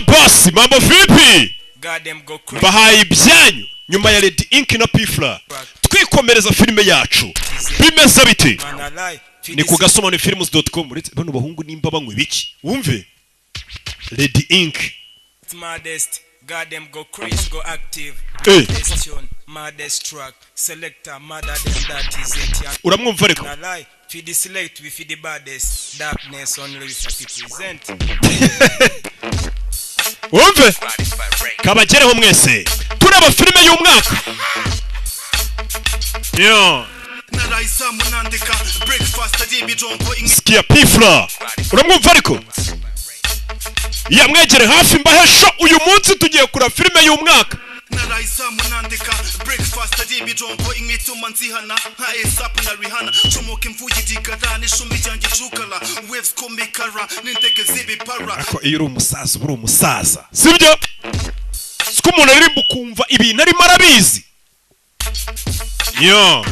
Boss, mambo vipi? Goddamn go crazy. Mbahaye ibyanyu nyuma ya Red Ink na P Fla, twikomereza filime yacu. Bimeze biti? Man alive. Ni ku gasobanurifilms.com. Uretse bano bahungu, nimba banywa ibiki, wumve Red Ink. Maddest. Goddamn go crazy, go active. Best tune, maddest track. Selector, mother them, that is it. Yeah. Uramwumva ariko. Man alive. Feed the select, we feed the baddest. Darkness only we fi present. Wumve kabagereho mwese, tureba filime y'umwaka yo. Narayizamu nandika breakfast ari ibirombo. Sikia P Fla, uramwumva ariko, yamwegere hafi mbahesho. Uyu munsi tugiye kureba filime y'umwaka. Narayizamu nandika breakfast ari ibirombo, imituma nzihana nka ASAP na Rihanna, comoka imvuye irigara n'ishumi ryanjye icukara, waves komikara n'indege z'ibipara. Ariko iyo uri umusaza uba uri umusaza, sibyo? Siko umuntu aririmba ukumva ibintu arimo arabizi yo.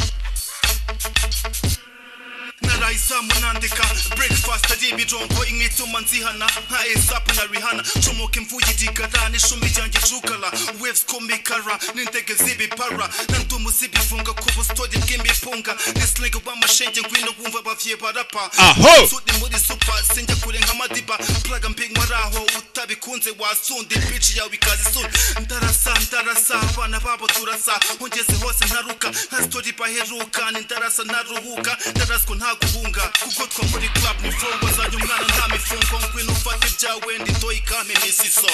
Narayizamu nandika breakfast ari ibirombo, imituma nzihana nka ASAP na Rihanna, comoka imvuye irigara n'ishumi ryanjye icukara, waves komikara n'indege z'ibipara, nandumu zibifunga ku bustori bw'imipunga n'isling w'amashenge. Ngwino wumva abavye barapa. Aho! Sudi muri super, sinjya kure nka Madiba, plaga mbinywa araho, utabikunze wasunda bitch yawe ikaza isura. Ndarasa, ndarasa, abana babo turasa, ongeze hose ntaruka nka story baheruka, ni ndarasa ntaruhuka, ndaraswa nta guhunga, kugotwa muri club ni flow, wazanye umwana nta mifungo, ngwino ufate ibyawe, ndi toy kame misiso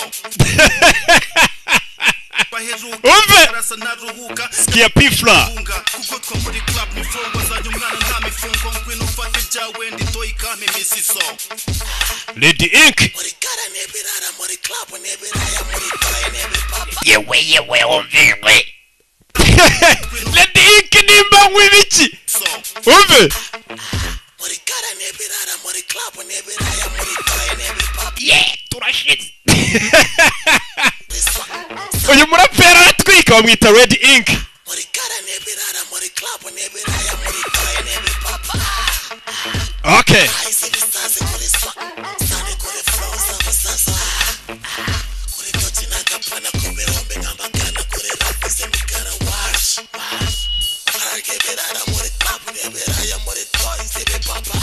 baheruka. Umve! Ndarasa ntaruhuka. Sikia P Fla. Guhunga, kugotwa muri club ni flow, wazanye umwana nta mifungo, ngwino ufate ibyawe, ndi toy kame misiso. Red Ink. Muri kara n'ibirara, muri club n'ibiraya, muri toy n'ibipapa. Yewe yewe, wumvijwe Red Ink, nimba nywa ibiki, wumve. Muri kara n'ibirara, muri club n'ibiraya, muri toy n'ibipapa. Ye, turashize. Uyu muraperi aratwika, bamwita Red Ink. Muri kara n'ibirara, muri club n'ibiraya, muri toy n'ibipapa. Ahise ibisazi kuri swa sani, kuri flow z'abasaza, kuri toki n'agapana, ku bihumbi nk'amagana, kuri rap z'imikara, wash wash, ararya ibirara muri club n'ibiraya, muri toy z'ibipapa.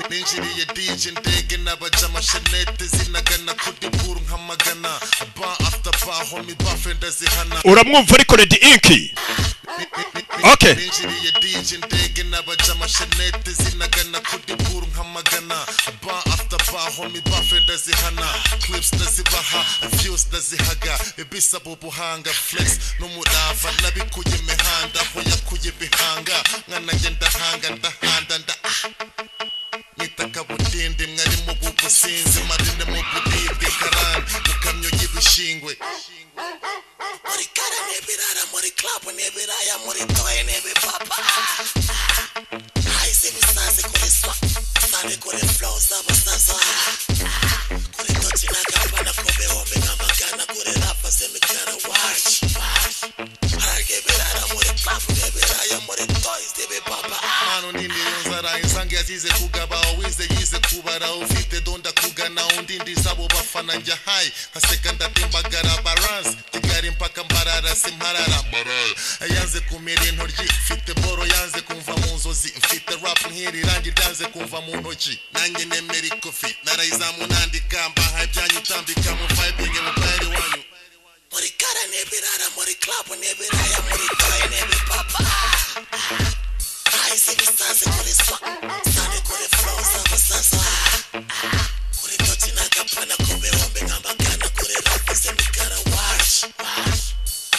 Ninjiriye DJ ndege n'abajama, shenete zinagana kuri buru nkamagana, bar after bar, homie, bafe ndazihana. Uramwumva ariko Red Ink, okay. Ninjiriye DJ ndege n'abajama, shenete zinagana kuri buru nkamagana, bar after bar, homie, bafe ndazihana, clips ndazibaha, views ndazihaga, ibisaba ubuhanga, flex n'umurava, nabikuye imihanda aho yakuye ibihanga, mwana njye ndahanga, ndahanda, nda mwita kabutindi, mwari mu businzi, marine mu buribwe, karani mu kamyo y'ibishingwe. Muri kara n'ibirara, muri club n'ibiraya, muri toy n'ibipapa, ahise ibisazi kuri swa sani, kuri flow z'abasaza, kuri toki n'agapana, ku bihumbi nk'amagana, kuri rap z'imikara, wash wash, ararya ibirara muri club n'ibiraya, muri toy z'ibipapa. Mano nini nzara insange yazize kugaba, uwize yize kubara, ufite donda kugana undi, ndizabo bafana, njya hayi nkaseka, ndatembagara balance, Kigali mpaka Mbarara, simparara, yanze kumira intoryi, mfite boro yanze kumva mu nzozi, mfite rap nk'iri rangi ryanze kumva mu ntoki, nanjye nemera ikofi, narayizamu nandika, mbaha ibyanyu, utambika mu vibing mu bayeri wanyu. Muri kara n'ibirara, muri club n'ibiraya, muri toy n'ibipapa, ahise ibisazi kuri swa sani, kuri flow z'abasaza, kuri toki n'agapana, ku bihumbi nk'amagana, kuri rap z'imikara, wash wash,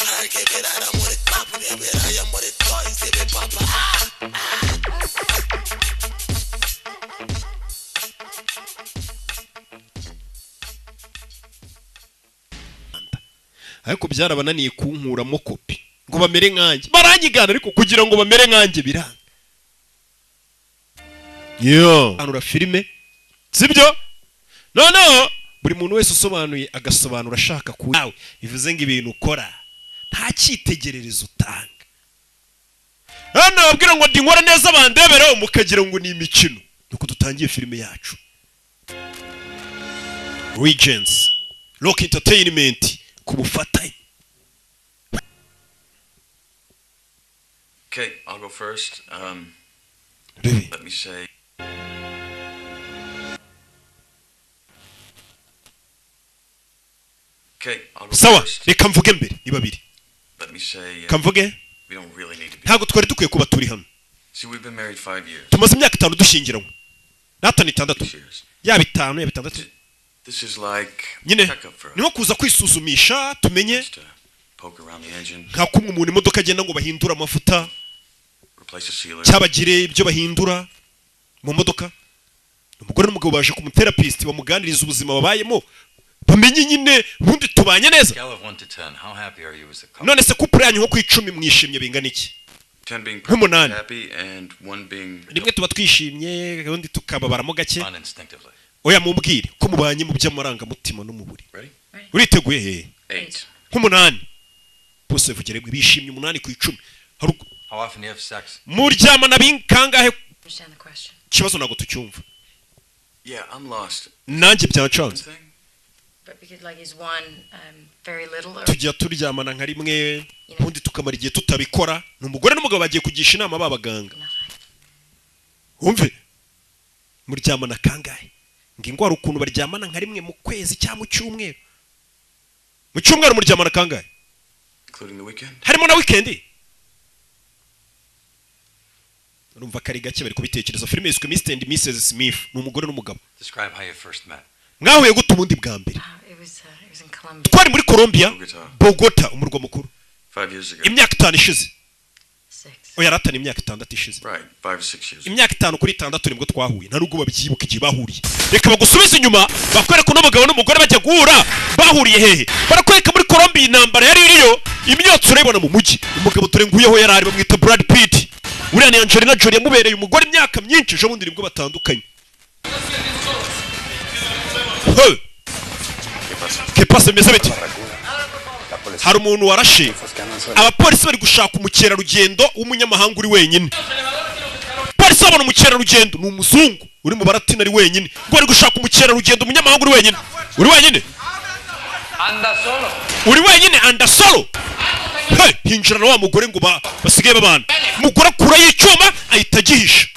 ararya ibirara muri club n'ibiraya, muri toy z'ibipapa. Ariko byarabananiye kunkuramo kopi ngo bamere nkanjye, baranyigana ariko kugira ngo bamere nkanjye biranga. Yo sobanura filime, sibyo? Noneho buri muntu wese usobanuye agasobanura ashaka ku yawe, bivuze ngo ibintu ukora nta cyitegererezo utanga. Hano babwira ngo ndi nkora neza bandebereho, mukagira ngo ni imikino. Nuko dutangiye filime yacu. Regents Rock Entertainment ku bufatanye. Okay, I'll go first. Let me say Okay, I'll go Sawa, first. reka mvuge mbere ni babiri. Let me say Kamvuge? we don't really need to be. Ntabwo twari dukwiye kuba turi hano. See, we've been married 5 years. Tumaze imyaka 5 dushyingiranywe. Natani 6. Yaba 5 yaba 6. This is like nyine checkup for us. niho kuza kwisuzumisha tumenye Poke around the engine, nka kumwe umuntu imodoka agenda ngo bahindura amavuta replace a sealer. cyabagire ibyo bahindura mu modoka. Umugore n'umugabo baje ku mutherapist bamuganiriza ubuzima babayemo bamenye nyine ubundi tubanye neza. Scale of 1 to 10, how happy are you as a couple? None se couple yanyu nko ku 10 mwishimye bingana iki? 10 being Nk'umunani. happy and 1 being Rimwe tuba twishimye ubundi tukababaramo gake. Instinctively. Oya mumbwire ko mubanye mu by'amarangamutima no mu buri. Ready? Uriteguye he? 8. Nk'umunani. Bose vugere bishimye 8 ku 10. How often do you have sex? Muryamana binkangahe? Understand the question. Ikibazo ntabwo tucyumva. Yeah, I'm lost. Nanjye byancanze. But because like is one very little or Tujya turyamana nka rimwe ubundi tukamara igihe tutabikora. Ni umugore n'umugabo bagiye kugisha inama babaganga. Umve muryamana kangahe? Ngo ingwara ukuntu baryamana nka rimwe mu kwezi cyangwa mu cyumweru. Mu cyumweru muryamana kangahe? Including the weekend? Harimo na weekend. Urumva kari gake bari kubitekereza. Filime yiswe Mr and Mrs Smith, ni umugore n'umugabo. Describe how you first met. Mwahuye gute ubundi bwa mbere? It was in Colombia. Twari muri Colombia, Bogota, umurwa mukuru. 5 years ago. Imyaka 5 ishize. Oya ratana imyaka 6 ishize. Right, 5 or 6 years. Imyaka 5 kuri 6 nibwo twahuye. Nta nubwo babyibuka igihe bahuriye. Reka bagusubize inyuma bakwereka uno mugabo n'umugore bajya guhura bahuriye hehe. Barakwereka muri Colombia intambara yari iriyo, imyotsi urayibona mu mujyi. Umugabo dore nguyeho yari ari bamwita Brad Pitt. Uriya ni Angelina Jolie yamubereye umugore imyaka myinshi, ejo bundi nibwo batandukanye. Hey! Que passe meze bite? Hari umuntu warashe. Abapolisi bari gushaka umukerarugendo w'umunyamahanga uri wenyine. Polisi babona umukerarugendo ni umuzungu uri mu baratina ari wenyine. Ngo bari gushaka umukerarugendo umunyamahanga uri wenyine. Uri wenyine? Uri wenyine anda solo. Hey, hinjira na wa mugore ngo basigaye babana. Mugore akura y'icyuma ahita agihisha.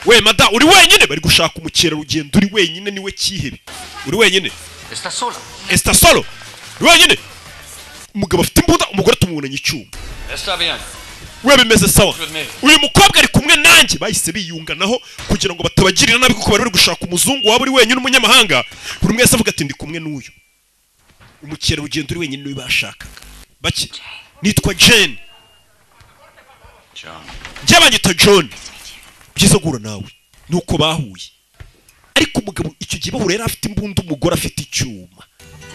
We mada uri wenyine bari gushaka umukerarugendo uri wenyine niwe cyihebe. Uri wenyine? Está sola. Está solo. Uri wenyine? Umugabo afite imbunda, umugore tumubonanye icyuma. Está bien. We bimeze sawa. Uyu mukobwa ari kumwe nanjye bahise biyunganaho kugira ngo batabagirira nabi kuko bari bari gushaka umuzungu waba uri wenyine umunyamahanga. Buri umwe wese avuga ati ndi kumwe n'uyu. Umukerarugendo uri wenyine niwe bashakaga. Bake. Nitwa Jane. John. Njye banyita John. Byiza guhura nawe. Nuko bahuye. Ariko umugabo icyo gihe bahura yari afite imbunda, umugore afite icyuma.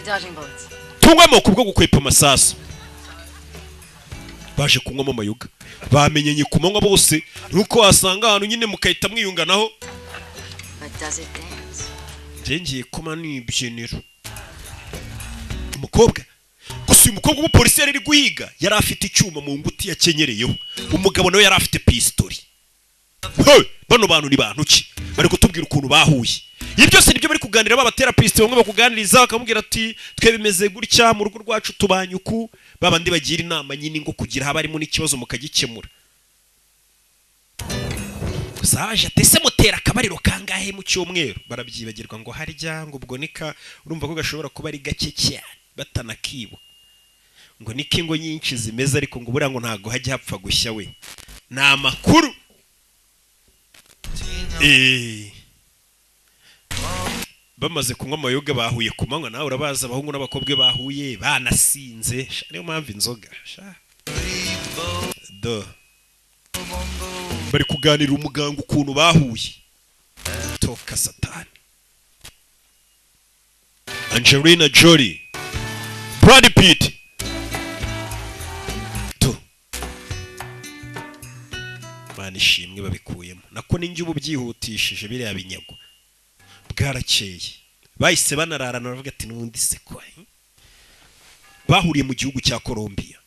Dodging bullets. Tunywamo kubwo gukwepa amasasu. Baje kunywamo amayoga. Bamenyenye ku manywa bose nuko wasanga ahantu nyine mukahita mwiyunganaho. But does it dance? Njye ngiye kuma nibyiniro. Umukobwa gusa uyu mukobwa w'umupolisi yari ari guhiga yari afite icyuma mu nguti yakenyereyeho. Umugabo nawe yari afite pistori. Hey, bano bantu ni bantu ki? Bari kutubwira ukuntu bahuye. Ibi byose nibyo bari kuganira baba therapist bamwe bakuganiriza bakamubwira ati twe bimeze gutya mu rugo rwacu tubanye uku, babandi bagira inama nyine ngo kugira haba harimo n'ikibazo mukagikemura. Gusa baje ati ese mutera akabariro kangahe mu cyumweru? Barabyibagirwa ngo harya ngo ubwo nika urumva ko gashobora kuba ari gake cyane batanakibo. Ngo niko ingo nyinshi zimeze ariko ngo buriya ngo ntago hajya hapfa gushya we. Ni amakuru. Bamaze kunywa amayoga bahuye ku manywa, nawe urabaza abahungu n'abakobwa bahuye banasinze. Niyo mpamvu inzoga do bari kuganira umuganga ukuntu bahuye. Toka satani. Angelina Jolie, Brad Pitt. To Mana ishimwe babikuyemo. Nako ninjye ubu byihutishije biriya binyago. Bwarakeye. Bahise banararana baravuga ati n'ubundi se ko. Bahuriye mu gihugu cya Colombia.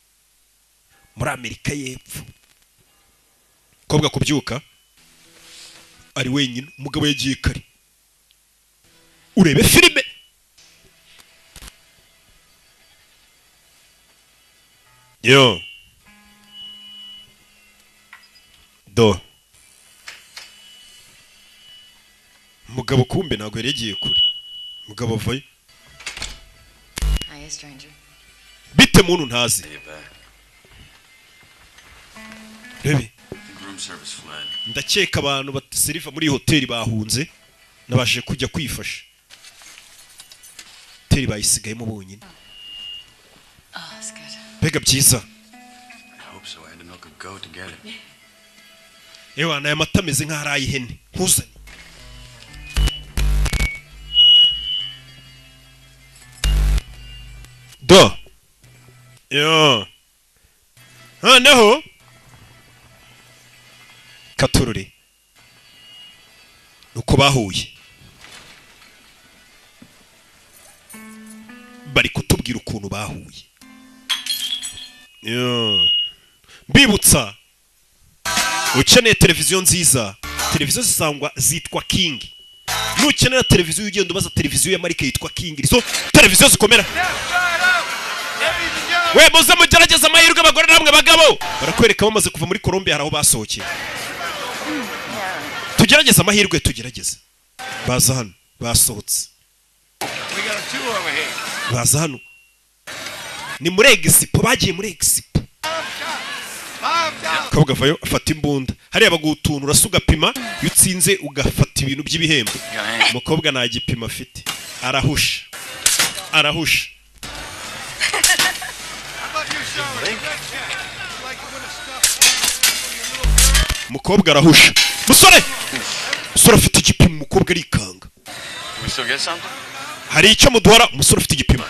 Muri Amerika y'Epfo. Kobwa kubyuka ari wenyine, umugabo yagiye kare. Urebe filime Yo do mugabo kumbe ntabwo yari yagiye kure. Mugabo avayo. Hi, stranger. Bite muntu ntazi. Rebe. Ndakeka abantu batiseriva muri hoteli bahunze nabashije kujya kwifasha. Hoteli bayisigayemo bonyine. Mbega byiza. Ewa aya mata ameze nk'aho ari ay'ihene. Nkuzane. Do. Yo. Noneho katururi nuko bahuye bari kutubwira ukuntu bahuye. Yo. Mbibutsa ukeneye televiziyo nziza, televiziyo zisangwa zitwa King. Nukenera televiziyo ugenda ubaza televiziyo ya marike yitwa King. Izo televiziyo zikomera. We muze mugerageza amahirwe abagore namwe bagabo. Barakwereka bamaze kuva muri Colombia hari aho basohokeye. Tugerageza amahirwe tugerageze. Baza hano basohotse. Baza hano. Ni muri Expo bagiye muri Expo. Kabuga vayo afata imbunda. Hariya bagutuntu urasuga pima iyo utsinze ugafata ibintu by'ibihembo. Umukobwa nta gipima afite. Arahusha. Arahusha. Umukobwa arahusha. Musore! Musore afite igipimo umukobwa arikanga. Hari icyo muduhara umusore ufite igipimo.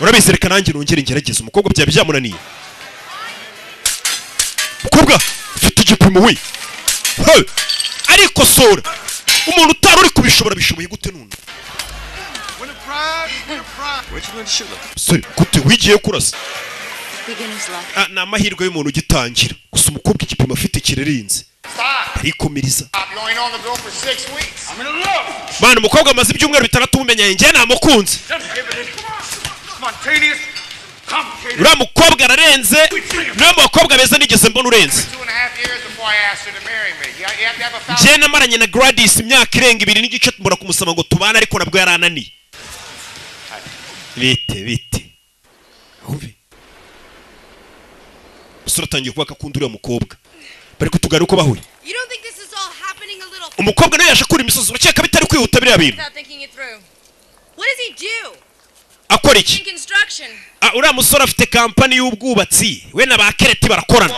Urabizi reka nanjye nongere ngerageze umukobwa byaba byamunaniye. Umukobwa ufite igipimo we. Hey! Arikosora. Umuntu utari uri kubishobora bishoboye gute none? Musore gute wigiye kurasa? Ni amahirwe y'umuntu ugitangira. Gusa umukobwa igipimo afite kirerenze. Arikomereza. Bana umukobwa amaze ibyumweru bitandatu mumenye njye namukunze. Uriya mukobwa ararenze, niwe mukobwa beza nigeze mbona urenze. Njye namaranye na Gladys imyaka irenga 2.5 mbura kumusaba ngo tubane ariko nabwo yarananiye. Bite bite. Umve. Musore atangiye kubaka akunda uriya mukobwa. Bari kutugara uko bahuye. Umukobwa nawe yaje kuri imisozi urakeka bitari kwihuta biriya bintu. Akora iki? Uriya musore afite kampani y'ubwubatsi we na ba Kereti barakorana.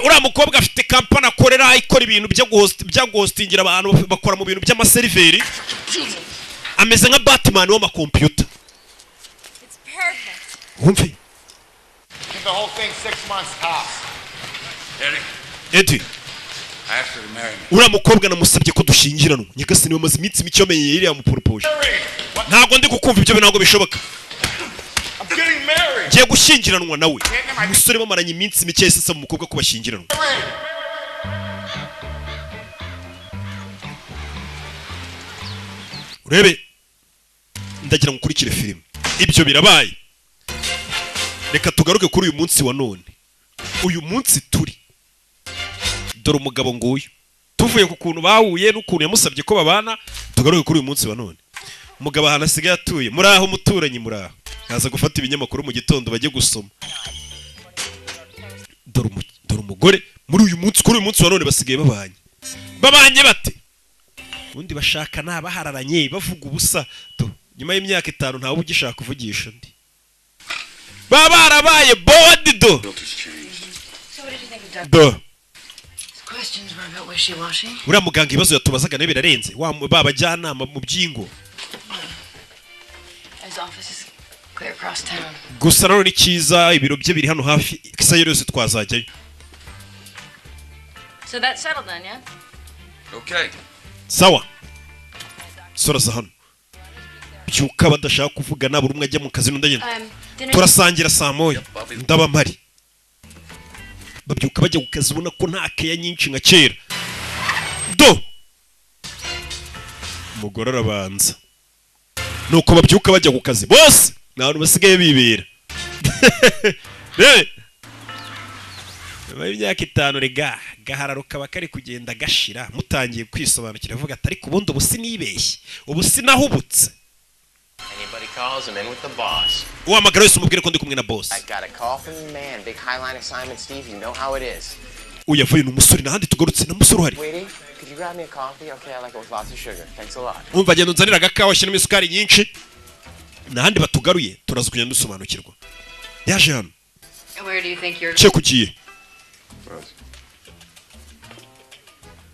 Uriya mukobwa afite kampani akorera ikora ibintu byo guhostingira abantu bakora mu bintu by'amaseriveri. Ameze nka Batman w'amakompiyuta. Wumve. Eddie, uriya mukobwa namusabye ko dushyingiranwa. Nyagasani wamaze iminsi mike yamenye iriya muporopoje. Ntabwo ndi kukumva ibyo ntabwo bishoboka. Ngiye gushyingiranwa nawe. Umusore bamaranye iminsi mike yahise asaba umukobwa ko bashyingiranwa. Urebe ndagira ngo ukurikire filime. Ibyo birabaye. Reka tugaruke kuri uyu munsi wa none. Uyu munsi turi. Dore umugabo nguyu. Tuvuye ku kuntu bahuye n'ukuntu yamusabye ko babana, tugaruke kuri uyu munsi wa none. Umugabo ahantu asigaye atuye, muri aho muturanyi muri aho. Kaza gufata ibinyamakuru mu gitondo bajye gusoma. Dore umugore muri uyu munsi kuri uyu munsi wa none basigaye babanye. Babanye bate? Ubundi bashaka nabahararanye bavuga ubusa. Nyuma y'imyaka 5 ntawe ugishaka kuvugisha undi. Baba barabaye bored do. Do. Uriya muganga ibibazo yatubazaga nawe birarenze. Wa babajyanama mu byingo. Gusa rero ni cyiza ibiro bye biri hano hafi isaha yose twazajyayo. So that's settled then, yeah? Okay. Sawa. Sora hano. Byuka badashaka kuvuga nabura umwe ajya mu kazi n'undi agenda. Turasangira saa 1 ndaba mpari. Babyuka bajya ku kazi ubona ko nta keya nyinshi nka kera. Do. Umugore arabanza. Nuko babyuka bajya ku kazi bose ni abantu basigaye bibera. Rebe nyuma y'imyaka 5 rega gahararo kaba kari kugenda gashira, mutangiye kwisobanukira avuga ati ariko ubundi ubu sinibeshye, ubu sinahubutse. Anybody calls, I'm in with the boss. Uhamagara wese umubwire ko ndi kumwe na boss. I got a call from the man. Big highline assignment, Steve. You know how it is. Uyu yavuye ni umusore n'ahandi tugarutse na musore uhari. Sweetie, could you grab me a coffee? Okay, I like it with lots of sugar. Thanks a lot. Umva genda unzanira agakawa shyiramo isukari nyinshi. N'ahandi batugaruye turaza kugenda dusobanukirwa. Yaje hano. Where do you think you're Cye kugiye. Rose.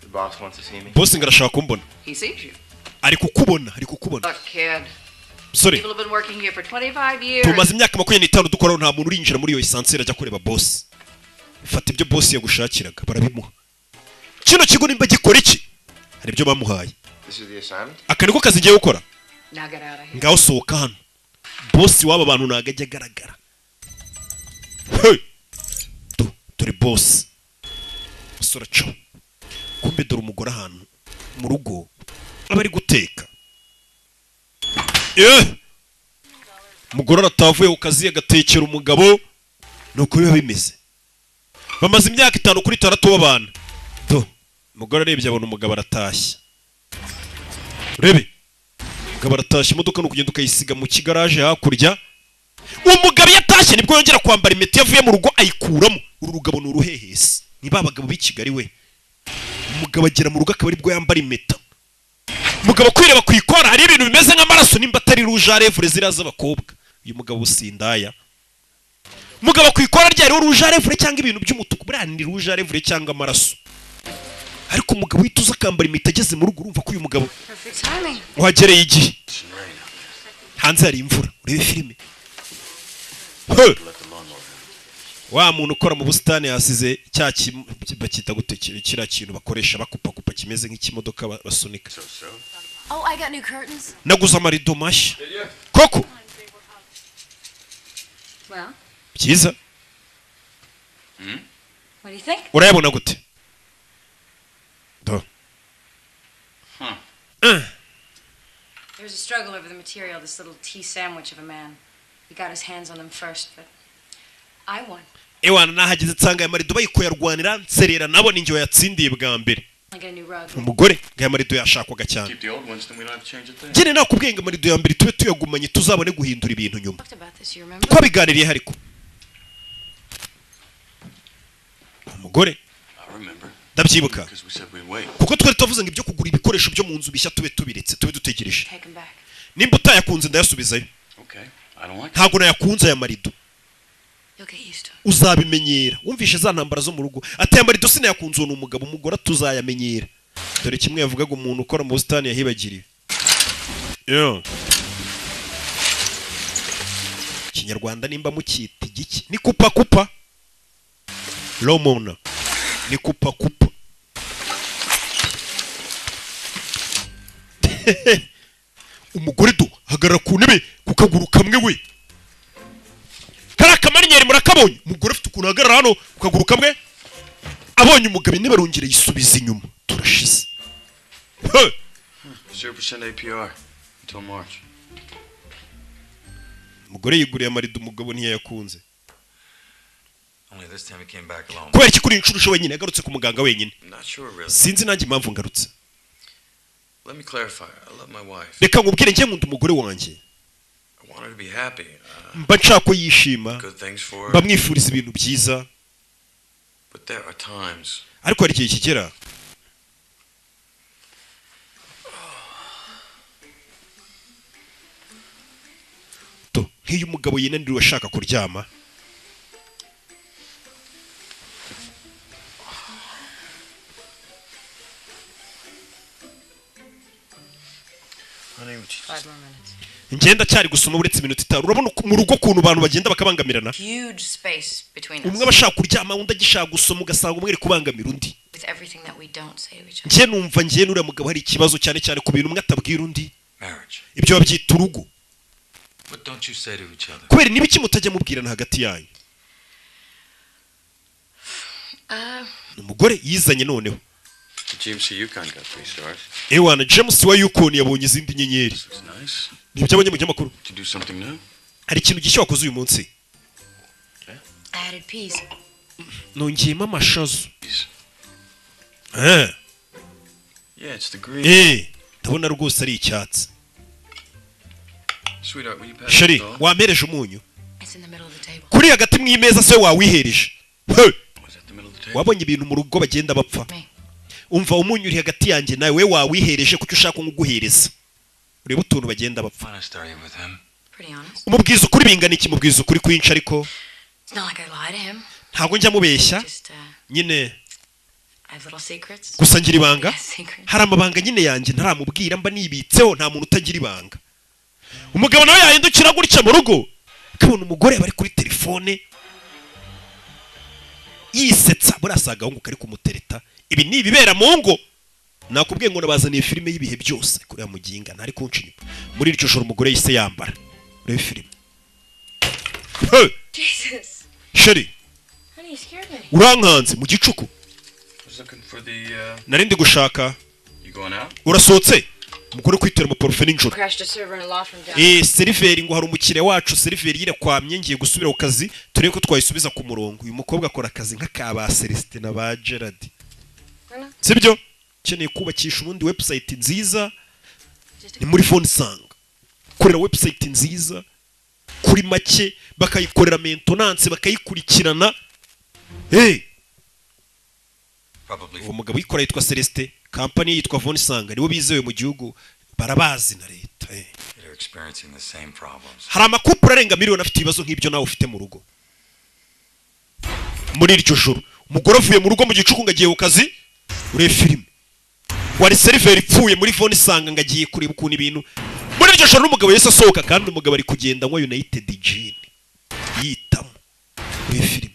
The boss wants to see me. Boss ngarashaka kumbona. He sees you. Ari kukubona, ari kukubona. Look, kid. Sorry. People have been working here for 25 years. Tumaze imyaka 25 dukora nta muntu urinjira muri iyo esanseri ajya kureba boss. Fata ibyo boss yagushakiraga barabimuha. Kino kigo nimba gikora iki? Hari ibyo bamuhaye. This is the assignment. Aka niko kazi ngiye gukora. Now get out of here. Ngaho sohoka hano. Boss w'aba bantu ntago ajya agaragara. Hey! Turi boss. Musore acaho. Kumbe dore umugore ahantu mu rugo aba ari guteka. Umugore aratavuye ku kazi agatekera umugabo, nuko biba bimeze. Bamaze imyaka 5 kuri 6 babana. Do umugore arebye abona umugabo aratashye. Urebe umugabo aratashye, imodoka ni ukugenda ukayisiga mu kigaraje hakurya. Umugabo yatashye nibwo yongera kwambara impeta yavuye mu rugo ayikuramo. Uru rugabo ni uruhehesi, ni ba bagabo b'i Kigali we. Umugabo agera mu rugo akaba aribwo yambara impeta. Umugabo kwireba ku ikora hari ibintu bimeze nk'amaraso nimba atari rouge à lèvres ziriya z'abakobwa. Uyu mugabo usindaya. Umugabo ku ikora rye hariho rouge à lèvres cyangwa ibintu by'umutuku, buriya ni rouge à lèvres cyangwa amaraso. Ariko umugabo wituza akambara impeta ageze mu rugo urumva ko uyu mugabo Perfect timing. wagereye igihe. Hanze hari imvura, urebe filime. Wa muntu ukora mu busitani yasize cya bakita gute kiriya kintu bakoresha bakupakupa kimeze nk'ikimodoka basunika. Oh, I got new curtains. Naguze amarido mashya. Koko? Well, Byiza. what do you think? Urayabona gute? Do. There's a struggle over the material, this little tea sandwich of a man. He got his hands on them first, but I won. Ewana nahageze nsanga aya marido bayikoyarwanira nserera nabo ninjye wayatsindiye bwa mbere. I get a new rug. Umugore ngo aya marido yashakwaga cyane. Keep the old ones, then we don't have to change a thing. Njye nakubwiye ngo amarido ya mbere tube tuyagumanye tuzabone guhindura ibintu nyuma. Talked about this, you remember? Twabiganiriye ariko. Umugore I remember. ndabyibuka. Because we said we'd wait. Kuko twari tuvuze ngo ibyo kugura ibikoresho byo mu nzu bishya tube tubiretse tube dutegereje. Take them back. Nimba utayakunze ndayasubizayo. Okay. I don't like Ntabwo nayakunze aya marido. You'll get used to it. Uzabimenyera. Wumvishe za ntambara zo mu rugo. Ati aya marido sinayakunze uwo ni umugabo, umugore tuzayamenyera. Dore kimwe yavugaga umuntu ukora mu busitani yahibagiriwe. Yo. Kinyarwanda nimba mukita igiki ni kupa kupa. Lomona ni kupa kupa. Umugore do hagarara ku ntebe ku kaguru kamwe we. Kari akamanyeri murakabonye. Umugore afite ukuntu ahagarara hano ku kaguru kamwe. Abonye umugabo intebe arongera yisubiza inyuma. Turashize. Hey! 0% APR until March. Umugore yiguriye amarido umugabo ntiyayakunze. Only this time he came back alone. Kubera iki kuri inshuro wenyine yagarutse ku muganga wenyine. I'm not sure really. Sinzi nanjye impamvu ngarutse. Let me clarify. I love my wife. Reka nkubwire njye nkunda umugore wanjye. I want her to be happy. Mba nshaka ko yishima. Good things for her. Mba mwifuriza ibintu byiza. But there are times Ariko hari igihe kigera to nk'iyo umugabo yinaniriwe ashaka kuryama. Honey, would you 5 more minutes. Ngenda cyari gusoma uretse iminota 5. Urabona mu rugo kuntu abantu bagenda bakabangamirana. Huge space between Umwe us. abashaka kuryama undi agishaka gusoma ugasanga umwe ari kubangamira undi. With everything that we don't say to each other. Njye numva njye n'uriya mugabo hari ikibazo cyane cyane ku bintu umwe atabwira undi. marriage. Ibyo babyita urugo. What don't you say to each other? Kubera niba iki mutajya mubwirana hagati yanyu. Umugore yizanye noneho. The GMC Yukon got 3 stars. Ewana James wa Yukon yabonye izindi nyenyeri. Nice. Ni iby'abonye mu kinyamakuru. Did you do something new? Hari ikintu gishya wakoze uyu munsi? I added peas. Nongeyemo amashazo. Yeah, it's the green. Ndabona rwose ari icyatsi. Sweetheart, will you pass the Sheri, salt? wampereje umunyu? It's in the middle of the table. Kuri hagati mu imeza se wawihereje? Wabonye ibintu mu rugo bagenda bapfa. Umva umunyu uri hagati yanjye nawe, we wawihereje kuko ushaka nkuguhereza. Urebe utuntu bagenda bapfa. Honest are you with him? Pretty honest. Umubwiza ukuri bingana iki? Mubwiza ukuri kwinshi ariko It's not like I lie to him. ntabwo njya mubeshya. Just Nyine I have little secrets. gusa ngira ibanga. Secrets. Hari amabanga nyine yanjye ntaramubwira mba nibitseho, nta muntu utagira ibanga. Umugabo nawe yahindukira gutya mu rugo akabona umugore bari kuri telefone yisetsa, buriya si agahungu kari kumutereta. Ibi ni ibibera mu ngo. Nakubwiye ngo nabazaniye filime y'ibihe byose kuriya muginga ntari kunca inyuma. Muri iryo joro umugore yise yambara. Urebe filime. Hey! Jesus. Sheri, Honey, you scared me. urankanze mu gicuku. I was looking for the Nari ndi gushaka. You going out? Urasohotse? Umugore kwitera umuparufe nijoro. Crashed a server in a law firm down. Seriveri ngo hari umukiriya wacu, seriveri yirekwamye, ngiye gusubira ku kazi turebe ko twayisubiza ku murongo. Uyu mukobwa akora akazi nk'aka ba Celestin na ba Gerard. Sibyo? Ukeneye kubakisha ubundi website nziza ni muri phone sang. Korera website nziza kuri make, bakayikorera maintenance, bakayikurikirana. Hey! Probably. Uwo mugabo uyikora yitwa Celestin, company yitwa Vonisanga, nibo bizewe mu gihugu, barabazi na leta. They're experiencing the same problems. Hari amakupura arenga miliyoni afite ibibazo nk'ibyo nawe ufite mu rugo. Muri iryo joro umugore avuye mu rugo mu gicuku ngo agiye ku kazi, urebe filime. Wari seriveri ipfuye muri Vonisanga ngo agiye kureba ukuntu ibintu. Muri iryo joro n'umugabo yahise asohoka, kandi umugabo ari kugenda anywa United Gin yitamo. Urebe filime.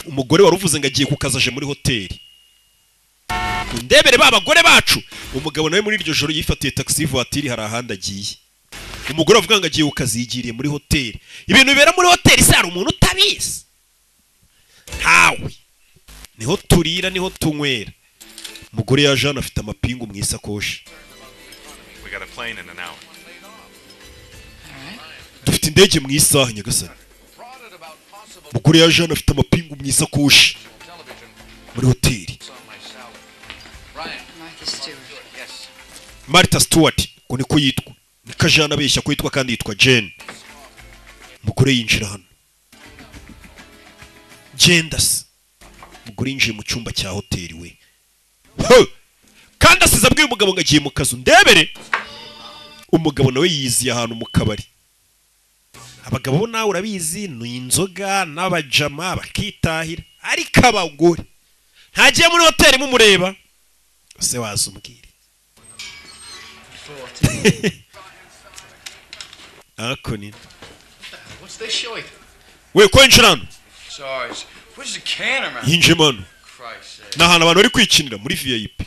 Umugore wari uvuze ngo agiye ku kazi aje muri hoteli. Ndebere ba bagore bacu. Umugabo nawe muri iryo joro yifatiye taxi voiture, hari ahandi agiye. Umugore avuga ngo agiye ku kazi yigiriye muri hoteli. Ibintu bibera muri hoteli se hari umuntu utabizi? Ntawe. Niho turira, niho tunywera. Umugore yaje hano afite amapingu mu isakoshi. We got a plane in an hour. Dufite indege mu isaha nyagasani. Umugore yaje hano afite amapingu mu isakoshi muri hoteli. Martha Stewart. Martha Stewart ngo niko yitwa. Niko Jeanne abeshya ko yitwa kandi yitwa Jane. Umugore yinjira hano. Genda se. Umugore yinjiye mu cyumba cya hoteli we. Kandi asize abwiye umugabo ngo agiye mu kazu ndebere. Umugabo nawe yiziye ahantu mu kabari. Abagabo bo nawe urabizi ni inzoga n'abajama bakitahira, ariko abagore ntagiye muri hoteli mumureba se waza umbwire. Ako ni What's this shite? we ko yinjira hano. Sorry. Where's the canner, man? Yinjiyemo hano. Christ's sake. Ni ahantu abantu bari kwikinira muri VIP.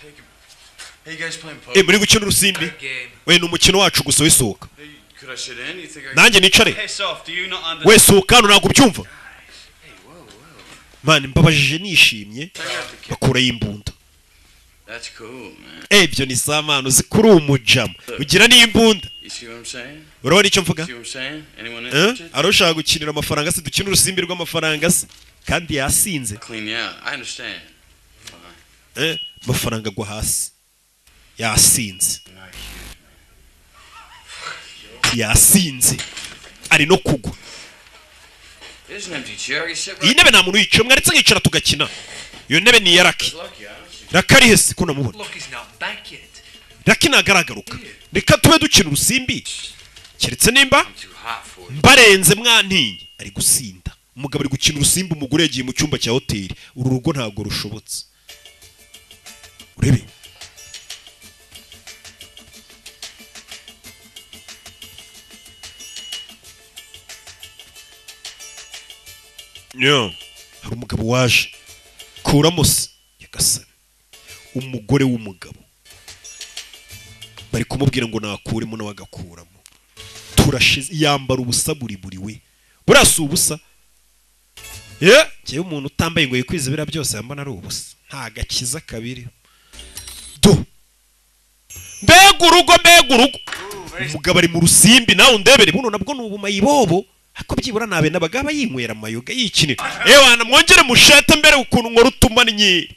Hey, you guys playing poker? Muri gukina urusimbi? We ni umukino wacu gusa wisohoka. Could I sit in? You think I Nanjye nicare. Piss off. Do you not understand? We sohoka hano ntabwo ubyumva. Man, mbabajije nishimye bakurayo imbunda. That's cool, man. Ibyo ni samano zikuri umujama. Ugira n'imbunda. You see what I'm saying? Urabona icyo mvuga? See what I'm saying? Anyone interested? Arushaka gukinira amafaranga se, dukina urusimbi rw'amafaranga se kandi yasinze. Clean you out. I understand. Fine. Amafaranga agwa hasi. Yasinze. Yasinze. Ari no kugwa. There's an empty chair. You sit Iyi right. ntebe nta muntu uyicaye, mwaretse nkicara tugakina. Iyo ntebe ni iya Lucky. Lucky, huh? Lucky ari hese ko namubona. Lucky's not back yet. Lucky ntagaragaruka. Reka tube dukina urusimbi. Keretse nimba Too hot for it. mbarenze mwantinye. Ari gusinda. Umugabo ari gukina urusimbi, umugore yagiye mu cyumba cya hoteli. Uru rugo ntabwo rushobotse. Urebe. Yo, hari umugabo waje. Kuramo se nyagasani. Umugore w'umugabo. Bari kumubwira ngo nakuremo nawe agakuramo. Turashize, yambara ubusa buri buri we. Burasa ubusa. Ye, njyewe umuntu utambaye ngo yikwize biriya byose yambona ari ubusa, nta gakiza kabiri. Do mbega urugo, mbega urugo. Umugabo ari mu rusimbi, nawe undebere buno nabwo ni ubumayibobo, ariko byibura nabe n'abagaba yinywera amayoga yikinira. Ewana mwongere mushete mbere ukuntu nkora utumannyi.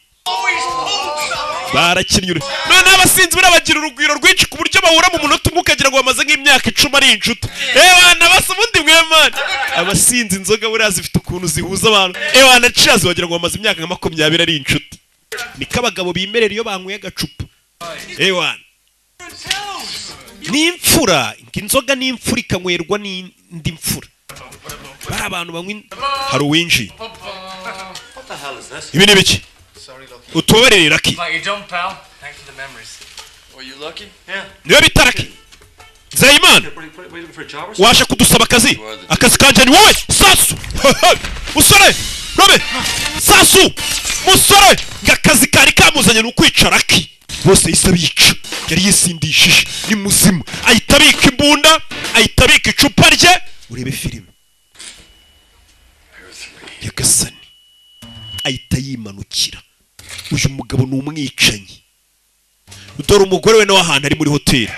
Barakinnye none abasinzi barabagira urugwiro rwinshi ku buryo bahura mu munota umwe ukagira ngo bamaze nk'imyaka 10 ari inshuti. Ewana basa ubundi mwemana. Abasinzi inzoga buriya zifite ukuntu zihuza abantu. Ewana cheers wagira ngo bamaze imyaka nka 20 ari inshuti. Niko abagabo bimerera iyo banyweye agacupa. Ewana ni imfura, inzoga ni imfura ikanywerwa n'indi mfura. Bari abantu banywa. Hari uwinjiye. Ibi ni biki? Utubabarire Lucky. Niwe bita Lucky. Nzeyimana waje kudusaba akazi. Akazi kanje ni wowe. Sasu musore robe sasu musore, akazi kari kamuzanye ni ukwica Lucky. Bose yahise abica, yari yisindishije, ni muzima. Ahita abika imbunda, ahita abika icupa rye. Urebe filime Nyagasani, ahita yimanukira. Uyu mugabo ni umwicanyi. Dore umugore we nawe ahantu ari muri hoteli,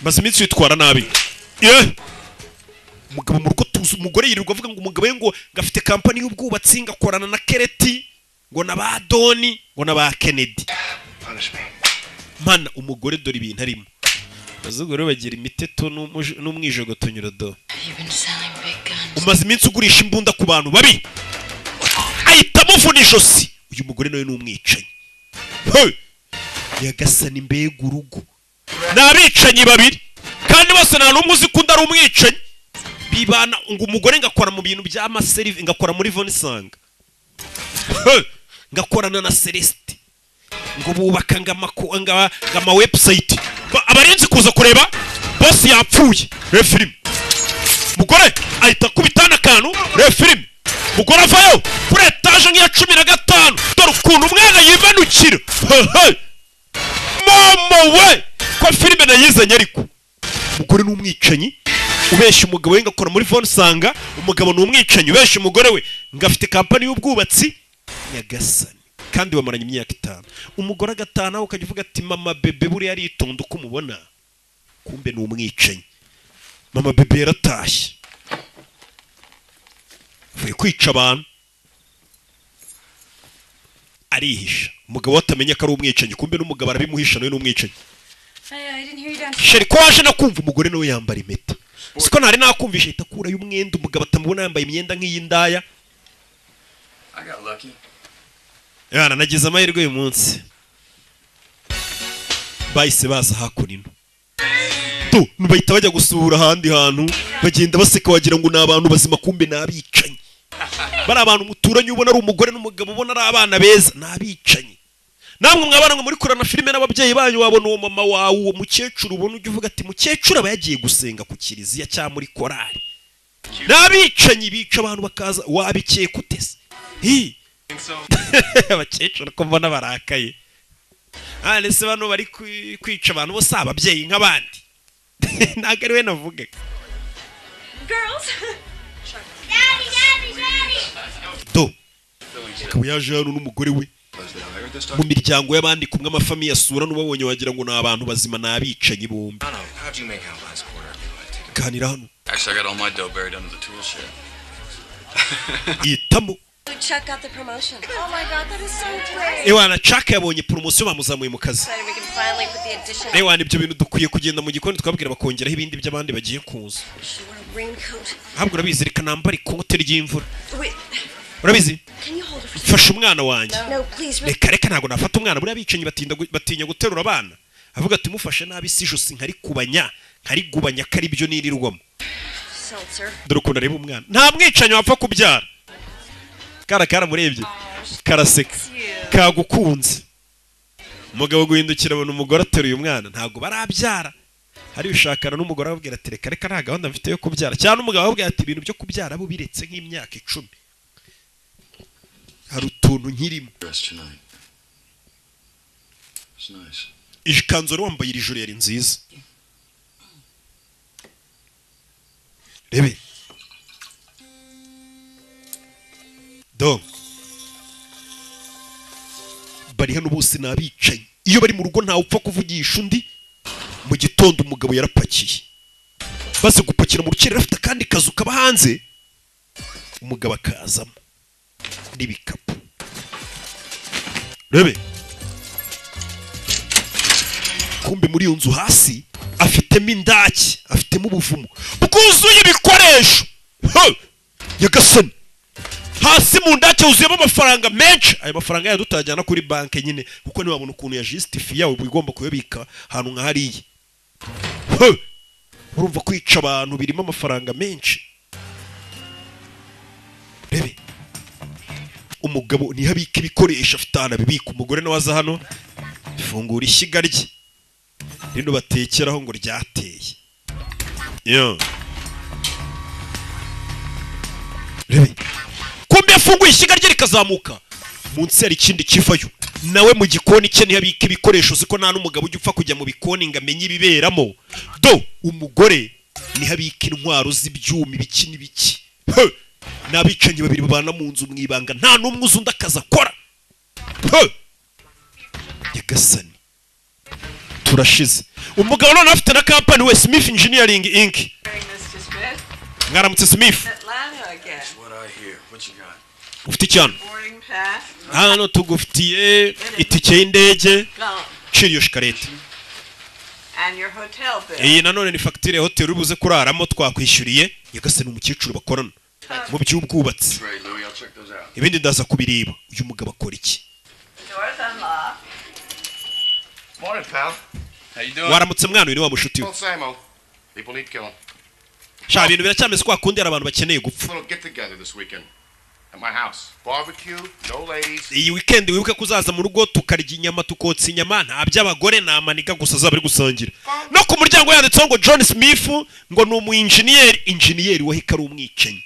maze iminsi yitwara nabi. Ye umugabo mu rugo tuzi, umugore yirirwa avuga ngo umugabo we ngo gafite kampani y'ubwubatsi, ngakorana na Kereti, ngo na ba Doni, ngo na ba Kennedy. Mana umugore dore ibintu arimo. Abazugore bagira imiteto n'umwijogoto nyurodo. Umaze iminsi ugurisha imbunda ku bantu babi. Ahita amuvuna ijosi. Uyu mugore nawe ni umwicanyi. Hey! Nyagasani mbega urugo. Ni abicanyi babiri kandi bose nta n'umwe uzi ko undi ari umwicanyi. Bibana ngo umugore ngakora mu bintu bya maserive, ngakora muri Vonisanga. Hey! Ngakorana na Celeste. Ngo bubaka nga ama website. Abarenzi kuza kureba boss yapfuye. Re film. Mugore ahita kubitana akantu. Re film. Mugore avayo kuri etage nk'iya 15. Dore ukuntu umwana yimanukira. Mama we, ko filime nayizanye ariko. Mugore ni umwicanyi ubesha umugabo we ngakora muri Vonisanga. Umugabo ni umwicanyi ubesha umugore we ngafite kampani y'ubwubatsi. Nyagasani, kandi bamaranye imyaka 5. Umugore agatana ukajya uvuga ati mama bebe buriya aritonda uko umubona, kumbe ni umwicanyi. Mama bebe yaratashye avuye kwica abantu, arihisha. Umugabo atamenya ko ari umwicanyi, kumbe n'umugabo arabimuhisha nawe ni umwicanyi. Sheri ko waje nakumva umugore nawe yambara impeta, siko ntari nakumvisha. Ahita akurayo umwenda, umugabo atamubona yambaye imyenda nk'iy'indaya. Yana nagize amahirwe uyu munsi. Bahise baza hakuno tu bahita bajya gusura ahandi hantu, bagenda baseka wagira ngo ni abantu bazima, kumbe ni abicanyi. Bari abantu muturanye ubona ari umugore n'umugabo, ubona ari abana beza, ni abicanyi. Namwe mwabana ngo muri kurana filime n'ababyeyi banyu, wabona uwo mama wawe, uwo mukecuru ubona ujya uvuga ati mukecuru aba yagiye gusenga ku kiliziya cyangwa muri korali. Ni abicanyi bica abantu bakaza wabikeka utese. Hi abakecuru ko mbona barakaye. Nese bano bari kwica abantu bose ababyeyi nk'abandi. Ntabwo ari we navuga. Do akaba yaje hano n'umugore we mu miryango y'abandi kumwe amafamiye asura n'ubabonye wagira ngo ni abantu bazima, ni abicanyi bombi. Ganira hano. Itamo. Chuck got the promotion. Oh my God, that is so great. Ewana Chuck yabonye promotion bamuzamuye mu kazi. We can finally put the addition. Ewana ibyo bintu dukwiye kugenda mu gikoni twabwira bakongeraho ibindi by'abandi bagiye kuza. Ntabwo urabizi, reka nambara ikote ry'imvura. Urabizi? Mfasha umwana wanjye. Reka reka ntabwo nafata umwana, buriya abicanyi batinya guterura abana. Avuga ati mufashe nabi si ijosi nkarikubanya, nkarigubanya ko ari byo nirirwamo. Dore ukuntu areba umwana. Nta mwicanyi wapfa kubyara. Kara karamurebye karaseka kagukunze. Umugabo guhindukira abona umugore ateruye umwana, ntabwo barabyara. Hari ushakana n'umugore ababwira ati reka reka nta gahunda mfite yo kubyara, cyangwa n'umugabo ababwira ati ibintu byo kubyara bo biretse nk'imyaka 10. Hari utuntu nkirimo. Ikanzu wari wambaye iri joro yari nziza. Rebe Do bari hano bose ni abicanyi. Iyo bari mu rugo ntawe upfa kuvugisha undi. Mu gitondo umugabo yarapakiye, baze gupakira mu rukerera, afite akandi kazu kaba hanze. Umugabo akazamo n'ibikapu. Rebe, kumbe muri iyo nzu hasi afitemo indaki, afitemo ubuvumo bwuzuye ibikoresho. He! Nyagasani, hasi mu ndake huzuyemo amafaranga menshi. Ayo mafaranga yayo tutajyana kuri banki nyine, kuko ntiwabona ukuntu ya justify yawe, uba ugomba kuyabika ahantu nka hariya. He! Urumva kwica abantu birimo amafaranga menshi. Rebe, umugabo niho abika ibikoresho, afite ahantu abibika. Umugore nawe aza hano, fungura ishyiga rye rino batekeraho ngo ryateye. Yo, rebe, kumbe yafunguye ishyiga rye rikazamuka, munsi hari ikindi kivayo. Nawe mu gikoni cye niho abika ibikoresho. Uziko nta n'umugabo ujya upfa kujya mu bikoni ngo amenye ibiberamo. Do, umugore niho abika intwaro z'ibyuma, ibiki n'ibiki. He! Ni abicanyi babiri babana mu nzu mu ibanga, nta n'umwe uzi undi akazi akora. He! Nyagasani, turashize. Umugabo none afite na kampani we, Smith Engineering Inc. Mr. Smith. Mwaramutse, Smith. Atlanta again. What I hear. What you got? Ufite icyano? Boarding pass. Hano tugufitiye itike y'indege. Gone. Cira iyo shikarete. And your hotel bill. Iyi nanone ni fagitire ya hoteli uri buze kuraramo, twakwishyuriye. Nyagasani, umukecuru bakorana mu by'ubwubatsi. Great, Louie. I'll check those out. Ibindi ndaza kubireba. Uyu mugabo akora iki? The door's unlocked. Morning, pal. How you doing? Waramutse mwana, uyu ni wa mushuti we. Well, same old. People need killing. Sha, ibintu biracyameze kwa kundi, hari abantu bakeneye gupfa. Little get together this weekend at my house. Barbecue, no ladies. Iyi weekend wibuke ko uzaza mu rugo, tukarya inyama, tukotsa inyama, nta by'abagore, nta maniga gusa azaba ari gusangira. No ku muryango yanditseho ngo John Smith, ngo ni umu engineer, engineer wahika ari umwicanyi.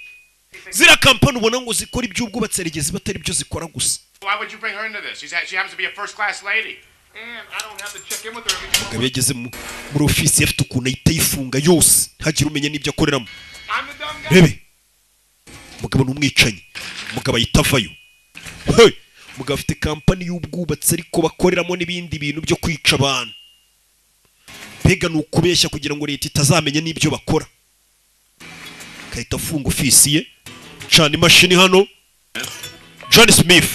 Ziriya kampani ubona ngo zikora iby'ubwubatsi, hari igihe ziba atari byo zikora gusa. Why would you bring her into this? She happens to be a first class lady. And I don't have to check in with her every Umugabo yageze muri ofisi, afite ukuntu ahita ayifunga yose, ntagire umenya n'ibyo akoreramo. I'm the dumb guy. Rebe, umugabo ni umwicanyi. Umugabo ahita avayo. Hey! Umugabo afite kampani y'ubwubatsi, ariko bakoreramo n'ibindi bintu byo kwica abantu. Mbega ni ukubeshya kugira ngo leta itazamenya n'ibyo bakora. Agahita afunga ofisi ye, cana imashini hano. John Smith.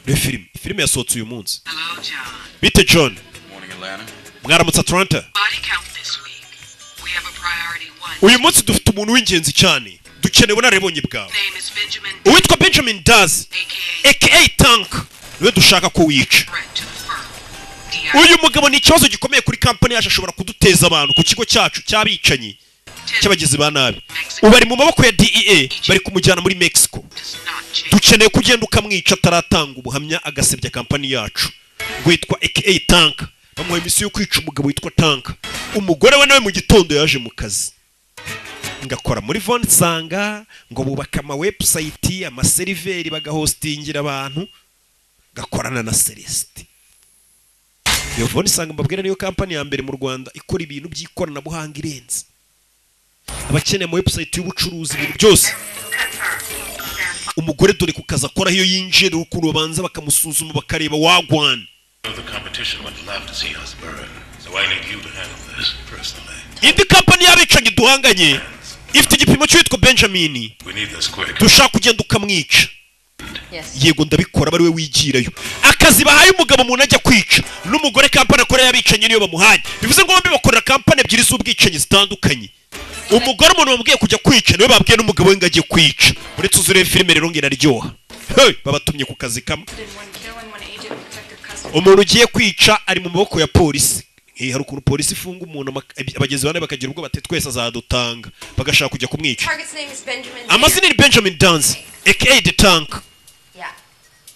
Reba filime, filime yasohotse uyu munsi. Bite, John? Morning, Atlanta. Mwaramutse, Atlanta. Uyu munsi dufite umuntu w'ingenzi cyane, dukeneye ubunararibonye bwawe. Uwitwa Benjamin Daz, aka Tank, niwe dushaka ko wica. Uyu mugabo ni ikibazo gikomeye kuri kampani yacu, ashobora kuduteza abantu ku kigo cyacu cy'abicanyi, cy'abagizi ba nabi. Ubu ari mu maboko ya DEA, bari kumujyana muri Mexico. Dukeneye kugenda ukamwica ataratanga ubuhamya agasebya kampani yacu. Ngo yitwa aka Tank. Bamuha misiyo yo kwica umugabo witwa Tank. Umugore we nawe mu gitondo yaje mu kazi, ngakora muri Von Nsanga, ngo bubaka ama website, amaseriveri, bagahostingira abantu, gakorana na Celeste. Iyo Von Nsanga mbabwira niyo kampani ya mbere mu Rwanda ikora ibintu by'ikoranabuhanga irenze. Abakeneye ama website y'ubucuruzi, ibintu byose. Umugore dore ku kazi akora, iyo yinjiye dore ukuntu babanza bakamusuzuma, bakareba wagwana. The competition would love to see us burn, so I need you to handle this personally. Indi kampani y'abicanyi duhanganye ifite igipimo cy'uwitwa Benjamin. We need this quick. Dushaka kugenda ukamwica. Yego, ndabikora, aba ari we wigirayo. Akazi bahaye umugabo, umuntu ajya kwica, n'umugore kampani akorera y'abicanyi niyo bamuhaye. Bivuze ngo bombi bakorera kampani ebyiri z'ubwicanyi zitandukanye. Umugore umuntu bamubwiye kujya kwica, niwe babwiye n'umugabo we ngo ajye kwica. Uretse uzurebe filime rero ngo iraryoha. Hey, babatumye ku kazi kamwe. Umuntu ugiye kwica ari mu maboko ya polisi. Hari ukuntu polisi ifunga umuntu, abagizi ba nabi bakagira ubwoba bati twese azadutanga, bagashaka kujya kumwica. Target's name is Benjamin. Amazina ni Benjamin Dance, aka The Tank. Yeah.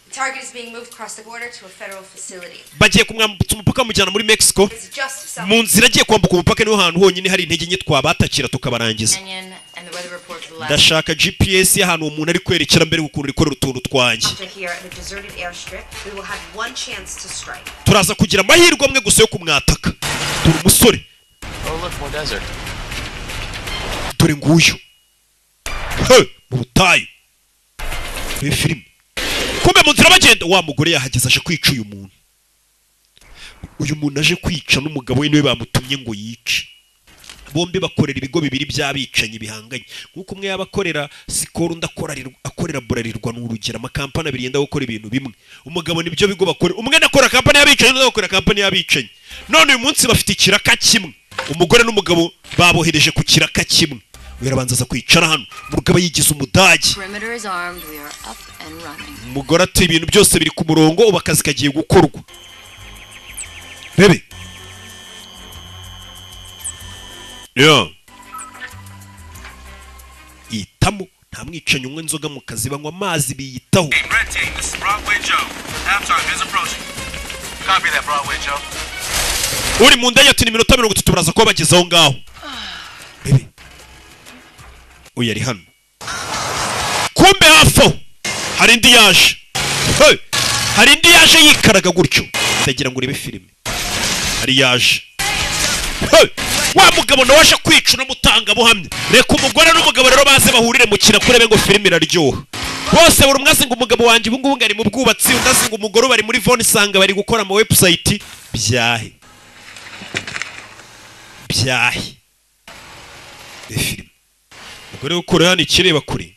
The target is being moved across the border to a federal facility. Bagiye kumwambutsa umupaka bamujyana muri Mexico. It's just south Mu nzira agiye kwambuka umupaka niho hantu honyine hari intege nke, twabatakira tukabarangiza. Canyon and the weather report for the last Ndashaka GPS y'ahantu uwo muntu ari kwerekera mbere, ukuntu rikorera utuntu twanjye. After here at a deserted airstrip, we will have one chance to strike. Turaza kugira amahirwe amwe gusa yo kumwataka. Dore umusore. Oh, look, more desert. Dore nguyu. He, mu butayu. Iyi filime kumbe mu nzira bagenda, wa mugore yahageze aje kwica uyu muntu. Uyu muntu aje kwica n'umugabo we niwe bamutumye ngo yice. Bombi bakorera ibigo bibiri by'abicanyi bihanganye, nk'uko umwe yaba akorera Sikoro, undi akorera Burarirwa. Ni urugero, amakampani abiri yenda gukora ibintu bimwe. Umugabo nibyo bigo bakora, umwe akora kampani y'abicanyi, undi agakora kampani y'abicanyi. None uyu munsi bafite ikiraka kimwe, umugore n'umugabo babohereje ku kiraka kimwe. Uyu arabanza aza kwicara hano mu rugaba, yigize Umudage. Perimeter is armed. We are up and running. Umugore ati ibintu byose biri ku murongo, ubu akazi kagiye gukorwa. Bebe yo yitamo, nta mwicanyi unywa inzoga mu kazi, banywa amazi, biyitaho. Red team, this is Broadway Joe. Halftime is approaching. Copy that, Broadway Joe. Uri mu ndege ati ni iminota 30 baraza kuba bageze aho ngaho. Bebe uyu ari hano, kumbe hafi aho hari indi yaje. Hey! Hari indi yaje yikaraga gutyo. Ndagira ngo urebe filime. Hari yaje. Hey! Wa mugabo nawe aje kwica uno mutangabuhamya. Reka umugore n'umugabo rero baze bahurire mu kira kurebe ngo filime iraryoha. Bose buri umwe azi ngo umugabo wanjye ubu ngubu ngo ari mu bwubatsi, undi azi ngo umugore bari muri phone, isanga bari gukora ama website. Byahe byahe. Iyi filime, umugore ukura hano ikireba kure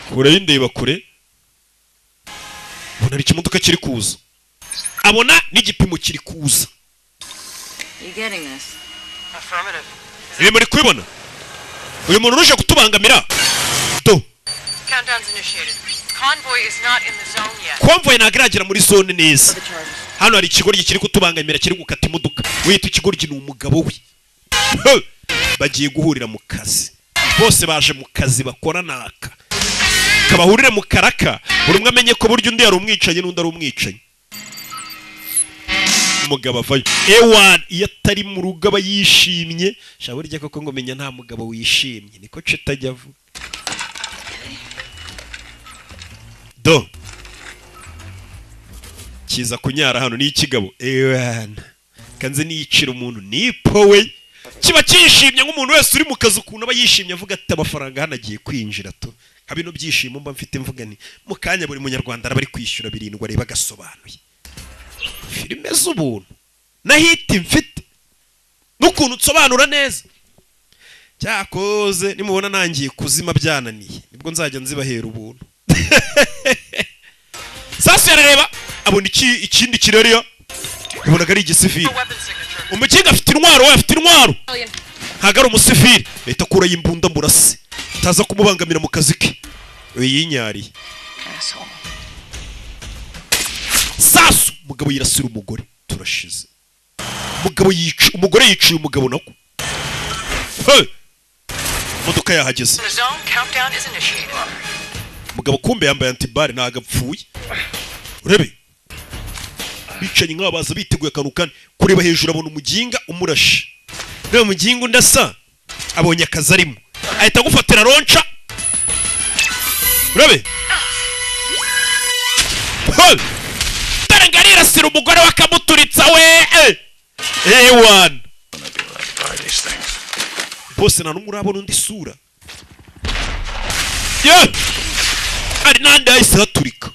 kure y'indeba kure, ubona hari ikimodoka kiri kuza, abona n'igipimo kiri kuza. You getting this? Affirmative. Ibi muri kubibona? Uyu muntu uruje kutubangamira do. Countdown's initiated. Convoy is not in the zone yet. Convoy ntabwo iragera muri zone neza. Hano hari ikigoryi kiri kutubangamira, kiri gukata imodoka. Wita ikigoryi ni umugabo we. He! Bagiye guhurira mu kazi, bose baje mu kazi bakora naka kabahurire mu karaka, buri umwe amenye ko burya undi yari umwicanyi n'undi ari umwicanyi. Umugabo avayo, ewan iyo atari mu rugo aba yishimye. Sha burya koko ngo menya nta mugabo wishimye, niko citajya avuga do. Kiza kunyara hano ni ikigabo, ewan kanze niyicira umuntu nipowe, kiba cyishimye nk'umuntu wese uri mu kazi ukuntu aba yishimye, avuga ati amafaranga hano agiye kwinjira tu. Nka bino byishimo mba mfite, mvuga ni mu kanya buri munyarwanda araba ari kwishyura 7 areba agasobanuye filime z'ubuntu na hiti mfite n'ukuntu nsobanura neza. Cyakoze nimubona nangiye kuzima byananiye, nibwo nzajya nzibahera ubuntu. Sasa yarareba abona iki ikindi kirariya, ubonaga ari igisivili. Umukinga afite intwaro, we afite intwaro, ntabwo ari umusivili. Leta akurayo imbunda murase utaza kumubangamira mu kazi ke. Uyu yinyariye. Asshole. Sasu umugabo yirasira umugore, turashize. Umugabo yica umugore, yiciye umugabo nako. Hey! Imodoka yahageze. In the zone, countdown is initiated. Umugabo kumbe yambaye anti-balles, ntabwo apfuye. Urebe bicanyi nk'aba baza biteguye akantu kandi kureba hejuru, abona umuginga umurashe. Reba umuginga undi asa abonye akazi arimo, ahita agufatira launcher. Urebe. Hey! Dore ngo arirasira umugore we akamuturitsa we. Ewan Buy these things. Bose nta n'umwe urabona undi sura ye. Hari n'ahandi hahise haturika,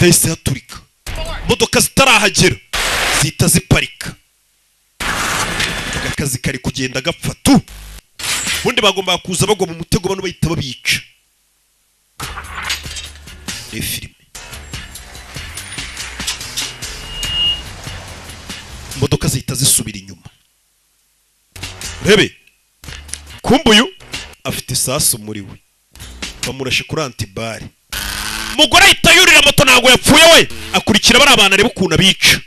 hahise haturika. Imodoka zitarahagera zihita ziparika. Akazi kari kugenda gapfa tu. Ubundi bagombaga kuza bagwa mu mutego, bano bahita babica. Ni filime. Imodoka zihita zisubira inyuma. Urebe kumbe uyu afite isasu muri we, bamurashe kuri anti-balles. Umugore ahita yurira moto, ntabwo yapfuye we, akurikira bariya bantu areba ukuntu abica.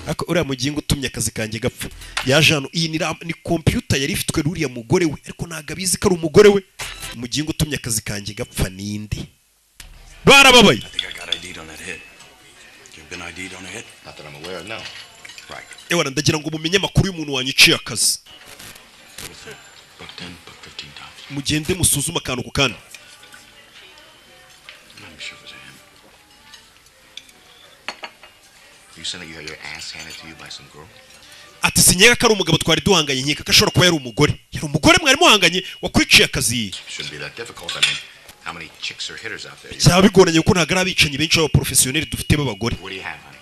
Ariko uriya mugingo utumye akazi kanjye gapfa yaje hano. Iyi ni computer yari ifitwe n'uriya mugore we, ariko ntabwo abizi ko ari umugore we. Umugingo utumye akazi kanjye gapfa ninde? Barababaye. I think I got ID'd on that hit. You've been ID'd on a hit? Not that I'm aware of, no. Right. Ewana, ndagira ngo mumenye amakuru y'umuntu wanyiciye akazi. Buck 10, buck 15 tops. Mugende musuzume akantu ku kandi. I'm not even sure if it was him. You saying that you had your ass handed to you by some girl? Ati sinkeka ko ari umugabo twari duhanganye, nkeka ko ashobora kuba yari umugore, yari umugore mwari muhanganye wakwiciye akazi. Shouldn't be that difficult. I mean, How many chicks or hitters out there? Byaba bigoranye kuko ntabwo ari abicanyi benshi b'abaporofesiyoneri dufite b'abagore. What do you have, honey?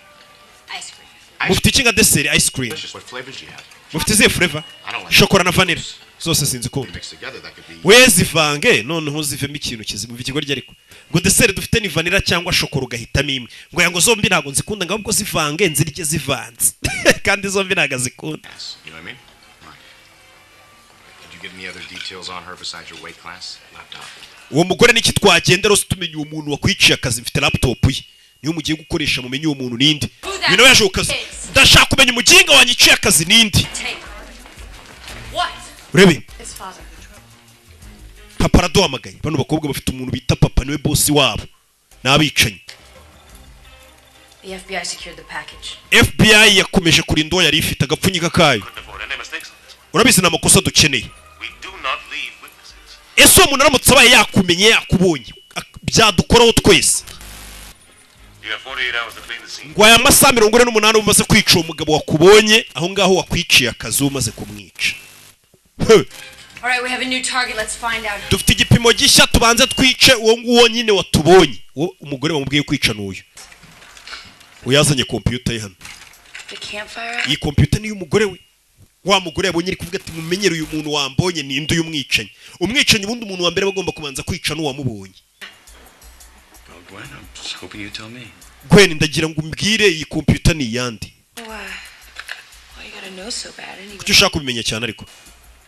Ice cream. Mufite iki nka dessert? Ice cream. Delicious. What flavors do you have? Mufite izihe flavor? Shokora na vanilla zose sinzi kumva. Mixed together, that could be. We zivange noneho zivemo ikintu kizima. Umva ikigoryi, ariko ngo dessert dufite ni vanilla cyangwa shokora, ugahitamo imwe. Ngo yango zombi ntabwo nzikunda, ngo ahubwo zivange nzirye zivanze, kandi zombi ntabwo azikunda. You know what I mean? Right. Did you get any other details on her besides your weight class? Laptop. Uwo mugore niki twagenda rero tumenya uwo muntu wakwiciye akazi? Mfite laptop ye, niyo mugiye gukoresha mumenye uwo muntu ninde. Uyu nawe yaje ku kazi, ndashaka kumenya umuginga wanyiciye akazi ninde. Take. What? Urebe. His father. Papa araduhamagaye. Bano bakobwa bafite umuntu bita papa, niwe bosi wabo, ni abicanyi. The FBI secured the package. FBI yakomeje kurinda uwo yari ifite agapfunyika kayo. Urabizi, ni amakosa dukeneye. Ese uwo muntu aramutse abaye yakumenye, yakubonye, byadukoraho twese. You have 48 hours to clean the scene. Ngo aya masaha 48 umaze kwica uwo mugabo wakubonye aho ngaho wakwiciye akazi, umaze kumwica. He! All right, we have a new target. Let's find out. Dufite igipimo gishya, tubanze twice uwo nguwo nyine watubonye. Uwo umugore bamubwiye kwica n'uyu uyazanye kompiyuta ye hano. The campfire. Iyi kompiyuta ni iy'umugore we, wa mugore yabonye ari kuvuga ati: "Mumenyere uyu muntu wambonye ninde?" Uyu mwicanyi, umwicanyi ubundi umuntu wa mbere bagomba kubanza kwica n'uwamubonye. Well, Gwen, I'm just hoping you tell me. Gwen, ndagira ngo umbwire, iyi kompiyuta ni iyande? Oh, why you gotta know so bad anyway? Kuki ushaka kubimenya cyane ariko?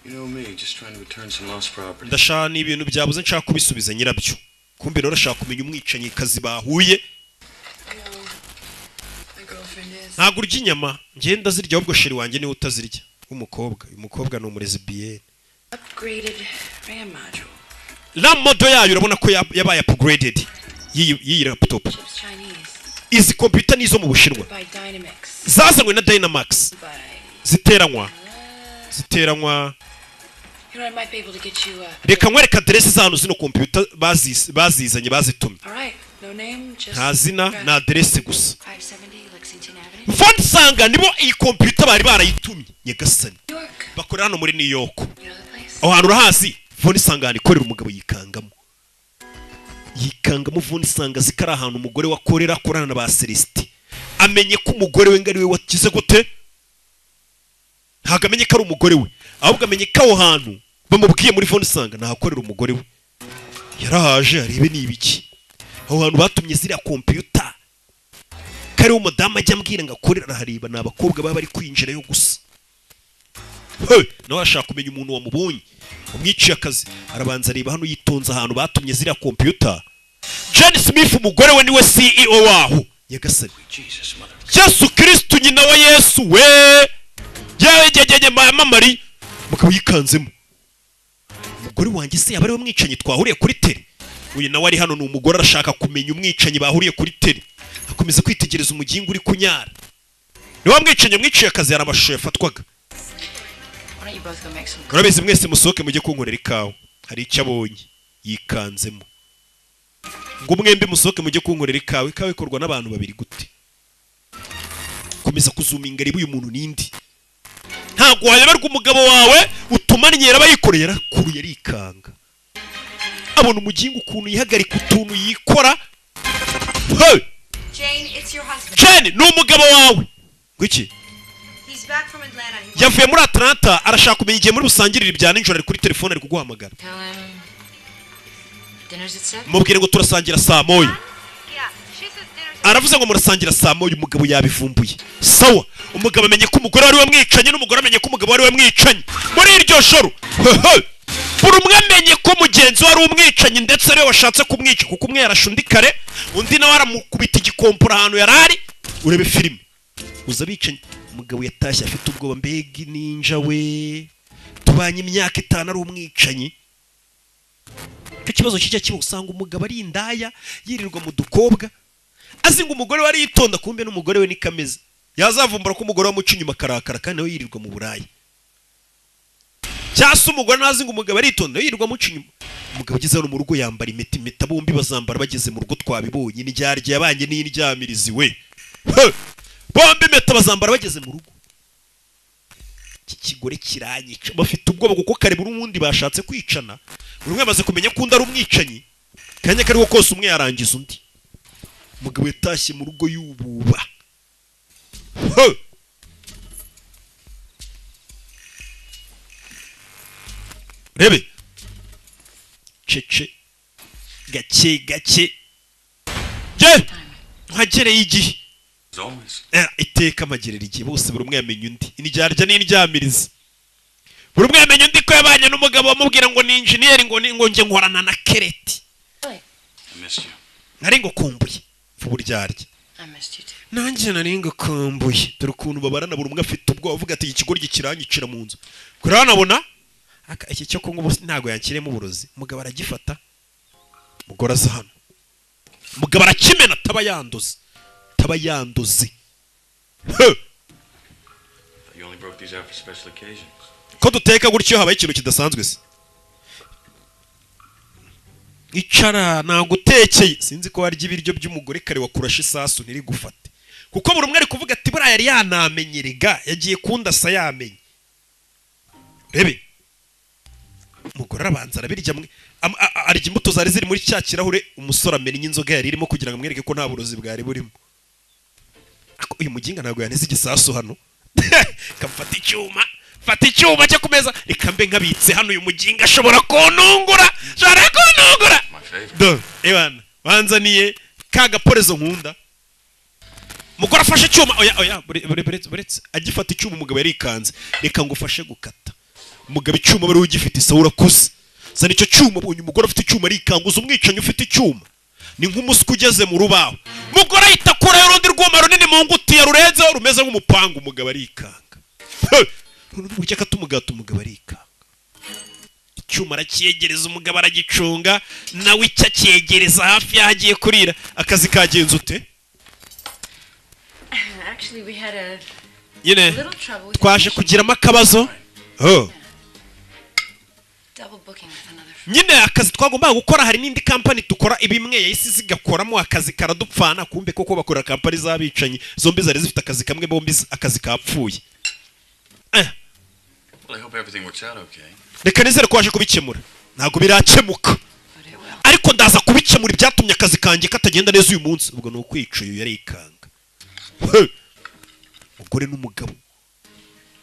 You know me, just trying to return some lost property. Ndashaka, ni ibintu byabuze nshaka kubisubiza nyirabyo. Kumbe rero arashaka kumenya umwicanyi kazi bahuye. My girlfriend is. Ntabwo urya inyama? Ngenda zirya, ahubwo chéri wanjye niwe utazirya w'umukobwa. Uyu mukobwa ni umulesbienne. Upgraded RAM module. RAM module yayo urabona ko yabaye upgraded y'iyi laptop. Chips Chinese. Izi kompiyuta ni izo mu Bushinwa. By Dynamics. Zazanywe na Dynamax. By. Ziteranywa. You know, I might be able to get you. Reka nkwereka aderesi z'ahantu zino kompiyuta bazizanye, bazitumye. All right. No name, just. Nta zina, ni aderesi gusa. 570 Lexington Avenue. Mfonsanga nibo iyi kompiyuta bari barayitumye. Nyagasani, bakorera hano muri New York. You know the place? Aho hantu urahazi? Vonisanga ahantu ikorera. Umugabo yikangamo, yikangamo. Vonisanga azi ko ari ahantu umugore we akorera, akorana na ba Celestin. Amenye ko umugore we ngo ari we wakize gute? Ntabwo amenye ko ari umugore we, ahubwo amenye ko aho hantu bamubwiye muri Vonisanga ntahakorera umugore we. Yarahaje arebe ni ibiki aho hantu batumye ziriya kompiyuta, ko ariwe umudamu ajya ambwira ngo akorera. Arahareba, ni abakobwa baba bari kwinjirayo gusa. He, nawe ashaka kumenya umuntu wamubonye umwiciye akazi. Arabanza areba hano yitonze ahantu batumye ziriya kompiyuta. Jane Smith, umugore we niwe CEO waho. Nyagasani Yesu Kirisitu, nyina wa Yesu we, yewe mama Mari! Mugabo yikanzemo, umugore wanjye se yaba ariwe mwicanyi twahuriye kuri tele? Uyu nawe ari hano ni umugore, arashaka kumenya umwicanyi bahuriye kuri tele. Akomeza kwitegereza umugingo uri kunyara, ni wa mwicanyi mwiciye akazi. Hari amashusho yafatwaga. Why don't you both go make some Murabizi, mwese musohoke mujye kunkorera ikawa. Hari icyo abonye yikanzemo. Ngo mwembi musohoke mujye kunkorera ikawa. Ikawa ikorwa n'abantu babiri gute? Komeza kuzuminga areba uyu muntu nindi. Ntabwo wayoberwa umugabo wawe utumanyera aba yikoreye. Yarakuruye arikanga, abona umugingo ukuntu yihagarika, utuntu yikora. Hey! Jane, it's your husband. Jane, ni umugabo wawe. Ngwiki? He's back from Atlanta. He Yavuye muri Atlanta, arashaka kumenya igihe muri busangirire ibya nijoro. Ari kuri telefone, ari kuguhamagara. Tell him dinner's at 7. Mubwire ngo turasangira saa 1. Yeah, she says dinner's Aravuze ngo murasangira saa 1. Umugabo yabivumbuye. Sawa, umugabo amenye ko umugore wari we mwicanyi, n'umugore amenye ko umugabo wari we mwicanyi. Muri iryo joro, hehe, buri umwe amenye ko mugenzi we ari umwicanyi, ndetse ariwe washatse kumwica, kuko umwe yarashe undi kare, undi nawe aramukubita igikompora ahantu yari ari. Urebe filime uza abicanyi. Umugabo yatashye afite ubwoba. Mbega ninja we, tubanye imyaka 5 ari umwicanyi! Icyo kibazo kijya kiba, usanga umugabo ari indaya, yirirwa mu dukobwa, azi ngo umugore we aritonda, kumbe n'umugore we niko ameze. Yazavumbura ko umugore we amuca inyuma akarakara, kandi nawe yirirwa mu buraya. Cyangwa se umugore ntazi ngo umugabo aritonda, nawe yirirwa amuca inyuma. Umugabo ugeze hano mu rugo yambara impeta. Impeta bombi bazambara bageze mu rugo, twabibonye. N'indyarya yabanye n'indyamirizi we. He! Bombi impeta bazambara bageze mu rugo. Iki kigore kiranyica. Bafite ubwoba kuko kare buri ubundi bashatse kwicana, buri umwe amaze kumenya ko undi ari umwicanyi. Kanya kariho kose umwe yarangiza undi. Umugabo yatashye mu rugo yububa. Rebe cece gake gake je nkagereye igihe iteka amagerera igihe bose buri umwe yamenye undi indyarya n'indyamiriza buri umwe yamenye undi ko yabanye n'umugabo wamubwira ngo ni engineer ngo ni ngo nge nkorana na Kereti. Nari ngo kumbuye uburyarya nanjye nari ngo kumbuye. Dore ukuntu babarana buri umwe afite ubwoba avuga ati ikigoryi kiranyicira mu nzu. Kuranabona iki cyo kunywa ubu ntago yankiremo uburozi. Umugabo aragifata, umugore aza hano, umugabo arakimena taba yanduze, taba yanduze. Ko duteka gutyo habaye ikintu kidasanzwe se? Icara nagutekeye. Sinzi ko warya ibiryo by'umugore kare wakurasha isasu ntirigufate, kuko buri umwe ari kuvuga ati buriya yari yanamenyerega yagiye kundasa yamenye. Rebe umugore arabanza arabirya, arya imbuto zari ziri muri cya kirahure. Umusore amenya inzoga yari irimo kugira ngo amwereke ko nta burozi bwari burimo. Uyu muginga ntabwo yaneze igisasu hano. Kamfata icyuma, fata icyuma cyo kumeza, reka mbe nkabitse hano. Uyu muginga ashobora kontungura, ashobora kontungura. Do ebana banzaniye ka gaporezo nkunda. Mugore afashe icyuma, oya oya buretse agifata icyuma umugabo yarikanze, reka ngufashe gukata. Umugabo icyuma bari ugifite isawura kusa zana icyo cyuma. Ubonye umugore afite icyuma arikanguza umwicanyi ufite icyuma ni nk'umuswa ugeze mu rubaho. Mugore ahita akurayo urundi rwuma runini mu ngutiya rurenzeho rumeze nk'umupanga. Umugabo arikanga, uburyo akata umugati umugabo arikanga. Icyuma aracyegereza umugabo aragicunga, nawe icyo acyegereza hafi y'aho agiye kurira. Akazi kagenze ute? Nyine twaje kugiramo akabazo nyine akazi twagombaga gukora. Hari n'indi kampani dukora ibimwe yahise zigakoramo akazi karadupfana. Kumbe koko bakora kampani z'abicanyi zombi zari zifite akazi kamwe, bombi akazi kapfuye. Reka nizere ko waje kubikemura. Ntabwo birakemuka ariko ndaza kubikemura. Ibyatumye akazi kanjye katagenda neza uyu munsi ubwo ni ukwica. Uyu yarikanga umugore n'umugabo.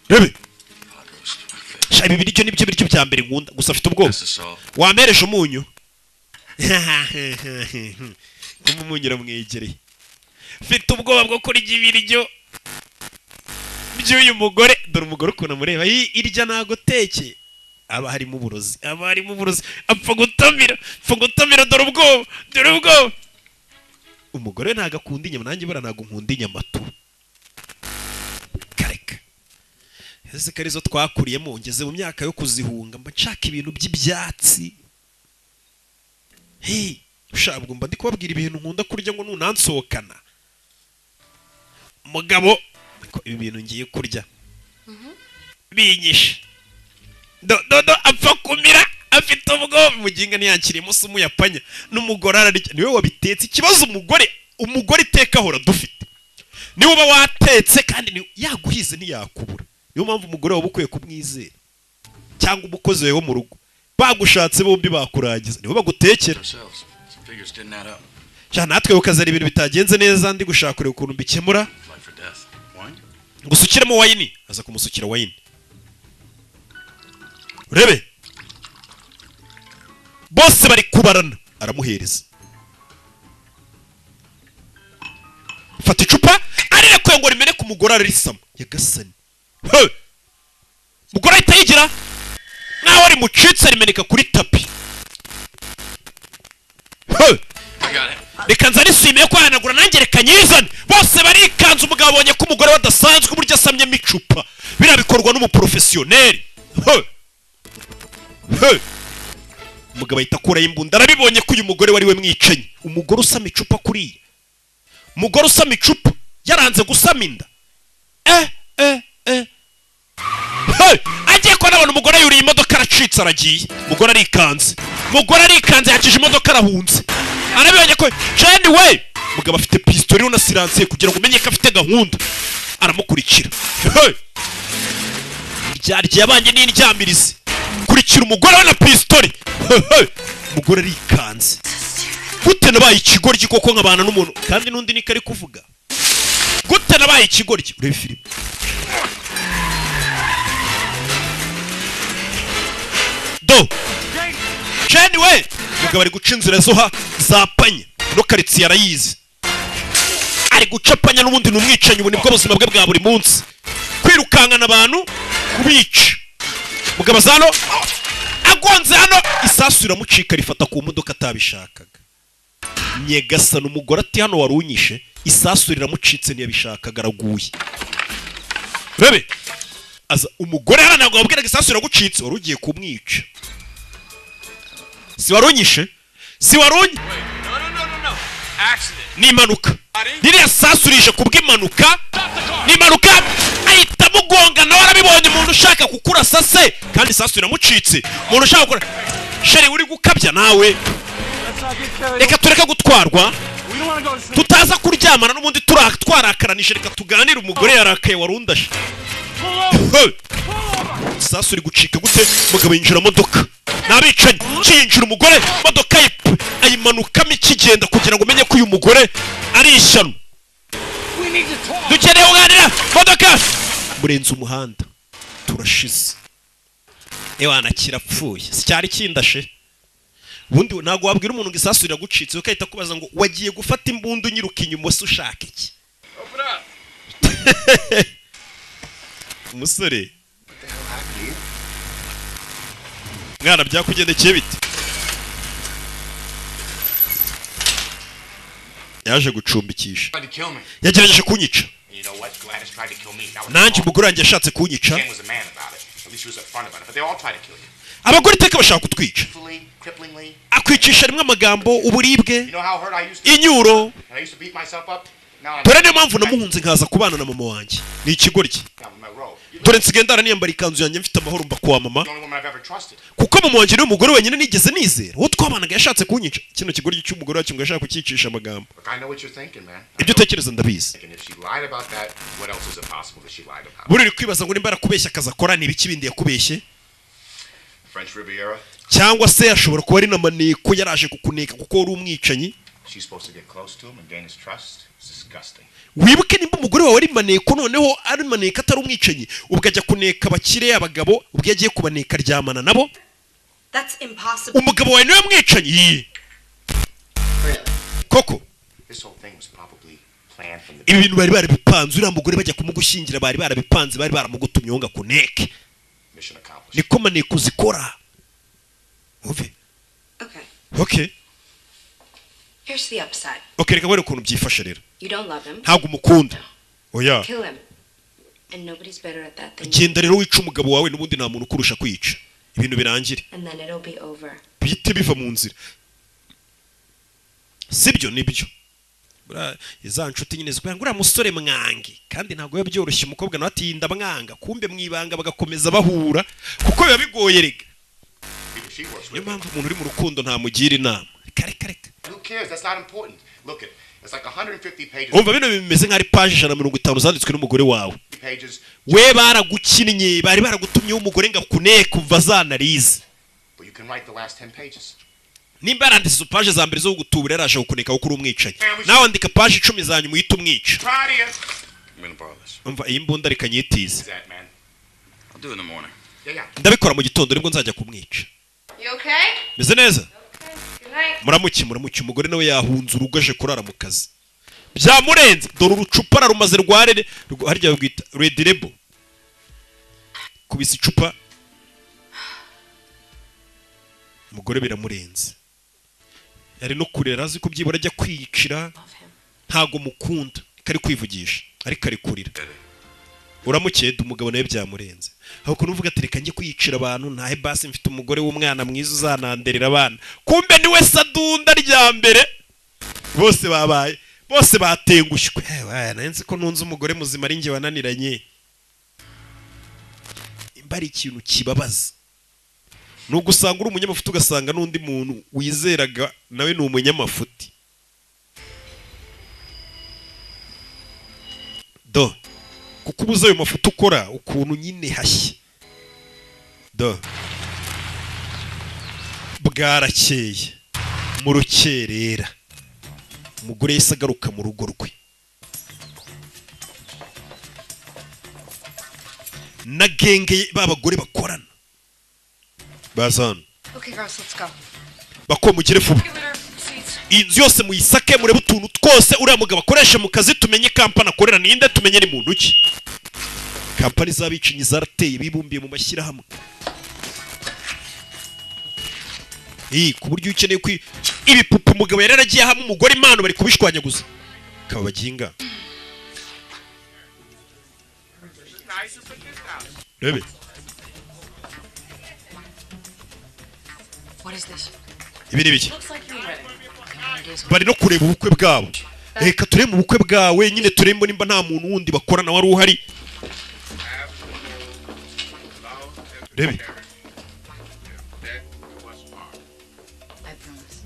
Rebe ibi biryo nibyo biryo bya mbere nkunda gusa afite ubwoba. Wamereje umunyu kumva umunyu uramwegereye. Mfite ubwoba bwo kurya ibiryo by'uyu mugore. Dore umugore ukuntu amureba, irya naguteke aba harimo uburozi, aba harimo uburozi. Apfa gutamira, apfa gutamira. Dore ubwoba, dore ubwoba. Umugore ntago akunda inyama, nanjye bara ntago nkunda inyama tu. Kareka ese karizo twakuriyemo, ngeze mu myaka yo kuzihunga mba nshaka ibintu by'ibyatsi. Hey, ushabwo mba ndi kubabwira ibintu nkunda kurya ngo nunansohokana. Mugabo ko ibi bintu ngiye kurya binyishe. Do do do apfa kumira afite ubwoba. Muginga ntiyankirimo sumu yapanya n'umugore ararya. Niwe wabitetse. Ikibazo umugore, umugore iteka ahora dufite. Niwe uba watetse kandi yaguhize ntiyakubura. Niyo mpamvu umugore wawe ukwiye kumwizera, cyangwa umukozi wawe wo mu rugo. Bagushatse bombi bakuragiza, nibo bagutekera. Cyane natwe ukazana ibintu bitagenze neza, ndi gushaka ukuntu mbikemura. Gusukiramo wine, aza kumusukira wine. Urebe bose bari kubarana, aramuhereza. Fata icupa arirekuye ngo rimene ku mugore ararisama. Nyagasani mugore ahita yigira nkaho rimucitse rimeneka kuri tapi. Reka nzane isume yo kwihanagura nanjye reka nyizane. Bose barikanze. Umugabo abonye ko umugore we adasanzwe uburyo asamyemo icupa. Biriya bikorwa n'umuprofesiyoneri. Umugabo ahita akuraho imbunda. Arabibonye ko uyu mugore wari we mwicanyi. Umugore usama icupa kuriya, umugore usama icupa yaranze gusama inda. Agiye kubona abantu umugore yuriye imodoka aracitse aragiye. Umugore arikanze, umugore arikanze yakije imodoka arahunze. Arabibonye ko Jenny we mugabo afite pistori na silencieux kugira ngo umenye ko afite gahunda. Aramukurikira. Iryarya yabanye n'indyamirizi. Kurikira umugore we na pistori. Umugore arikanze. Gute nabaye ikigoryi koko nkabana n'umuntu kandi n'undi niko ari kuvuga? Gute nabaye ikigoryi? Urebe filime. Do Jenny we, umugabo ari guca inzira zo ha zapanye no karitsiye arayizi, ari gucapanya n'ubundi ni umwicanyi. Ubu nibwo buzima bwe bwa buri munsi, kwirukankana abantu, kubica. Mugabo zano agonze hano, isasu iramucika rifata ku modoka atabishakaga. Nyegasana, umugore ati hano wari unyishe. Isasu riramucitse ntiyabishakaga, araguye. Rebe aza umugore hano, ntabwo wabwiraga isasu iragucitse, wari ugiye kumwica. Si wari unyishe, si wari unyi ni impanuka. Ririya sasu rije kubw'impanuka, ni impanuka. Ahita amugonga nawe arabibonye. Umuntu ushaka kukurasa se kandi isasu iramucitse, umuntu ushaka gukora sheri uri gukabya nawe. Reka tureke gutwarwa, tutaza kuryamana n'ubundi twarakaranije, reka tuganire. Umugore yarakaye, warundashe. Isasu uri gucika gute? Mugabo yinjira modoka n'abicanyi, kiyinjira umugore modoka ayimanukamo ikigenda kugira ngo umenye ko uyu mugore ari ishyano. Dukeneye kuganira. Modoka murenze umuhanda, turashize. Ewana kirapfuye, si cyari kindashe. Ubundi ntabwo wabwira umuntu ngo isasu riragucitse ukahita kubaza ngo wagiye gufata imbunda unyiruka inyuma se ushaka iki? Umusore mwana byakugendekeye bite? Yaje gucumbikisha, yagerageje kunyica. Nanjye umugore wanjye yashatse kunyica. Abagore iteka bashaka kutwica, akwicisha rimwe amagambo, uburibwe, inyuro. Dore niyo mpamvu namuhunze nkaza kubana na mama wanjye, ni ikigoryi. Dore nsigaye ndaraniyambara ikanzu yanjye mfite amahoro mba kwa mama, kuko mama wanjye niwe mugore wenyine nigeze nizera. Uwo twabanaga yashatse kunyica. Kino kigoryi cy'umugore wacu ngo yashaka kucyicisha amagambo. Ibyo utekereza ndabizi. Buri uri kwibaza ngo nimba arakubeshya akazi akora ni ibiki bindi yakubeshye, cyangwa se ashobora kuba ari na maneko yaraje kukuneka kuko uri umwicanyi. Wibuke nimba umugore wawe ari maneko, noneho ari maneko atari umwicanyi, ubwo ajya kuneka abakire abagabo, ubwo yagiye kubaneka aryamana nabo. Umugabo wawe niwe mwicanyi koko? Ibi bintu bari barabipanze, uriya mugore bajya kumugushyingira bari barabipanze, bari baramugutumye ngo akuneke. Niko maneko zikora. Okay. Here's the upside. Okay, reka mbone ukuntu byifashe rero. You don't love him. Ntabwo umukunda. Oya. Kill him. And nobody's better at that than you. Genda rero wica umugabo wawe, n'ubundi nta muntu ukurusha kwica. Ibintu birangire. And then it'll be over. Bihite biva mu nzira. Sibyo nibyo. Bura iza nshuti nyine zikubwira ngo uriya musore mwange, kandi ntabwo biba byoroshye umukobwa nawe atinda mwanga, kumbe mwibanga bagakomeza bahura kuko biba bigoye rega. Niyo mpamvu umuntu uri mu rukundo ntamugira inama. Reka reka reka. Umva bino bimeze nk'ari paje 150 zanditswe n'umugore wawe. We baragukinnye, bari baragutumye umugore ngo akuneke umva zanarize. Nimba yaranditse izo paje za mbere zo gutubura yaraje kukuneka kuko uri umwicanyi, nawe andika paje 10 za nyuma uhita umwica. Umva iyi mbunda reka nyitize. Ndabikora mu gitondo nibwo nzajya kumwica. Meze neza? Muramuki muramuki. Umugore nawe yahunze urugo aje kurara mu kazi, byamurenze. Dore urucupa rarumaze rwarere, harya rwita Red Label. Kubisa icupa umugore biramurenze, yari no kurera azi ko byibura ajya kwiyicira. Ntago mukunda, kari kwivugisha ariko ari kurira. Uramukeye umugabo nawe byamurenze, aho kuntu uvuga ati reka njye kwiyicira abantu ntahe basi mfite umugore w'umwana mwiza uzananderera abana, kumbe niwe sadunda rya mbere. Bose babaye bose batengushywe. Nari nzi ko ntunze umugore muzima ari njye wananiranye. Imba ari ikintu kibabaza ni ugusanga uri umunyamafuti ugasanga n'undi muntu wizeraga nawe ni umunyamafuti. Do kuko ubuze ayo mafuti ukora ukuntu nyine hashye. Do Bwarakeye mu rukerera, umugore yahise agaruka mu rugo rwe na genge b'abagore bakorana bazana. Okay, girls, let's go. Bako mugire vuba, inzu yose muyisake, murebe utuntu twose uriya mugabo akoresha mu kazi, tumenye kampani akorera ninde, tumenye ni muntu ki. Kampani z'abicanyi zarateye, bibumbiye mu mashyirahamwe. Ku buryo ukeneye kwi ibipupe umugabo yari yaragiye hamwe umugore impano bari kubishwanyaguza kaba baginga. Rebe. What is this? Ibi ni biki? Looks like you're ready. Bari no kureba ubukwe bwabo. Reka turebe mu bukwe bwawe nyine, turebe nimba nta muntu wundi bakorana wari uhari. Rebe. I promise.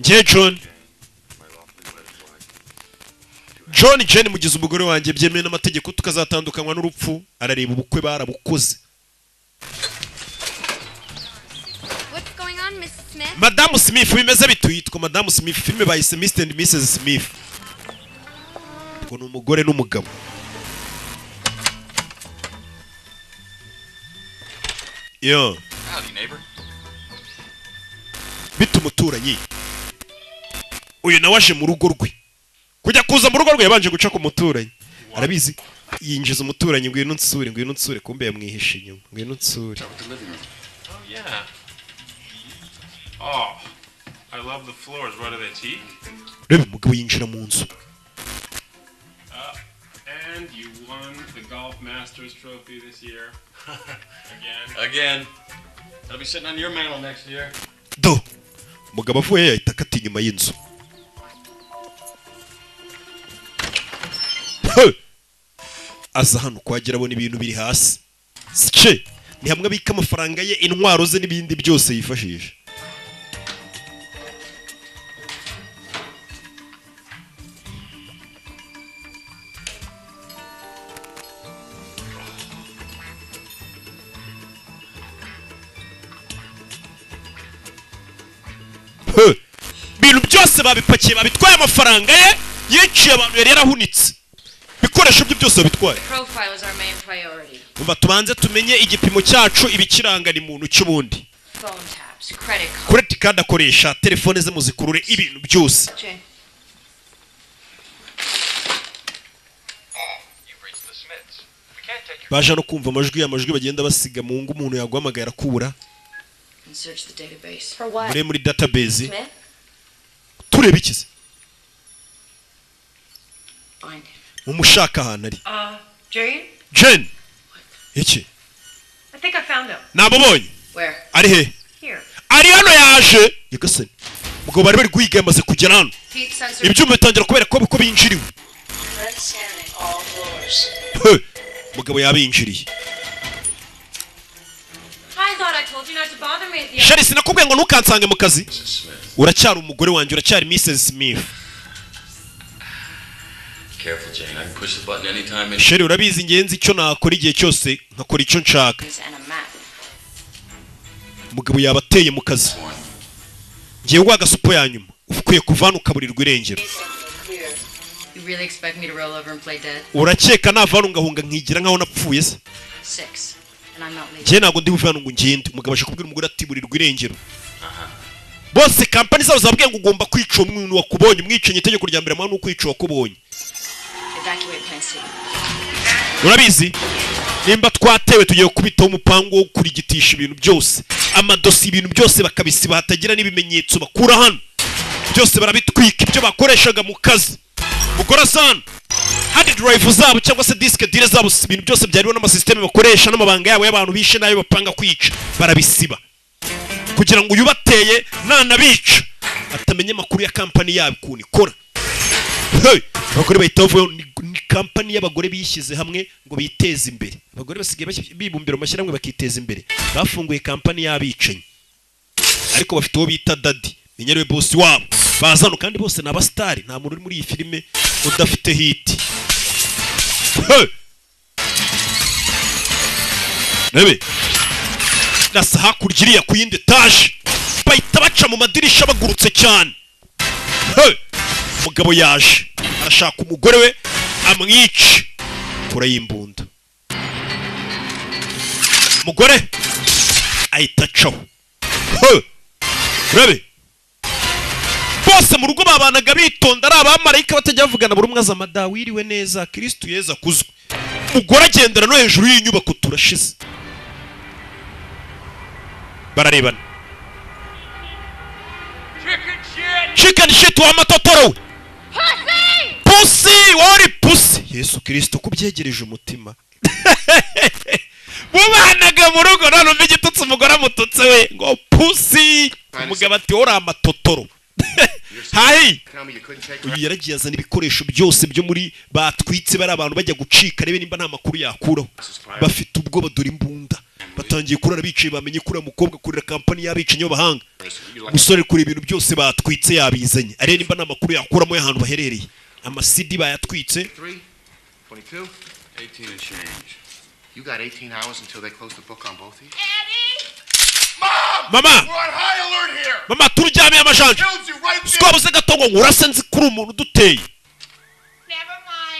Njye John, John Jane mugize umugore wanjye byemewe n'amategeko, tukazatandukanywa n'urupfu. Arareba ubukwe barabukoze. What's going on, Mrs. Smith? Madamu Smith bimeze bitu? Yitwa Madamu Smith, filime bayise Mr and Mrs Smith. Ngo ni umugore n'umugabo. Yo, Howdy, neighbor. bita umuturanyi. Uyu nawe aje mu rugo rwe. Kujya kuza mu rugo rwe yabanje guca ku muturanyi. Arabizi, yinjiza umuturanyi, ngwino unsure, ngwino unsure, kumbe yamwihishe inyuma. Ngwino unsure. Start with the living room. Oh, yeah. Oh, I love the floors. What are they, teak? Rebe umugabo yinjira mu nzu. And you won the Golf Masters trophy this year. Again. Again. That'll be sitting on your mantle next year. Do umugabo avuye yahita akata inyuma y'inzu. He! Aza hano kwagira abona ibintu biri hasi. Sice ni hamwe abika amafaranga ye, intwaro ze n'ibindi byose yifashisha. He! Ibintu byose babipakiye, babitwaye, amafaranga ye, yiciye abantu yari yarahunitse, ibikoresho bye byose babitwaye. Profile is our main priority. Umva, tubanze tumenye igipimo cyacu, ibikiranga ni muntu cy'ubundi. Phone taps, credit cards. Credit card akoresha, telefone ze muzikurure, ibintu byose. Jane. You've reached the Smiths. We can't take your Baje no kumva amajwi, amajwi bagenda basiga mu ngo, umuntu yaguhamagaye arakubura. And search the database. For what? Muri database Smith? turebe ikize. Find him. Mumushaka ahantu ari. Jane? Jane, iki? I think I found him. Namubonye. Where? Ari he? Here. Ari hano, yaje. Nyagasani, mugabo bari bari guhiga yamaze kugera hano. Heat sensor. Ibyuma bitangira kubera ko binjiriwe. Red scanning all floors. He! Mugabo yabinjiriye. I thought I told you not to bother me at the Shari, sinakubwiye ngo ntukansange mu kazi? Uracyari umugore wanjye, uracyari Mrs Smith. Careful, Jane. I can push the button anytime. Any- Sheri, urabizi ingenzi icyo nakora igihe cyose nkakora icyo nshaka. And a map. Umugabo yaba ateye mu kazi. Ngiye guha agasupo ya nyuma, ukwiye kuva hano ukaburirwa irengero. You really expect me to roll over and play dead? Urakeka nava hano ngahunga nkigira nkaho napfuye se? 6. And I'm not leaving. Njye ntabwo ndi buve hano ngo ngende. Umugabo aje kubwira umugore ati burirwa irengero. Bose kampani zabo zababwiye ngo ugomba kwica uwo muntu wakubonye, umwicanyi, itegeko rya mbere ni ukwica uwakubonye. Evacuate Plan C. Urabizi, nimba twatewe tugiye kubitaho umupango wo kurigitisha ibintu byose, amadosiye, ibintu byose bakabisiba, hatagira n'ibimenyetso bakura hano, byose barabitwika, ibyo bakoreshaga mu kazi. Mugore asana hard drive zabo cyangwa se disque dur zabo, ibintu byose byariho n'amasisiteme bakoresha n'amabanga yabo y'abantu bishe n'ayo bapanga kwica, barabisiba kugira ngo uyu ubateye nanabica atamenye amakuru ya kampani yabo ukuntu ikora. Hey! Abagore bahita bavuga ni kampani y'abagore bishyize hamwe ngo biteze imbere. Abagore basigaye bibumbira mu mashyirahamwe bakiteza imbere. Bafunguye kampani y'abicanyi, ariko bafite uwo bita Daddy, menya ariwe boss wabo. Bazano kandi bose ni abasitari, nta muntu uri muri iyi filime udafite hit. Hey! Rebe Rasa hakurya iriya ku yindi etaje, bahita baca mu madirisha bagurutse cyane. Hey! Umugabo yaje arashaka umugore we amwice. Kura y'imbunda, umugore ahita acaho. Hey! Urabe bose mu rugo babanaga bitonda, ari abamarayika, batajya bavugana, buri umwe aza amada wiriwe neza, Kristu Yezu akuzwe. Umugore agendera no hejuru y'inyubako, turashize. Bararebana. Chicken shit wa matotoro we, pussy wari pussy. Yesu Kristo kubyegereje umutima. Mubanaga mu rugo none umva igitutsi umugore amututse we ngo pussy, umugabo ati uri amatotoro. Hayi, Tell me you couldn't take uyu yaragiye azana ibikoresho byose byo muri batwitse, bari abantu bajya gucika, arebe nimba nta makuru yakuraho. Bafite ubwoba, dore imbunda, batangiye kurara bicaye, bamenye ko uriya mukobwa akorera kampani y'abicanyi b'abahanga. Umusore kure ibintu byose batwitse yabizanye, arebe nimba nta makuru yakuramo y'ahantu baherereye. Amasidi bayatwitse. 3, 22, 18 and change. You got 18 hours until they close the book on both of you? Mama! We're on high alert here! Mama, turyamiye amajanja. Killed you right there! Twabuze gato ngo nkurase, nzi kuri umuntu uduteye.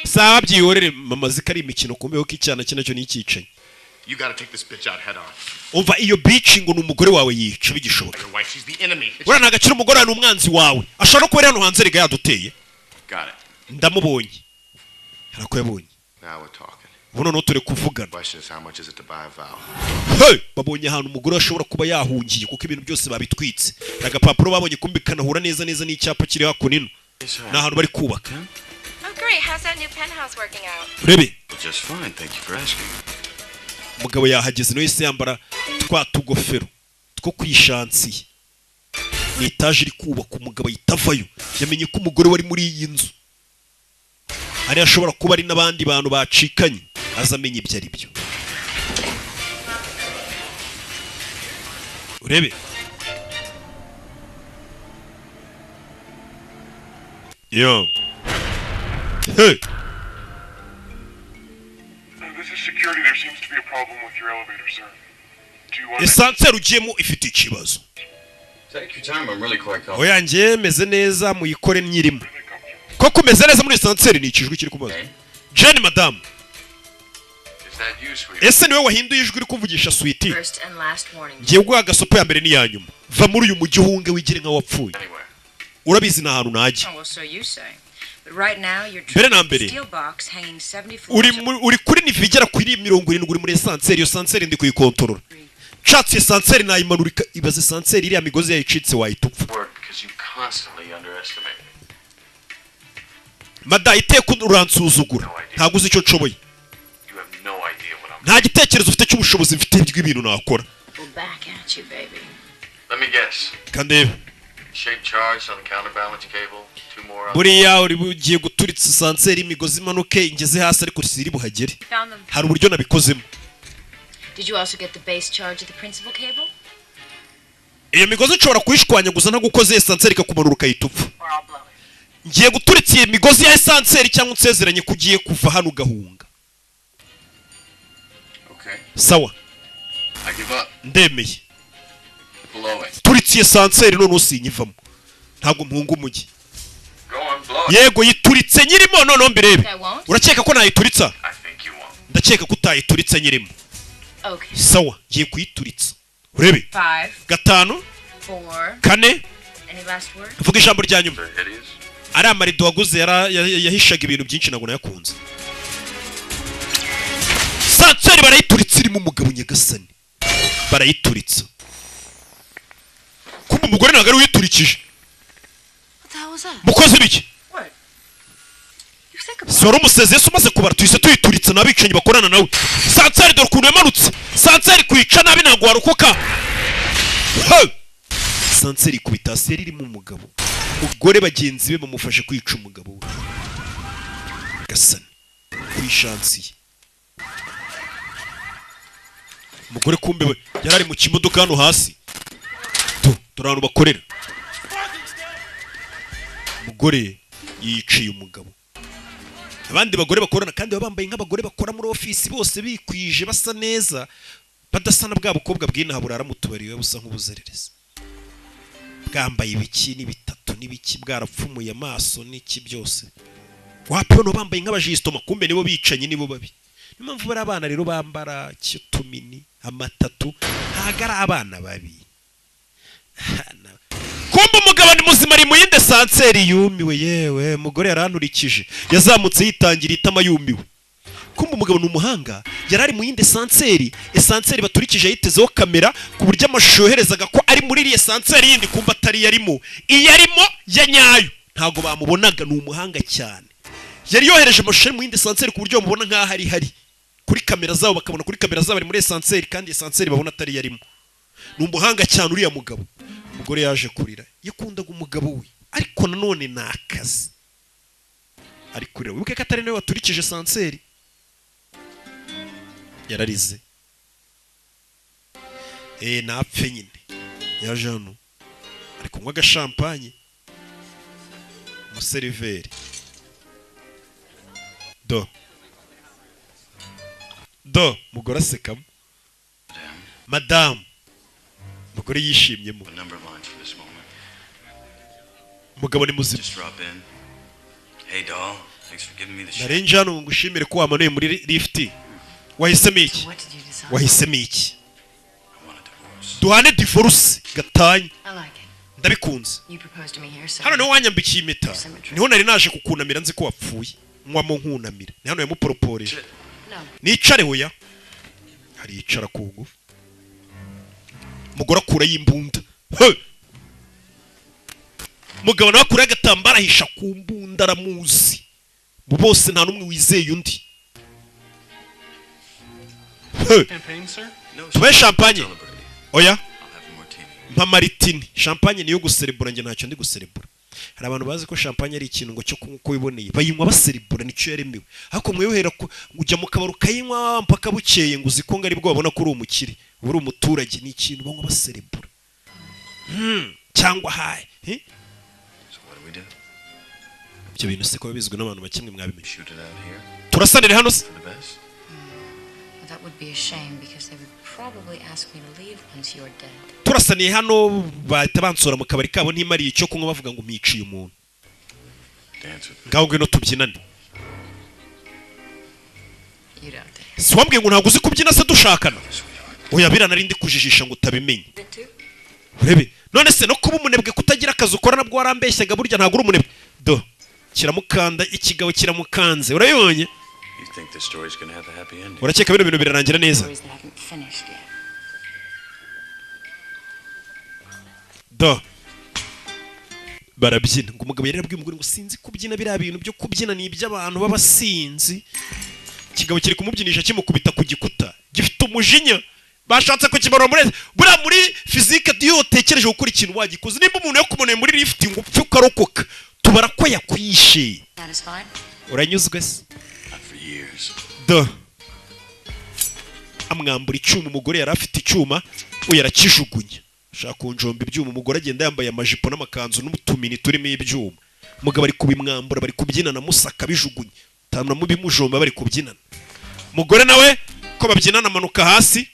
Sawa, byihorere mama, ziko ari imikino, kumbeho ko icyana cye nacyo ni icyicanyi. You gotta take this bitch out head on. Umva, iyo bitch ngo ni umugore wawe, yica bigishoboka. Your wife, she's the enemy. Buriya ntabwo akiri umugore wawe, ni umwanzi wawe. Ashobora no kuba ari hano hanze rega yaduteye. Got it. Ndamubonye, hari ako yabonye. Now we're talking. Ubu noneho turi kuvugana. Question is, how much is it to buy a vowel? Hey! Babonye ahantu umugore ashobora kuba yahungiye, kuko ibintu byose babitwitse. Agapapuro babonye kumbi kanahura neza neza n'icyapa kiri hakuno ino, ni ahantu bari kubaka. Oh, great. How's that new penthouse working out? Urebe. Just fine, thank you for asking. Umugabo yahageze, nawe se yambara twa tugofero two kwishansiye. Ni etaje iri kubaka. Umugabo ahita avayo, yamenye ko umugore wari muri iyi nzu hariya ashobora kuba ari n'abandi bantu bacikanye, aza amenya ibyo ari byo. Urebe yo, hey. This is security. There seems to be a problem with your elevator, sir. Do you want Esanseri ugiyemo ifite ikibazo. Take your time, I'm really quite comfortable. Oya, njye meze neza, muyikore nyirimo. Koko umeze neza muri esanseri? Ni ikijwi kiri kubaza Jane. Madamu. Is that you, sweetie? Ese niwe wahinduye ijwi uri kuvugisha, sweetie? First and last warning. Ngiye guha agasopo ya mbere n'iya nyuma. Va muri uyu mujyi, uhunge, wigire nka wapfuye. Urabizi ni ahantu najya. Oh, well, so you say. But right now, you're Mbere na trapped in a mbere, steel box hanging 70 uri floors. uri kuri niveau igera kuri 70, uri muri esanseri. Iyo sanseri ndi kuyikontorora. Nshatse esanseri nayimanura ibaze esanseri iriya migozi yayicitse, wahita upfa. Work because you constantly underestimate me. Mada, iteka uransuzugura, ntabwo uzi icyo nshoboye. You have no idea what I'm. Nta gitekerezo ufite cy'ubushobozi mfite bw'ibintu nakora. Well, back at you, baby. Let me guess. Kandebe. Shape charge on the counterbalance cable. Two more. On Buriya uri bugiye guturitsa esanseri, imigozi imanuke ingeze hasi, ariko siri buhagere. Found them. Hari uburyo nabikozemo. Did you also get the base charge of the principal cable? Iyo migozi nshobora kuyishwanyaguza ntagukoze, esanseri ikakumanura ukahita upfa. Or I'll blow it. Ngiye guturitsa iyi migozi ya esanseri cyangwa unsezeranye ko ugiye kuva hano ugahunga. Okay. Sawa. I give up. Ndemeye. Blow it. Turitse esanseri none usinyivamo, ntabwo mpunga umujyi. Go on, blow it. Yego, yituritse nyirimo noneho mbirebe. I won't? Urakeka ko nayituritsa? I think you won't. Ndakeka ko utayituritsa nyirimo. Okay. Sawa, ngiye kuyituritsa urebe. 5, 5, 4. 4. Any last word? Vuga ijambo rya nyuma. They're hideous. Ari amarido waguze yahishaga ibintu byinshi, ntabwo nayakunze. Sanseri barayituritsa irimo umugabo. Nyagasani, barayituritsa kumbe umugore ntabwo ari uyiturikije. What the hell was that? Mukozi biki? What? You think about Si wari umusezeye se? Umaze kubara tuhise tuyituritsa n'abicanyi bakorana nawe. Sanseri dore ukuntu yamanutse. Sanseri kwica nabi, ntabwo warokoka. Hey! Sanseri ikubita hasi yari irimo umugabo. Umugore bagenzi be bamufashe kwica umugabo we. Gasani ku ishansiye, umugore kumbe we yari ari mu kimodoka hano hasi. Tu dore ahantu bakorera. Umugore yiciye umugabo. Abandi bagore bakorana kandi baba bambaye nk'abagore bakora muri ofisi, bose bikwije, basa neza. Badasa na bwa bukobwa bw'inaha burara mu tubari we busa nk'ubuzererezi. Bwambaye ibiki n'ibitatu n'ibiki bwarapfumuye amaso n'iki byose. Wapi bano bambaye nk'abajisitoma kumbe nibo bicanyi nibo babi. Niyo mpamvu bari abana rero bambara kitumini amatatu ntago ari abana babi. Kumbe umugabo ni muzima ari mu yindi sanseri yumiwe yewe mugore yaranturikije yazamutse yitangira itama yumiwe. Kumbe umugabo ni umuhanga yarari mu yindi sanseri esanseri baturikije yitezeho kamera ku buryo amashusho yoherezaga ko ari muri iriya sanseri yindi kumbe atari yarimo iyarimo ya nyayo ntago bamubonaga. Ni umuhanga cyane yari yohereje amashusho mu yindi sanseri ku buryo bamubona nk'aho ari hari kuri kamera zabo bakabona kuri kamera zabo ari muri esanseri kandi esanseri babona atari yarimo. Ni umuhanga cyane uriya mugabo. Umugore yaje kurira yakundaga umugabo we ariko nanone ni akazi ari kurira. Wibuke ko atari nawe waturikije sanseri yararize napfe nyine yaje hano ari kunywa agashampanye umuseriveri do do mugore asekamo madamu mugore yishimyemo. Mugabo ni muzima. Narenje hano ngushimire ko wamanuye muri lift. Wahisemo iki? Wahisemo iki? Duhane divorce gatanya. Ndabikunze. Hano niho wanyambikiye impeta. Niho nari naje kukunamira nzi ko wapfuye. Nywamo nkunamira. Ni hano yamuporoporeje. Nicare hoya. Haricara ku ngufu. Mugore akura y'imbunda. Mugabo nawe akura agatambara ahisha ku mbunda aramuzi. Bose nta numwe wizeye undi. Tubaye champagne. Oya. Mpa maritini. Champagne niyo guserebura nge ntacyo ndi guserebura. Hari abantu bazi ko champagne ari ikintu ngo cyo kunywa uko wiboneye. Bayinywa baserebura nicyo yaremewe. Ariko mwe ko ujya mu kabari ukayinywa mpaka bukeye ngo uzi ko ngari bwo babona ko uri umukire. Uri umuturage ni ikintu banywa baserebura. Cyangwa haye. So what do we do? Ibyo bintu se ko bizwi n'abantu bakimwe mwabimenye. Turasanire hano se. That would be a shame because they would probably ask me to leave once you're dead. Turasaniye hano bahita bansora mu kabari kabo ntimariye icyo kunywa bavuga ngo miciye umuntu. Ngaho ngwino tubyinane. Si wambwiye ngo ntabwo uzi kubyina se dushakana? Oya bira nari ndi kujijisha ngo utabimenye. Urebe none se no kuba umunebwe kutagira akazi ukora nabwo warambeshyaga burya ntabwo uri umunebwe. Do kiramukanda ikigabo kiramukanze urabibonye? You think this story's gonna have a happy ending? Urakeka bino bintu birarangira neza? Do barabyina ngo umugabo yari yarabwiye umugore ngo sinzi kubyina biriya bintu byo kubyina ni iby'abantu b'abasinzi. Ikigabo kiri kumubyinisha kimukubita ku gikuta gifite umujinya bashatse kukibarura muri buriya muri physique iyo utekereje gukora ikintu wagikoze. Nimba umuntu yakumoneye muri lift ngo upfe ukarokoka tubara ko yakwishe. Uranyuzwe se? Do amwambura icyuma umugore yari afite icyuma we yarakijugunya ashaka kunjomba ibyuma. Umugore agenda yambaye amajipo n'amakanzu n'utumini turimo ibyuma. Umugabo ari kubimwambura bari kubyinana musaka bijugunya tamna mubimujomba bari kubyinana. Umugore nawe ko babyinana amanuka hasi.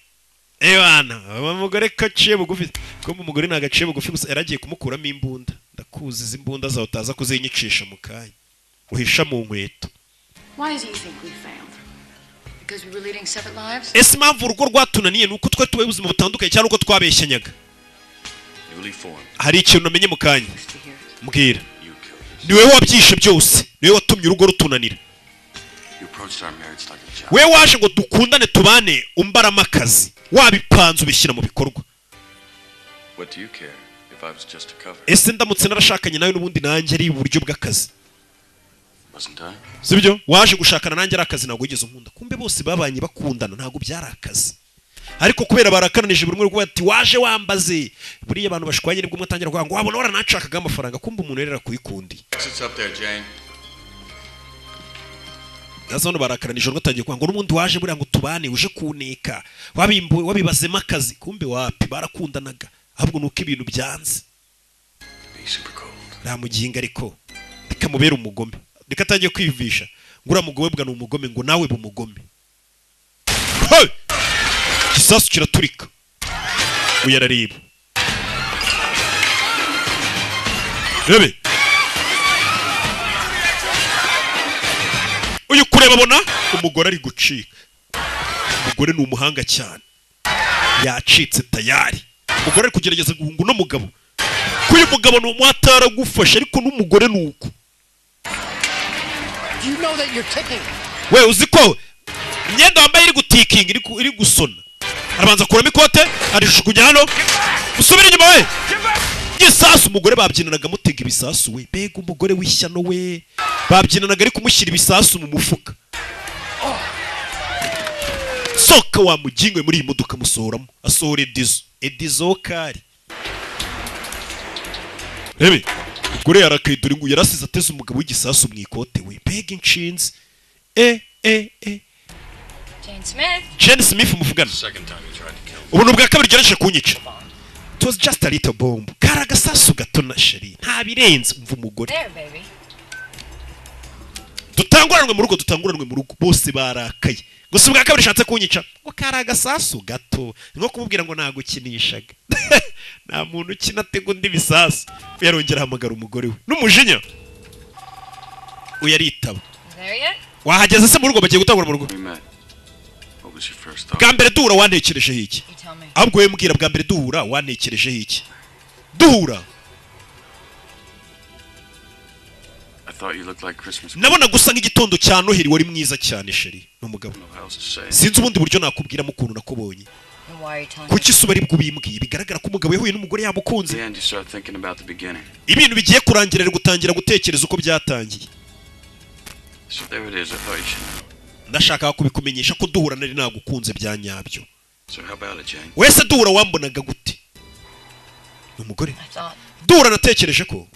Ebana umugore kaciye bugufi ko umugore nagaciye bugufi gusa yaragiye kumukuramo imbunda. Ndakuzi izi imbunda zawe utaza kuzinyicisha mu kanya uhisha mu nkweto. Why do you think we failed? Because we were leading separate lives? Ese impamvu urugo rwatunaniye nuko twe tubaye ubuzima butandukanye cyangwa uko twabeshyanyaga? Hari ikintu namenye mu kanya. Mbwira. Ni wewe wabyishe byose. Ni wewe watumye urugo rutunanira. We waje ngo dukundane tubane umbarama akazi. Wabipanze ubishyira mu bikorwa. What do you care if I was just a cover? Ese ndamutse narashakanye nawe n'ubundi nanjye ari uburyo bw'akazi. Sibyo? Waje gushakana nanjye ari akazi ntabwo wigeze unkunda. Kumbe bose babanye bakundana ntabwo byari akazi. Ariko kubera barakananije buri umwe ati waje wambaze. Buriya abantu bashwanye nibwo umwe atangira kuvuga ngo wabona waranashakaga amafaranga kumbe umuntu rero arakwikundiye. Nazo barakananije umwe atangiye kuvuga ngo n'ubundi waje buriya ngo tubane uje kuneka wabimbuwe wabibazemo akazi kumbe wapi barakundanaga ahubwo nuko ibintu byanze. Ramuginga ariko bikamubera umugome. Reka atangiye kwiyumvisha ngo uriya mugome bwa ni umugome ngo nawe bumugome. Igisasu kiraturika. Uyu arareba. Rebe. Uyu kureba abona umugore ari gucika. Umugore ni umuhanga cyane. Yacitse tayari. Umugore ari kugerageza guhunga uno mugabo. Kuyu mugabo ni umuhatara gufasha ariko n'umugore nuko. Do you know that you're ticking? We uzi ko imyenda wambaye iri gutikinga iri gusona. Arabanza kuramo ikote arishukunya hano. Usubira inyuma we. Gisasu umugore babyinanaga mutega ibisasu we. Bega umugore w'ishyano we. Babyinanaga ari kumushyira ibisasu mu mufuka. Soka wa mugingwe muri iyi modoka musohoramo. Asohora Edizo. Edizo kari. Rebe umugore yarakidura ngo yarasize ateze umugabo w'igisasu mu ikote we. Mbega inshinzi. Jane Smith. Jane Smith muvugana. Ubu ni ubwa kabiri ugerageje kunyica. It was just a little bomb. Kari agasasu gato na sheri. Nta birenze umva umugore. There, baby. Dutanguranwe mu rugo, dutanguranwe mu rugo. Bose barakaye. Gusa ubwa kabiri ushatse kunyica. Ngo kari agasasu gato. Nko kumubwira ngo nagukinishaga. Nta muntu ukina atega undi bisasu. Yarongera ahamagara umugore we. N'umujinya. Uyu aritaba. There yet? Wahageze se mu rugo bagiye gutangura mu rugo. Bwa mbere duhura wantekerejeho iki? Ahubwo wowe mbwira bwa mbere duhura wantekerejeho iki? Duhura. Nabona gusa nk'igitondo cya Noheli wari mwiza cyane sheri n'umugabo. Sinzi ubundi buryo nakubwiramo ukuntu nakubonye. Kuki se bari bwubimbwiye? Bigaragara ko umugabo yahuye n'umugore yamukunze. Ibintu bigiye kurangira ari gutangira gutekereza uko byatangiye. Ndashaka kubikumenyesha ko duhura nari nagukunze bya nyabyo. Wese duhura wambonaga gute? Umugore duhura natekereje ko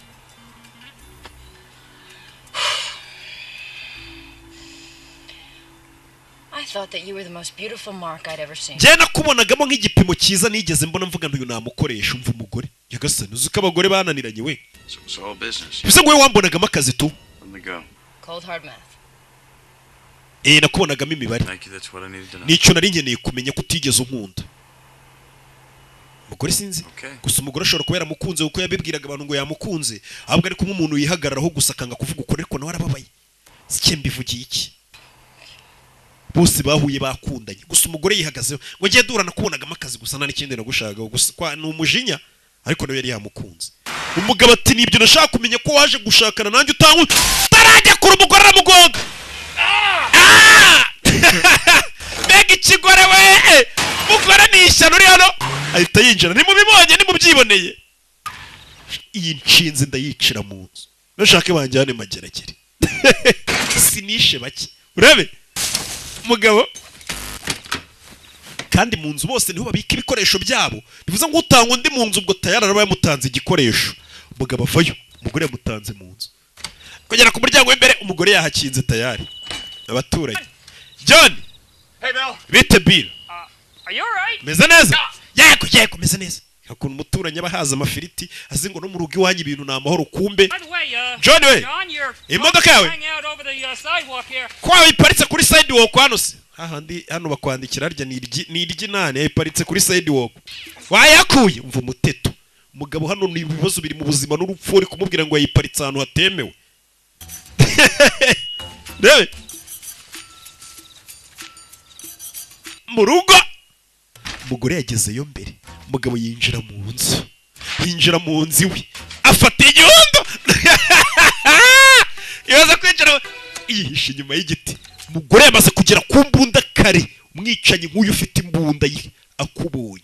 njye nakubonagamo nk'igipimo cyiza nigeze mbona mvuga ntuyu namukoresha. Umva umugore nyagasani uzi ko abagore bananiranye we. Bivuze ngo we wambonagamo akazi tu. Nakubonagamo imibare. Nicyo nari nkeneye kumenya ko utigeze unkunda. Umugore sinzi. Gusa umugore ashobora kuba yaramukunze kuko yabibwiraga abantu ngo yamukunze. Ahubwo ari kumwe umuntu yihagararaho gusa akanga kuvuga ukuri ariko nawe arababaye. Sike mbivugiye iki? Bose bahuye bakundanye. Gusa umugore yihagazeho ngo ngiye duhura nakubonagamo akazi gusa nta n'ikindi nagushagaho gusa kwa ni umujinya ariko nawe yari yamukunze. Umugabo ati nibyo nashaka kumenya ko waje gushakana nanjye utangu tarajya kure umugore aramugonga. Mbega ikigore we! Mugore ni ishyano uri hano. Ahita yinjira. Nimubibonye nimubyiboneye. Iyi nshinzi ndayicira mu nzu. Nashake banjyane mageragere. Sinishe bake. Urebe mugabo kandi mu nzu bose niho babika ibikoresho byabo. Bivuze ngo utanga undi mu nzu ubwo tayari araba yamutanze igikoresho. Umugabo avayo, umugore yamutanze mu nzu. Kugera ku muryango w'imbere umugore yahakinze tayari. Abaturanyi. John. Hey Bill. Bite Bill. Are you all right? Meze neza? Yego yego meze neza. Hakuntu umuturanyi abahaza amafiriti azi ngo no mu rugo iwanyu ibintu ni amahoro kumbe. John we. Imodoka yawe kwa iparitse kuri sidewalk hano se. Hahandi hano bakwandikira harya ni iryinane iparitse kuri sidewalk. Wayakuye umva umuteto. Umugabo hano ni ibibazo biri mu buzima n'urupfu uri kumubwira ngo yayiparitse ahantu hatemewe. Rebe mu rugo umugore yagezeyo mbere. Umugabo yinjira mu nzu. Yinjira mu nzu iwe afata inyundo. Yaza kwinjira yihishe inyuma y'igiti. Umugore yamaze kugera ku mbunda kare. Umwicanyi nk'uyu ufite imbunda ye akubonye.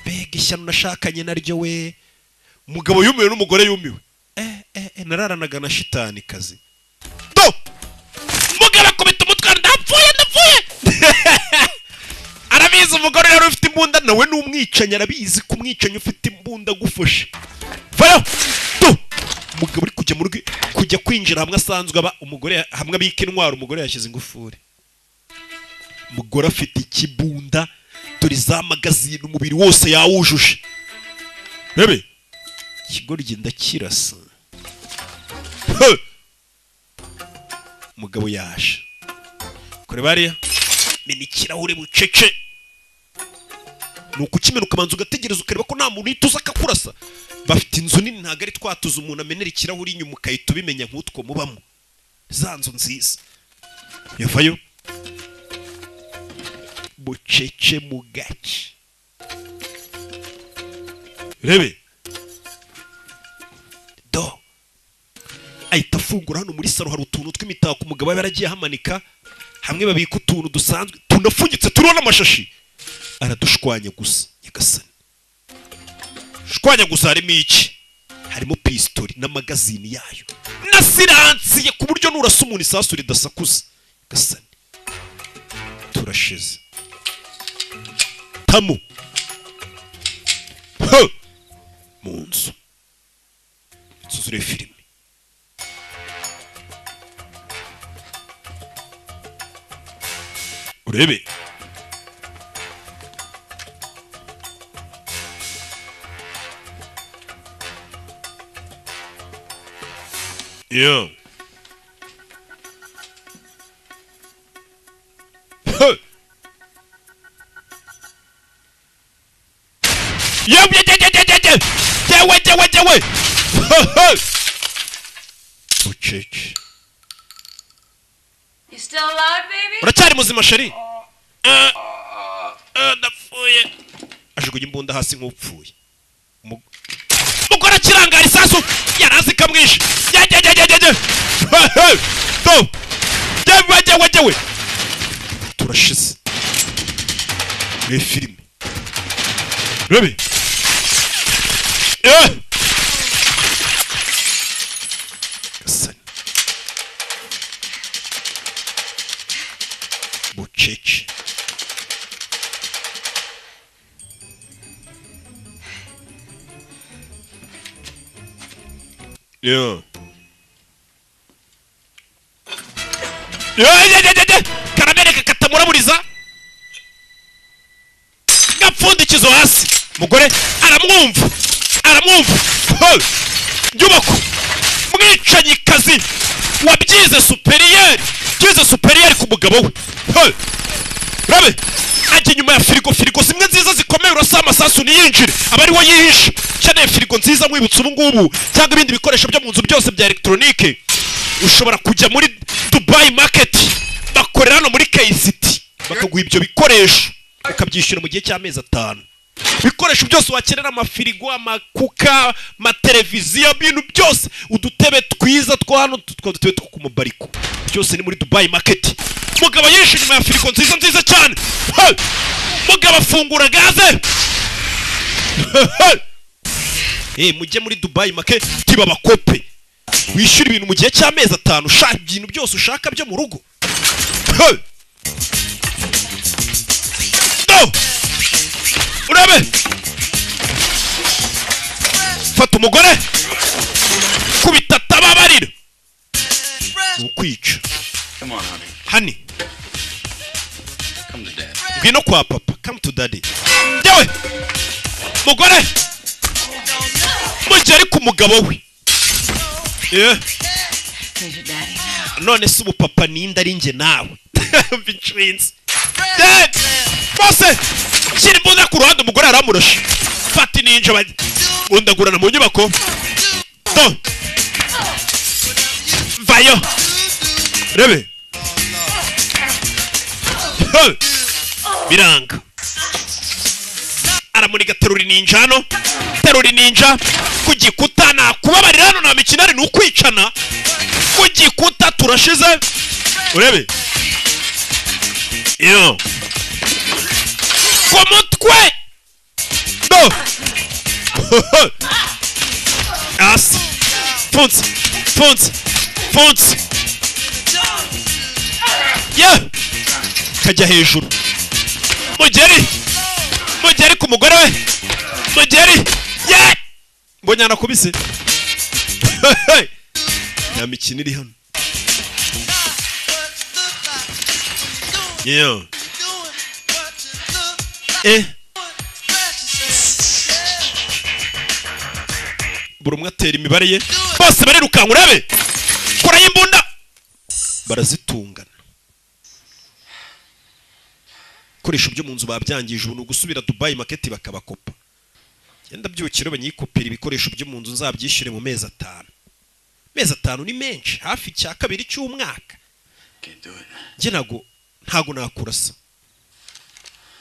Mbega ishyano nashakanye naryo we. Umugabo yumiwe n'umugore yumiwe. Nararanaga na shitani kazi. Do! Umugabo akubita umutwe ndapfuye ndapfuye. Arabizi umugore yari ufite imbunda nawe n'umwicanyi arabizi ko umwicanyi ufite imbunda gufashe. Vayo! Do! Umugabo uri kujya mu rugo kujya kwinjira hamwe asanzwe aba umugore hamwe abika intwaro umugore yashyize ingufuri. Umugore afite ikibunda dore za magazine umubiri wose yawujuje. Bebe ikigoryi ndakirasa. Umugabo yaje. Kure bariya mena ikirahure bucece. Ni ukukimena ukabanza ugategereza ukareba ko nta muntu uhita uza akakurasa. Bafite inzu nini, ntabwo ari twatuza umuntu amenera ikirahuri inyuma ukahita ubimenya nk'utwo mubamo. Za nzu nziza. Yavayo bucece mu gace. Rebe do ahita afungura. Hano muri salo hari utuntu tw'imitako umugabo aba yaragiye ahamanika, hamwe babika utuntu dusanzwe tunafungitse turiho n'amashashi. Aradushwanya gusa, nyagasani, shwanya gusa. Harimo iki? Harimo pistori n'amagazini yayo na siransiye, ku buryo nurasa umuntu isasu ridasakuza. Nyagasani, turashize. Tamu Ho! Mu nzu inzu zuriye filime. Urebe Yeah. Huh. Yeah, yeah, yeah, yeah, yeah, yeah. Jewe, jewe, jewe. Huh, huh. Bucece. You still alive, baby? Uracyari muzima sheri? Ndapfuye. Ajugunya imbunda hasi nk'upfuye. Mugore akirangara isasu yarazi kamwishe. Ya ya ya ya ya. Do. Jewe jewe jewe. Turashize. Ni filime. Rebe. Gasani. Bucece. Yeah. Yeah, yeah, yeah, yeah. Karabereka katamuraburiza. Gapfundikizo hasi. Mugore aramwumva. Aramwumva. Nyubako. Mwicanyi kazi wabyize superieur. Byize superieur ku mugabo we. Rabe. Ajye nyuma ya firigo, firigo zimwe nziza zikomeye urasa amasasu niyinjire. Abari wo yihishe. Cyane firigo nziza mwibutsa ubu ngubu cyangwa ibindi bikoresho byo mu nzu byose bya electronique. Ushobora kujya muri Dubai Market bakorera hano muri KCT bakaguha ibyo bikoresho ukabyishyura mu gihe cy'amezi 5. Ibikoresho byose wakenera, amafirigo, amakuka, amateleviziyo, ibintu byose, udutebe twiza two hano, two dutebe two ku mubariko, byose ni muri Dubai Market. Mugabo yishe nyuma ya firigo nziza nziza cyane. Mugabo afungura gaze. Mujye muri Dubai Market babakope, wishyura ibintu mu gihe cy'amezi 5, ushaka ibintu byose ushaka byo mu rugo. No! Urabe! Fata umugore kubita tababarira. Ukwica. Come on, honey. Honey. Come to daddy. Ngwino kwa papa. Come to daddy. Yewe! Mugore! Mugere ku mugabo we. Yeah. None se ubu papa ninde ari nge nawe? Bitwins. Dad! Bose! Shyira imbunda ku ruhande umugore aramurashe. Fata ninja bajya. Undagurana mu nyubako. Do. Vayo. Rebe. Biranga. Aramuniga terura ninja hano. Terura ninja ku gikuta, nakubabarira hano nta mikino ari nukwicana. Ku gikuta turashize. Urebe. Yo. Ku mutwe. Do. As. Funze. Funze. Funze. Yeah. Kajya hejuru. Mugeri. Mugeri ku mugore we. Mugeri. Yeah. Mbonye anakubise. Nta mikino iri hano. Yeah. Buri umwe atera imibare ye. Bose barirukanka urabe. Kora y'imbunda. Barazitungana. Ibikoresho byo mu nzu babyangije, ubu ni ugusubira Dubai Market bakabakopa. Genda byukire banyikopera ibikoresho byo mu nzu, nzabyishyure mu mezi 5. Mezi 5 ni menshi, hafi cya kabiri cy'umwaka. Can't do it. Njye ntago nakurasa.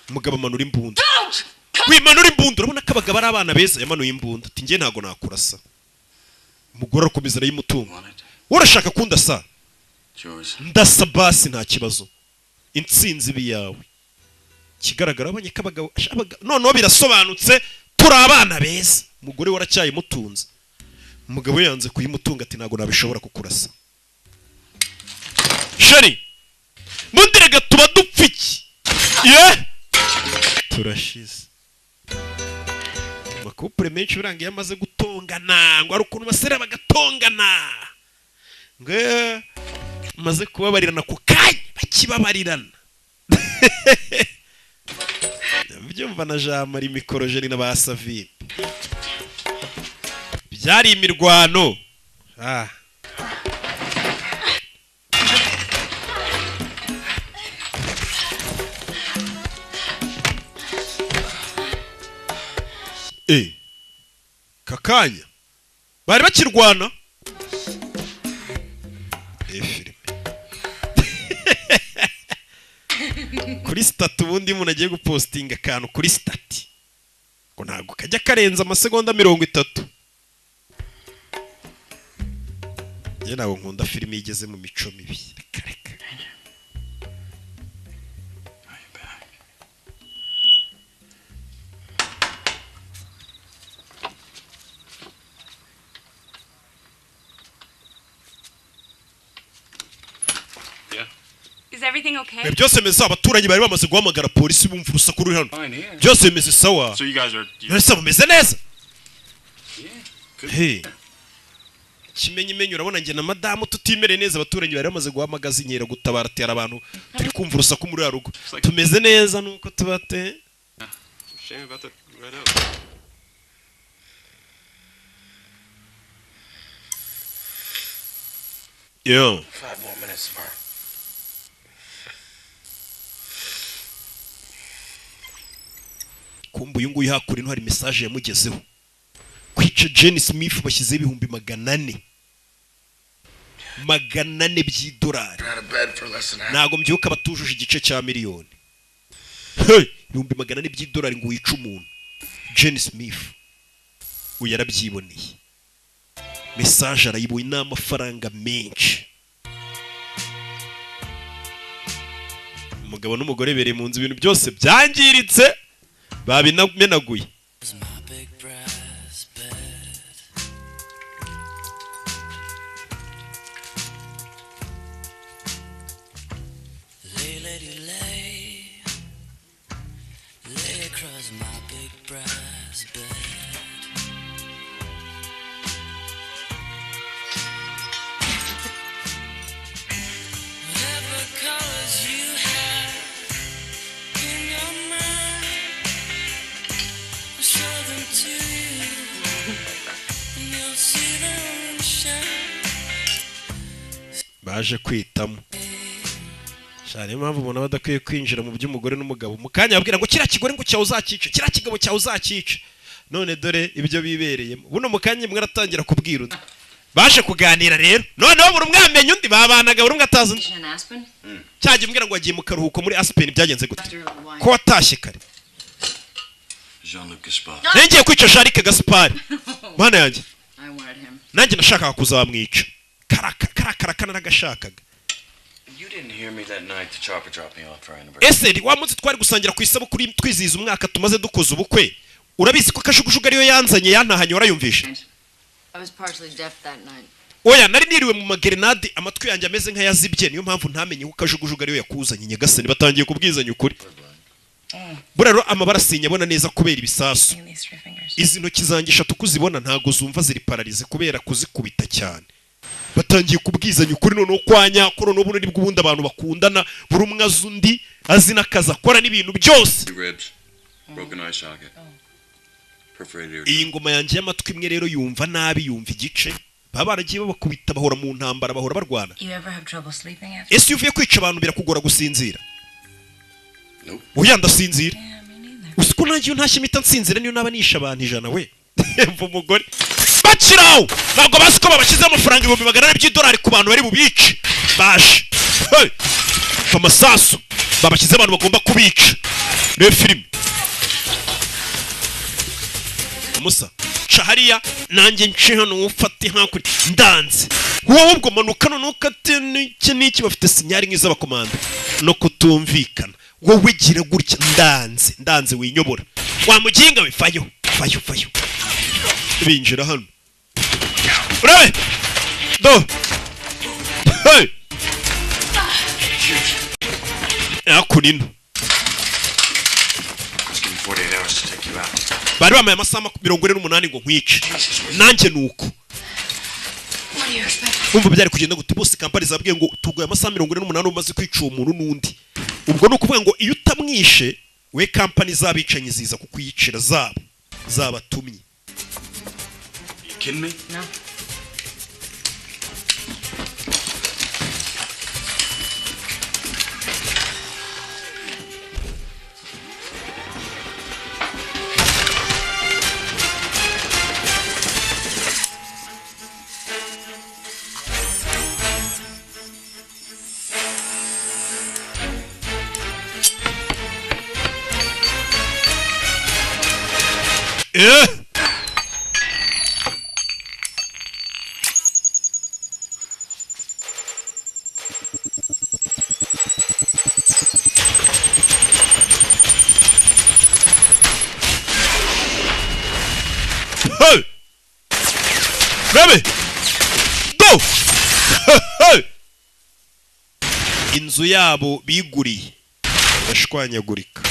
Umugabo amanura imbunda. Wimanura imbunda, urabona ko abagabo ari abana beza. Yamanuye imbunda ati njye ntago nakurasa. Umugore arakomeza arayimutunga. Urashaka kundasa? Ndasa basi nta kibazo, intsinzi ibi yawe. Kigaragara abonye ko abagabo, noneho birasobanutse, turi abana beza. Umugore waracyayimutunze, umugabo yanze kuyimutunga ati ntago nabishobora kukurasa. Sheri mundirega tuba dupfa iki? Ye turashize. Amakupure menshi birangiye amaze gutongana, ngo ari ukuntu basera bagatongana, ngo maze kubabarirana ku kanya bakibabarirana. Byumva na Jean Marie Mikorojeri na ba Savimbi byari imirwano. Kakanya bari bakirwana. Filime kuri stati, ubundi umuntu agiye gupostinga akantu kuri stati ngo ntabwo kajya karenza amasegonda 30. Njye ntabwo nkunda filime igeze mu mico mibi. Reka reka. Is everything okay? Byose bimeze, abaturanyi bari bamaze guhamagara polisi bumva urusaku ruri hano. Byose bimeze sawa. So you guys are Mwese mumeze neza? Hey. Kimenyi menye urabona njye na madamu tutimereye neza, abaturanyi bari bamaze guhamagaza inkera gutabara atera abantu turi kumva urusaku muri ya rugo. Tumeze neza nuko tubate. Shame about the red oak. Yo. 5 more minutes, Mark. Kumbu uyu nguyu hakuri hari message yamugezeho. Kwica Jenny Smith bashyize 400,000. 400 by'idolari. Ntago mbyuka batujuje igice cya miliyoni. Hey, 400,000 by'idolari ngo wice umuntu. Jenny Smith uyu yarabyiboneye. Message arayibonye n'amafaranga menshi. Umugabo n'umugore bereye mu nzu ibintu byose byangiritse babinamenaguye. Baje kwitamo. Shari impamvu umuntu badakwiye kwinjira mu by'umugore n'umugabo. Mukanya abwira ngo kira kigore ngo cyawe uzakice, kira kigabo cyawe uzakice. None dore ibyo bibereyemo. Buno mukanya mwe aratangira kubwira undi. Baje kuganira rero. Noneho buri umwe amenye undi babanaga buri umwe atazi undi. Cyaje mbwira ngo agiye mu karuhuko muri Aspen byagenze gute? Ko watashye kare. Jean-Luc Gaspard. Ngiye kwica Jean-Luc Gaspard. Mana yanjye. Nanjye nashakaga kuzamwica. Karakara naragashakaga. You didn't hear me that night the chopper dropped me off for anniversary. Ese wa munsi twari gusangira ku isabukuru twizihiza umwaka tumaze dukoze ubukwe. Urabizi ko kajugujugu ariyo yanzanye yantahanye warayumvishe? I was partially deaf that night. Oya nari niriwe mu magerenade amatwi yanjye ameze nk'ayazibye niyo mpamvu ntamenye ko kajugujugu ariyo yakuzanye. Nyagasani batangiye kubwizanya ukuri. Burero amabara sinyabona neza kubera ibisasu. Izi ntoki zanjye eshatu kuzibona ntago zumva ziri pararize kubera kuzikubita cyane. Batangiye kubwizanya ukuri noneho kwanya ko noneho buno nibwo ubundi abantu bakundana buri umwe azi undi azi n'akazi akora n'ibintu byose. Iyi ngoma yanjye y'amatwi imwe rero yumva nabi yumva igice. Baba baragiye babakubita bahora mu ntambara bahora barwana. Ese iyo uvuye kwica abantu birakugora gusinzira? Oya, ndasinzira. Uzi ko nanjye iyo ntashye impita nsinzira, niyo naba nishe abantu 100 we. Mva umugore bakiraho, ntabwo bazi ko babashyizeho amafaranga 400,000 by'idolari ku bantu bari bubice. Baje. Hey! Amasasu babashyize abantu bagomba kubica. Reba filime musa, ca hariya nanjye nce hano, ufate hakurya, ndanze wowe ubwo manuka noneho ukate n'iki n'iki. Bafite sinyari nk'iz'abakomando no kutumvikana. Wowe gira gutya, ndanze ndanze, winyobora wa muginga we. Fayo fayo fayo, binjira hano, urabe do. Hey! Hakuno. Just give me 48 hours to take you out. Bari bamaye amasaha 48 ngo nkwice, nanjye nuko. What do you expect? Umva, byari kugenda gute? Bose kampani zabwiye ngo tuguye amasaha 48 umaze kwica uwo muntu n'undi. Ubwo ni ukuvuga ngo iyo utamwishe we, kampani z'abicanyi ziza kukwiyicira zabo zabatumye. You kidding me? No. Eh! Hey! Rebe! Do! Hey! Inzu yabo biguriye irashwanyagurika.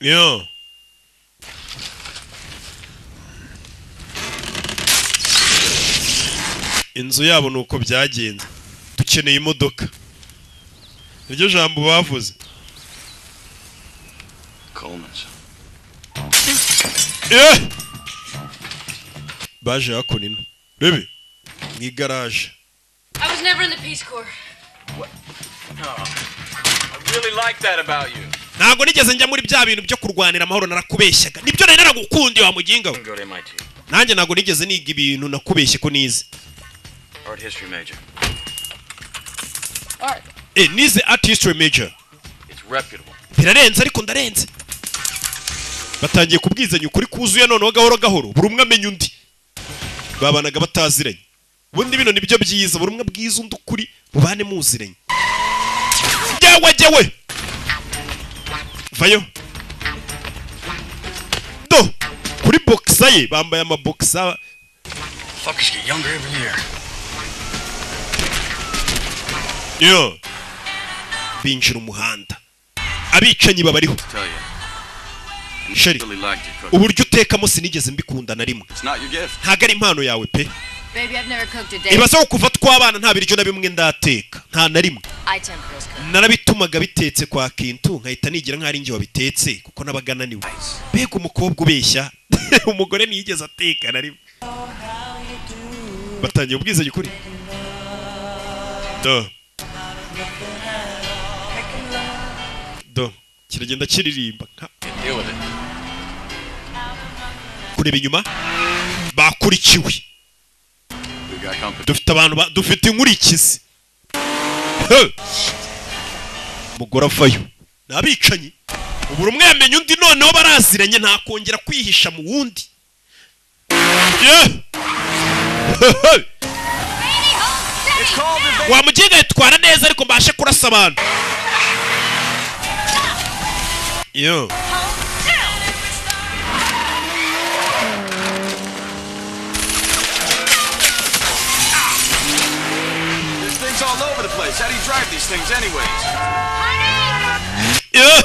Yo. Inzu yabo nuko byagenze. Dukeneye imodoka. Iryo jambo bavuze. Coleman's. Eh! Baje hakuno ino. Rebe. Mu igaraje. I was never in the Peace Corps. Oh, I really like that about you. Ntabwo nigeze njya muri bya bintu byo kurwanira amahoro, narakubeshyaga. Nibyo nari naragukundiye wa muginga we. Go to MIT. Nanjye ntabwo nigeze niga ibintu nakubeshye ko nize. Art history major. Art. Eh, nize art history major. It's reputable. Birarenze ariko ndarenze. Batangiye kubwizanya ukuri kuzuye noneho gahoro gahoro, buri umwe amenya undi. Babanaga bataziranye. Ubundi bino nibyo byiza, buri umwe abwiza undi ukuri, mubane muziranye. Jyewe jyewe. Vayo. Do. Kuri boxer ye bambaye ama boxer. Fuckers get younger every year. Yo. Binjira umuhanda. Abicanyi babariho. Tell you. Sheri. Really liked your cooking. Uburyo utekamo sinigeze mbikunda na rimwe. It's not your gift. Ntabwo ari impano yawe pe. Baby, I've never cooked a day. Ibaze ko kuva twabana nta biryo na bimwe ndateka. Nta na rimwe. I temp girls cook. Narabitumaga bitetse kwa Kintu nkahita nigira nk'ari njye wabitetse kuko nabaga naniwe. Mbega umukobwa ubeshya. Umugore ntiyigeze ateka na rimwe. Batangiye ubwizanye ukuri. Do. Do. Kiragenda kiririmba nka Deal with it. Kureba inyuma bakurikiwe. We got company. Dufite abantu dufite inkurikizi. He! Umugore avayo ni abicanyi, ubu umwe yamenya undi noneho baraziranye, nta kongera kwihisha mu wundi. Yeah! He, he! Wa muginga yitwara neza ariko mbashe kurasa abantu. Yo. This thing's all all over the place. How do you drive these things anyways? Yeah.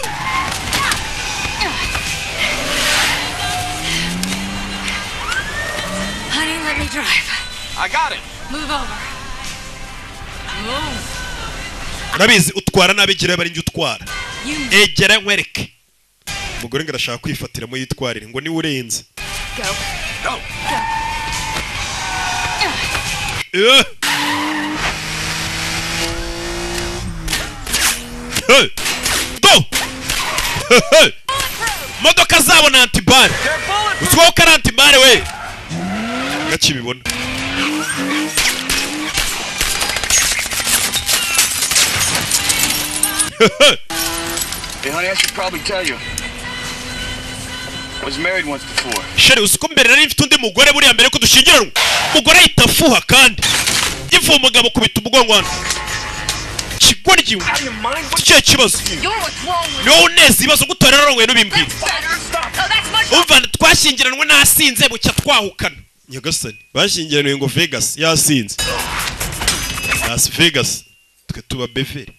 Honey, let me drive. I got it. Move over. Move. Urabizi utwara nabi, gira bari njye utwara. You Egera nkwereke. Umugore ngo arashaka kwifatiramo yitwarire, ngo niwe urenze. go. Go. Eh. Hey. Go! Hey. Modoka zabo ni anti-balles. Uzwiho ko ari anti-balles we. Gakibibona. Hey, honey, I should probably tell you. I was married once before. Chérie, uzi ko mbere nari mfite undi mugore buriya mbere ko dushyingiranwa? Umugore ahita afuha, kandi gifuha umugabo kubita umugongo hano. Kigoryi, ikihe kibazo? You're what's wrong with Ni wowe uneza ibibazo gutora rero, n'ubimbwira. better. Oh, that's much Umva, twashyingiranwe nasinze, bucya twahukana. Nyagasani, bashyingiraniwe ngo Vegas yasinze, Las Vegas, twe tuba Beverly.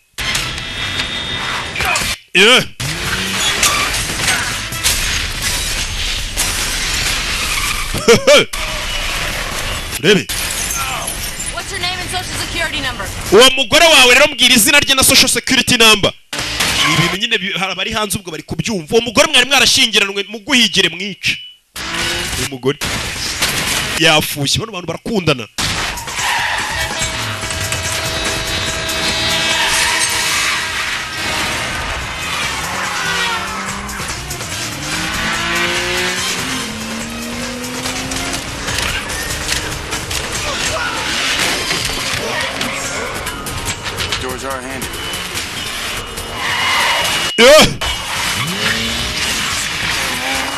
Yeah. Rebe. What's her name and social security number? Uwo mugore wawe rero, mbwira izina rye na social security number. Ni ibintu nyine hari abari hanze ubwo bari kubyumva. Uwo mugore mwari mwarashyingiranwe, muguhigire mwice. Uyu mugore yafushye, bano bantu barakundana. Doors are handy. Yeah.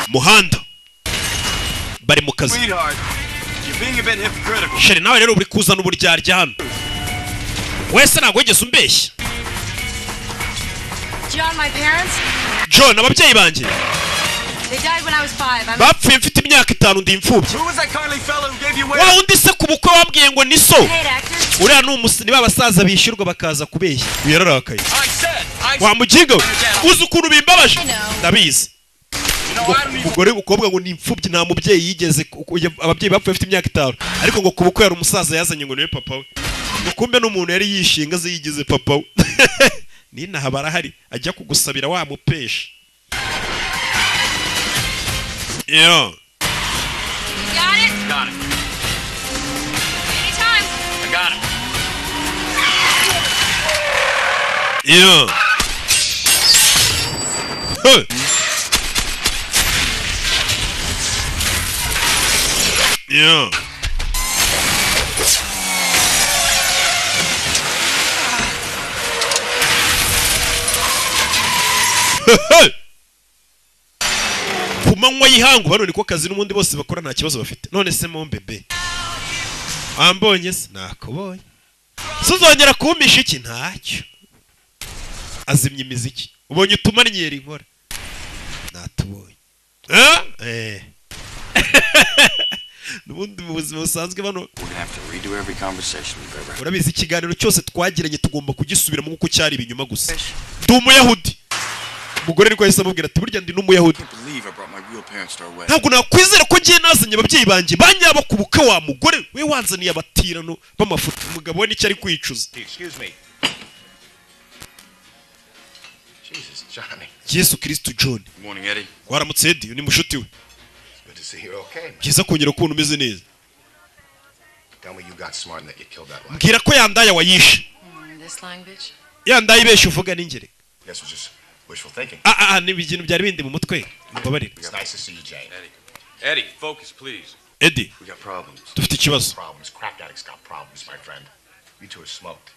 Muhanda bari mu kazi. Sweetheart, you're being a bit hypocritical. Chérie, nawe rero uri kuzana uburyarya hano. Wese ntabwo wigeze umbeshya. John, my parents, John, ababyeyi banjye they died when I was 5. I'm bapfuye mfite imyaka 5, ndi imfubyi. Who was that kindly fellow who gave you away? Wa wundi se ku bukwe wambwiye ngo ni so? Paid actor. Uriya ni ni ba basaza bishyurwa bakaza kubeshya. Uyu yararakaye. I said, I Wa muginga we, uzi ukuntu bimbabaje? I know. Ndabizi. Ngo umugore, umukobwa ngo ni imfubyi, nta mubyeyi yigeze ababyeyi bapfuye afite imyaka 5, ariko ngo ku bukwe hari umusaza yazanye ngo niwe papa we, ngo kumbe n'umuntu yari yishinga azi yigize papa we. Ninaha barahari, ajya kugusabira wamupesha. Yeah. You got it? Got it. Anytime. I got it. Yeah. Hey. Yeah. Hey. Ku manywa y'ihangu bano niko kazi n'ubundi bose bakora, nta kibazo bafite. None se mo bébé, wambonye se? Nakubonye. Suzongera kumpisha iki? Ntacyo. Azimya imiziki, ubonye utumanyeri nkora, natubonye. Eh eh, n'ubundi mu buzima busanzwe bano We're gonna have to redo every conversation we've ever had. Urabizi, ikiganiro cyose twagiranye tugomba kugisubiramo nk'uko cyari ibinyoma gusa. Ndi umuyahudi. Umugore niko yahise amubwira ati burya ndi n'umuyahudi. I can't believe I brought my real parents to our wedding. Ntabwo nakwizera ko ngiye nazanye ababyeyi banjye banyaba ku bukwe, wa mugore we wanzaniye abatirano b'amafoto. Umugabo we nicyo ari kwicuza. Excuse me. Jesus, Johnny. Yesu Kristo, John. Good morning, Eddie. Waramutse, Eddie, ni mushuti we. Good to see you okay, man. Byiza kongera kubona umeze neza. Tell me you got smart and that you killed that line. Mbwira ko yandaya wayishe. This lying bitch. Yandaye ibeshya uvuga n'ingere. Guess it was just wishful thinking. Ah ah ah, ni ibintu byari bindi mu mutwe, mbabarire. It's nice to see you, Jane. Eddie. Eddie, focus, please. Eddie. We got problems. Dufite ikibazo. Problems. Crack addicts got problems, my friend. You two are smoked.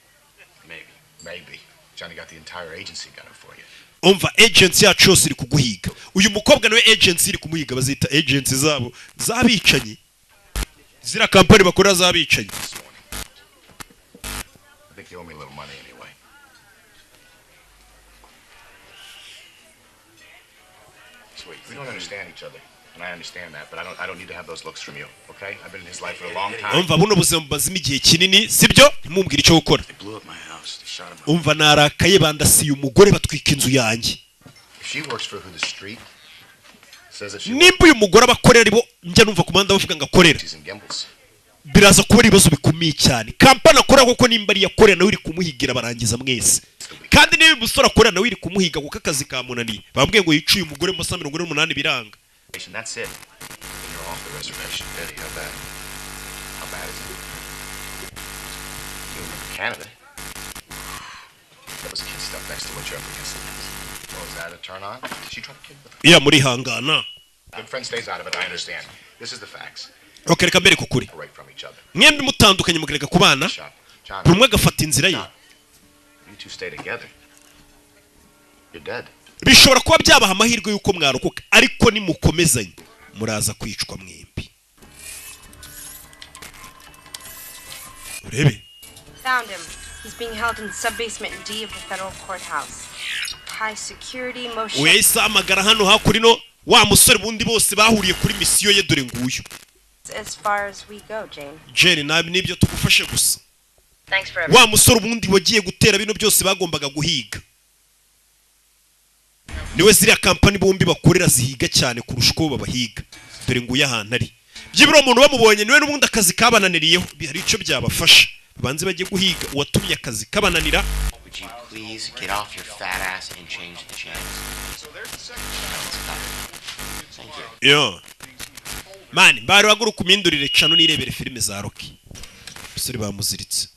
Maybe. Maybe. Johnny got the entire agency gunning for you. Umva, agency yacu yose iri kuguhiga. Uyu mukobwa nawe agency iri kumuhiga, bazita agency zabo z'abicanyi, ziriya kampani bakorera z'abicanyi. I think they owe me a little money anyway. Sweet. We don't understand each other. And I understand that, but I don't need to have those looks from you, okay? I've been in his life for a long time. Umva, buno buzima bumazemo igihe kinini, sibyo? Ntimumbwire icyo gukora. They blew up my house. They shot him. Umva, narakaye, bandasiye umugore, batwika inzu yanjye. If she works for who the street says that she Nimba uyu mugore abakorera aribo njya numva ku muhanda bavuga ngo akorera, she's in Gimbels. biraza kuba ari ibibazo bikomeye cyane. Kampani akora kuko nimba ariyo akorera nawe iri kumuhigira, barangiza mwese. Kandi niba uyu musore akorera nawe iri kumuhiga kuko akazi kamunaniye, bambwiye ngo yicuye umugore mu masaha 48 biranga. That's it. Then you're off the reservation. Eddie, how bad? How bad is it? You remember Canada? That was kid stuff next to what you're up against. Oh, is that a turn on? Did she try to kid with Iya, murihangana. Good friend stays out of it, I understand. This is the facts. Ok, reka mbereke ukuri. Right from each other. Mwembi mutandukanye, mukareka kubana, John, buri umwe agafata inzira ye, you two stay together. You're dead. Bishobora kuba byabaha amahirwe y'uko mwarokoka, ariko nimukomezanye muraza kwicwa mwembi. Urebe. Found him. He's being held in sub-basement D of the federal courthouse. High security motion. Uyu yahise ahamagara hano hakurino wa musore bundi bose bahuriye kuri misiyo ye. Dore nguyu. As far as we go, Jane. Jane, nabi nibyo tugufashe gusa. Thanks for Wa everything. musore ubundi wagiye gutera bino byose bagombaga guhiga niwe ziriya kampani bombi bakorera zihiga cyane kurusha uko babahiga. Dore nguyu ahantu ari. Byibura umuntu bamubonye niwe n'ubundi akazi kabananiriyeho, hari icyo byabafasha. Babanze bajye guhiga uwatumye akazi kabananira. Would you please get off your fat ass and change the channel? Thank you. Yo mani, mbari waguruka umindurire cano nirebere filime za Rocky. Umusore bamuziritse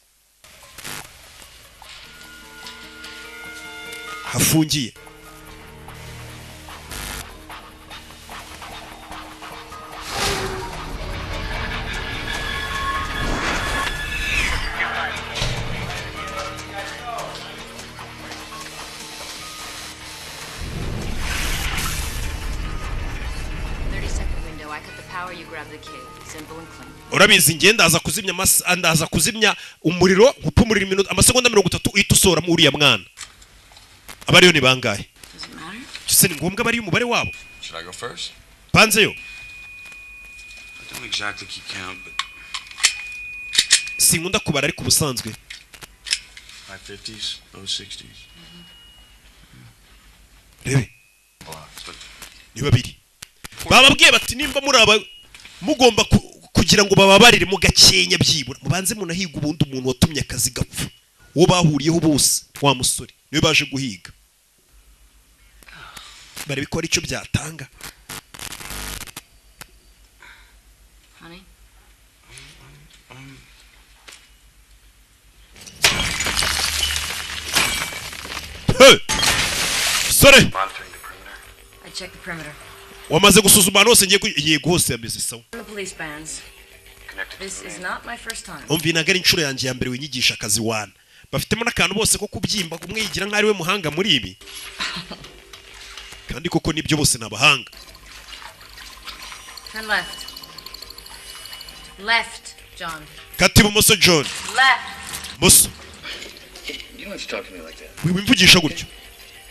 hafungiye. Second window. I cut the power, you grab the key. Simple and clean. Urabizi, njye ndaza kuzimya ndaza kuzimya umuriro, nkupa umuriro iminota, amasegonda 30, uhita usohoramo uriya mwana. Abariyo ni bangahe? Does it matter? Ese ni ngombwa bariyo umubare wabo? Should I go first? Banzeyo. I don't exactly keep count, but Sinkunda kubara, ariko ubusanzwe high 50s, low 60s. Rebe, ni babiri. Bababwiye bati nimba muri aba mugomba kugira ngo bababarire mu gakenya, byibura mubanze munahiga ubundi umuntu watumye akazi gapfa, uwo bahuriyeho bose, wa musore niwe baje guhiga. Barabikora icyo byatanga. Honey? Hey! Sore. Monitoring the perimeter. I checked the perimeter. Wamaze gusuzuma ahantu hose ngiye yego, hose yameze sawa. The police bands. This is not my first time. Umva, ntabwo ari inshuro yanjye ya mbere winyigisha akazi wana. Bafitemo n'akantu bose ko kubyimba, kumwe yigira nk'aho ari we muhanga muri ibi, kandi koko nibyo, bose ni abahanga. Turn left. Left, John. Kata ibumoso, John. Left. Moso. You don't have to talk to me like that. Wimvugisha gutyo.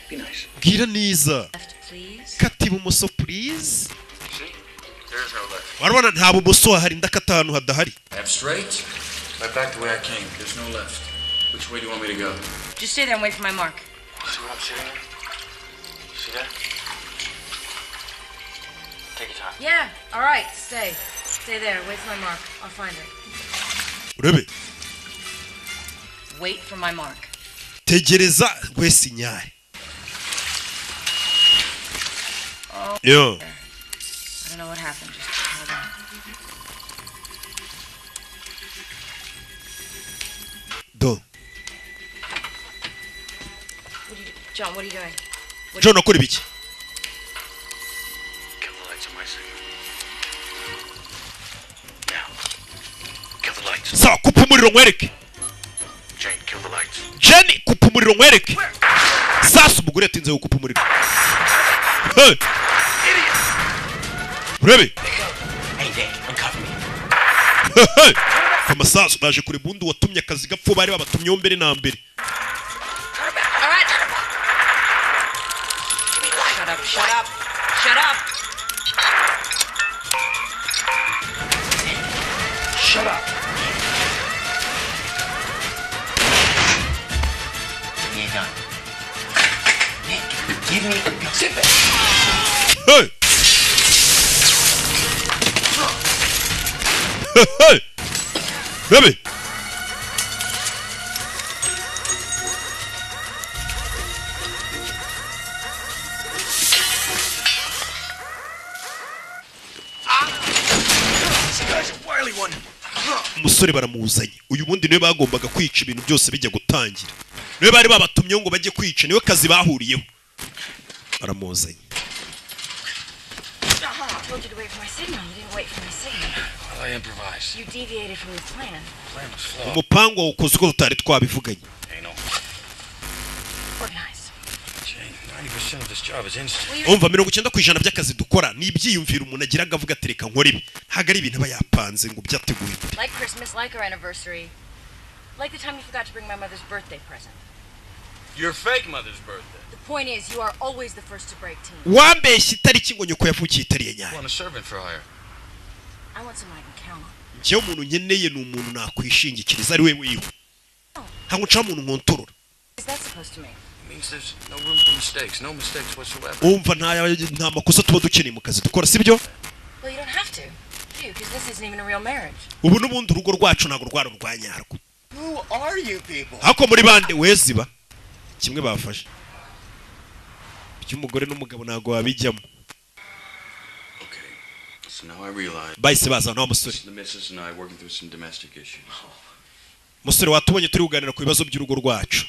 Be nice. Bwira neza. Left, please. Kata ibumoso, please. See? There is no left. Warabona nta bumoso hahari, ndakata ahantu hadahari. Left straight. Right back the way I came. There's no left. Which way do you want me to go? Just stay there and wait for my mark. See what I'm sitting in? See that? Take your time. Yeah, all right, stay. Stay there. Wait for my mark. I'll find it. Urebe. Wait for my mark. Tegereza wese inyaye. Oh. Yo. I don't know what happened. Just hold on. Do. What are you, John, what are you doing? What John, akora ibiki? Kill the lights on my signal. Now. Kill the lights. Sawa, kupa umuriro nkwereke. Jane, kill the lights. Jenny, kupa umuriro nkwereke. Sasa umugore yatinze gukupa umuriro. Hey! Urebe. Hey, Vic, uncover me. Hey! Amasasu baje kureba undi watumye akazi gapfa bari babatumyeho mbere na mbere. All right. Shut up, shut up, shut up. Shut up. Give me a gun. Nick, give me a gun. Zip it. Hey! Hey! Baby! This guy's a wily one. Umusore baramuzanye. Uyu bundi niwe bagombaga kwica ibintu byose bijya gutangira, niwe bari babatumyeho ngo bajye kwica, niwe kazi bahuriyeho, baramuzanye. I told you to wait for my signal. You didn't wait for my signal. Well, I improvised. You deviated from the plan. Plan was flawed. Umupango wawukoze uko tutari twabivuganye. Ain't no. Organize. Jane, 90% of this job is instinct. Umva, 90% by'akazi dukora ni ibyiyumviro umuntu agira avuga ati reka nkore ibi, ntabwo ari ibintu aba yapanze ngo byateguye imbere. Like Christmas, like our anniversary, like the time you forgot to bring my mother's birthday present. Your fake mother's birthday. The point is, you are always the first to break team. Wambeshya itariki ngo nyoko yavukiye itari iya nyayo. Want a servant for hire. I want someone I can count on. Njyewe umuntu nkeneye ni umuntu nakwishingikiriza ari we wiwe, ntabwo nshaka umuntu nkontorora. What is that supposed to mean? It means there's no room for mistakes. No mistakes whatsoever. Umva, nta makosa tuba dukeneye mu kazi dukora, sibyo? Well, you don't have to, do you? Because this isn't even a real marriage. Ubu n'ubundi urugo rwacu ntabwo rwari urwa nyarwo. Who are you people? Ariko muri bande weziba kimwe bafashe by'umugore n'umugabo ntabwo wabijyamo. Okay. So now I realize Bahise bazana wa musore. the missus and I working through some domestic issues. Musore, watubonye turi kuganira ku bibazo by'urugo rwacu.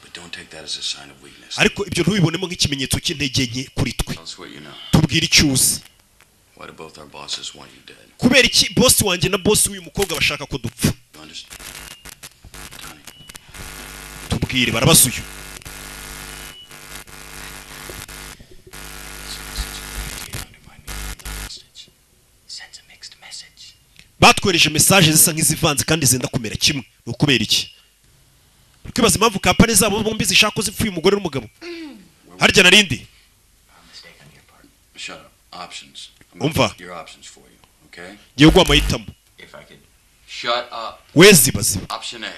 But don't take that as a sign of weakness. Ariko ibyo ntubibonemo nk'ikimenyetso cy'intege nke kuri twe. Tell us what you know. Tubwire icyo uzi. Why do both our bosses want you dead? Kubera iki bosi wanjye na bosi w'uyu mukobwa bashaka ko dupfa? You understand? Tubwire, barabaza uyu. Sends a mixed message. Batwohereje message zisa nk'izivanze kandi zenda kumera kimwe, ni ukubera iki? Uri kwibaza impamvu kampani zabo bombi zishaka ko zipfuye umugore n'umugabo? Harya narindi Mistake on your part. Shut up. Options. I'm Umva. Your options for you, okay? Ngiye guha amahitamo. If I could. Shut up. We ziba ziba. Option A.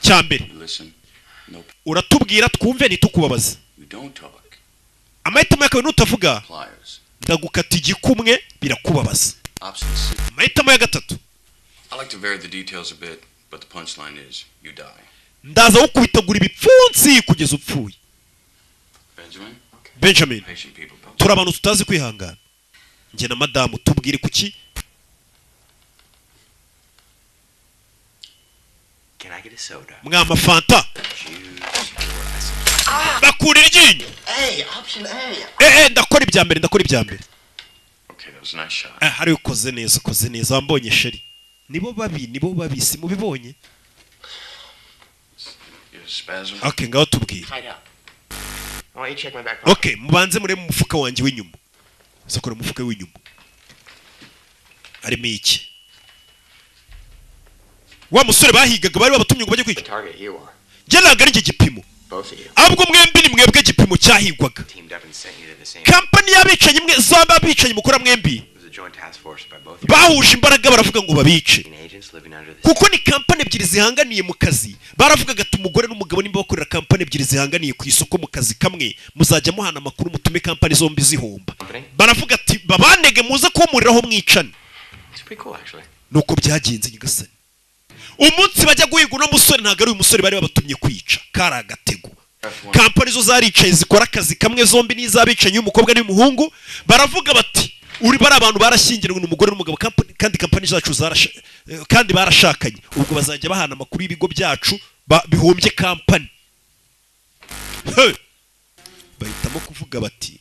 Cya mbere, You listen. No. uratubwira twumve ntitukubabaze. You don't talk. Amahitamo ya kabiri, nutavuga Pliers. ndagukata igikumwe, birakubabaza. Option C. Amahitamo ya gatatu, I like to vary the details a bit, but the punchline is you die. Ndaza gukubitagura ibipfunsi kugeza upfuye. Benjamin? Benjamin. Patient people, Benjamin. Turi abantu tutazi kwihangana njye na madamu. Tubwire kuki. Can I get a soda? Mwama fanta? Bakura iryinyo. Hey, option A. Eh eh, ndakora ibya mbere, ndakora ibya mbere. Okay, that was a nice shot. Eh, hari ukoze neza, ukoze neza, wambonye chérie. Nibo babi, nibo babi, si mubibonye? You have a spasm? Okay, ngaho tubwire. Tied up. I want you to check my back pocket. Okay, mubanze murebe mu mufuka wanjye w'inyuma. Sokora umufuka w'inyuma, harimo iki? Wa musore bahigaga bari babatumye ngo bajye kwica. Target you are. Njye ntabwo ari njye gipimo. Both of you. Ahubwo mwembi ni mwebwe gipimo cyahigwaga. Teamed up and sent you to the same. Kampani y'abicanyi mwe zombi, abicanyi mukora mwembi, It was a joint task force by both your bahuje imbaraga baravuga ngo babice. agents living under the Kuko ni kampani ebyiri zihanganiye mu kazi, baravugaga ati umugore n'umugabo nimba bakorera kampani ebyiri zihanganiye ku isoko mu kazi kamwe, muzajya muhana amakuru mutume kampani zombi zihomba. company. Baravuga ati babanege muze kumuriraho mwicane. It's pretty cool, actually. Nuko byagenze nyagasani. Umunsi bajya guhiga uno musore, ntabwo ari uyu musore bari babatumye kwica, kari agatego. Kampani zo zaricaye zikora akazi kamwe zombi n'iz'abicanyi, y'umukobwa n'umuhungu. Baravuga bati uri bari abantu barashyingiranywe, ni umugore n'umugabo, kandi kampani zacu kandi barashakanye, ubwo bazajya bahana amakuru y'ibigo byacu bihombye kampani. Hey! Bahitamo kuvuga bati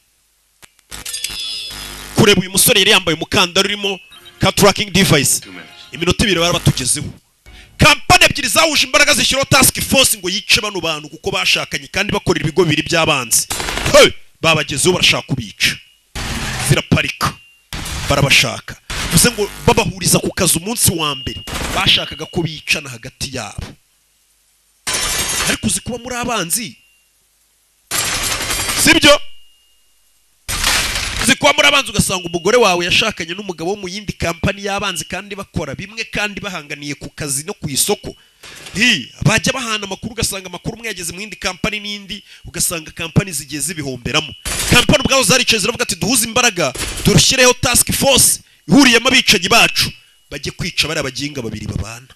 kureba uyu musore yari yambaye umukandara urimo ka tracking device. Iminota 2 bari batugezeho. Kampani ebyiri zahuje imbaraga zishyiraho task force ngo yice bano bantu kuko bashakanye kandi bakorera ibigo bibiri by'abanzi. Hey! Babagezeho barashaka kubica, ziraparika barabashaka, bivuze ngo babahuriza ku kazi umunsi wa mbere bashakaga ko bicana hagati yabo. Ariko uzi kuba muri abanzi, sibyo? Uzi kuba muri abanzi ugasanga umugore wawe yashakanye n'umugabo wo mu yindi kampani y'abanzi, kandi bakora bimwe, kandi bahanganiye ku kazi no ku isoko. Hi, bajya bahana amakuru, ugasanga amakuru umwe yageze mu yindi kampani n'indi, ugasanga kampani zigiye zibihomberamo. Kampani ubwazo zaricaye ziravuga ati duhuze imbaraga, dushyireho task force ihuriyemo abicanyi bacu, bajye kwica bariya baginga babiri babana,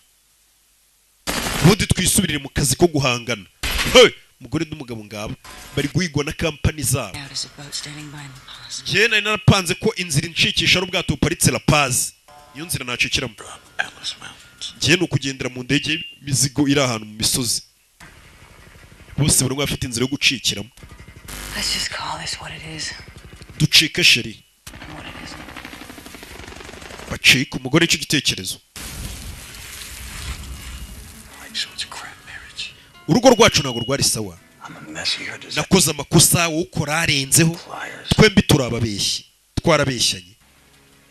ubundi twisubirire mu kazi ko guhangana. Hey, umugore n'umugabo ngabo bari guhigwa na kampani zabo. Out is a boat standing by in La Paz. Njye nari narapanze ko inzira incikisha ari ubwato buparitse La Paz, niyo nzira nacikiramo. Njye ni ukugendera mu ndege y'imizigo iri ahantu mu misozi. Bose buri umwe afite inzira yo gucikiramo. Let's just call this what it is Ducike chérie, and what it isn't. Bacika umugore icyo gitekerezo. Right, so it's a crap marriage. Urugo rwacu ntabwo rwari sawa. I'm a mess. You're a disaster. Nakoze amakosa, wowe ukora arenzeho, twembi turababeshyi, twarabeshyanye.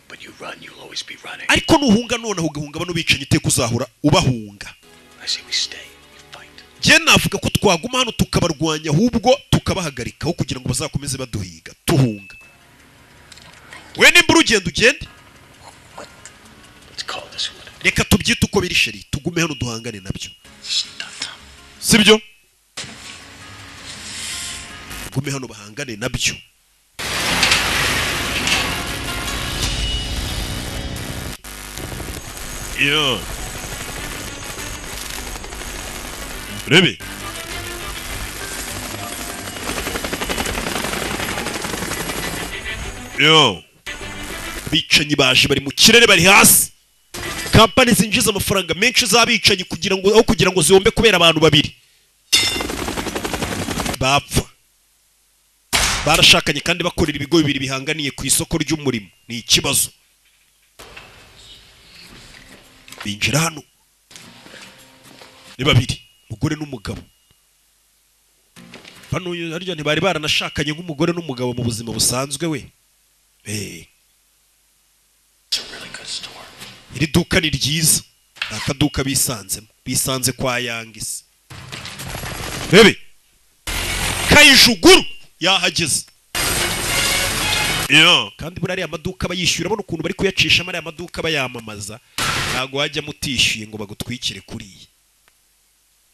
But you run, you'll always be running. Ariko nuhunga noneho ugahunga bano bicanyi, iteka uzahora ubahunga. I say we stay. We fight. Njye navuga ko twaguma hano tukabarwanya, ahubwo tukabahagarika aho kugira ngo bazakomeze baduhiga tuhunga. We nimba urugendo ugende. Let's call this what it Reka tubyite uko biri chérie, tugume hano duhangane nabyo, sibyo? Gume hano bahangane nabyo. Yeah. Rebe. Yo. Abicanyi baje bari mu kirere, bari hasi. Kampani zinjiza amafaranga menshi z'abicanyi kugira ngo aho kugira ngo zihombe kubera abantu babiri bapfa barashakanye kandi bakorera ibigo bibiri bihanganiye ku isoko ry'umurimo, ni ikibazo. Binjira hano ni babiri, umugore n'umugabo. Bano harya ntibari baranashakanye nk'umugore n'umugabo mu buzima busanzwe we. It's a really good store. Iri duka ni ryiza, ni akaduka bisanzemo, bisanze kwa Yangisi. Bebe Kayijuguru yahageze. Yo, kandi buriya ariya maduka bayishyura, abona ukuntu bari kuyacishamo ariya maduka bayamamaza, ntabwo wajya mutishyuye ngo bagutwikire kuriya.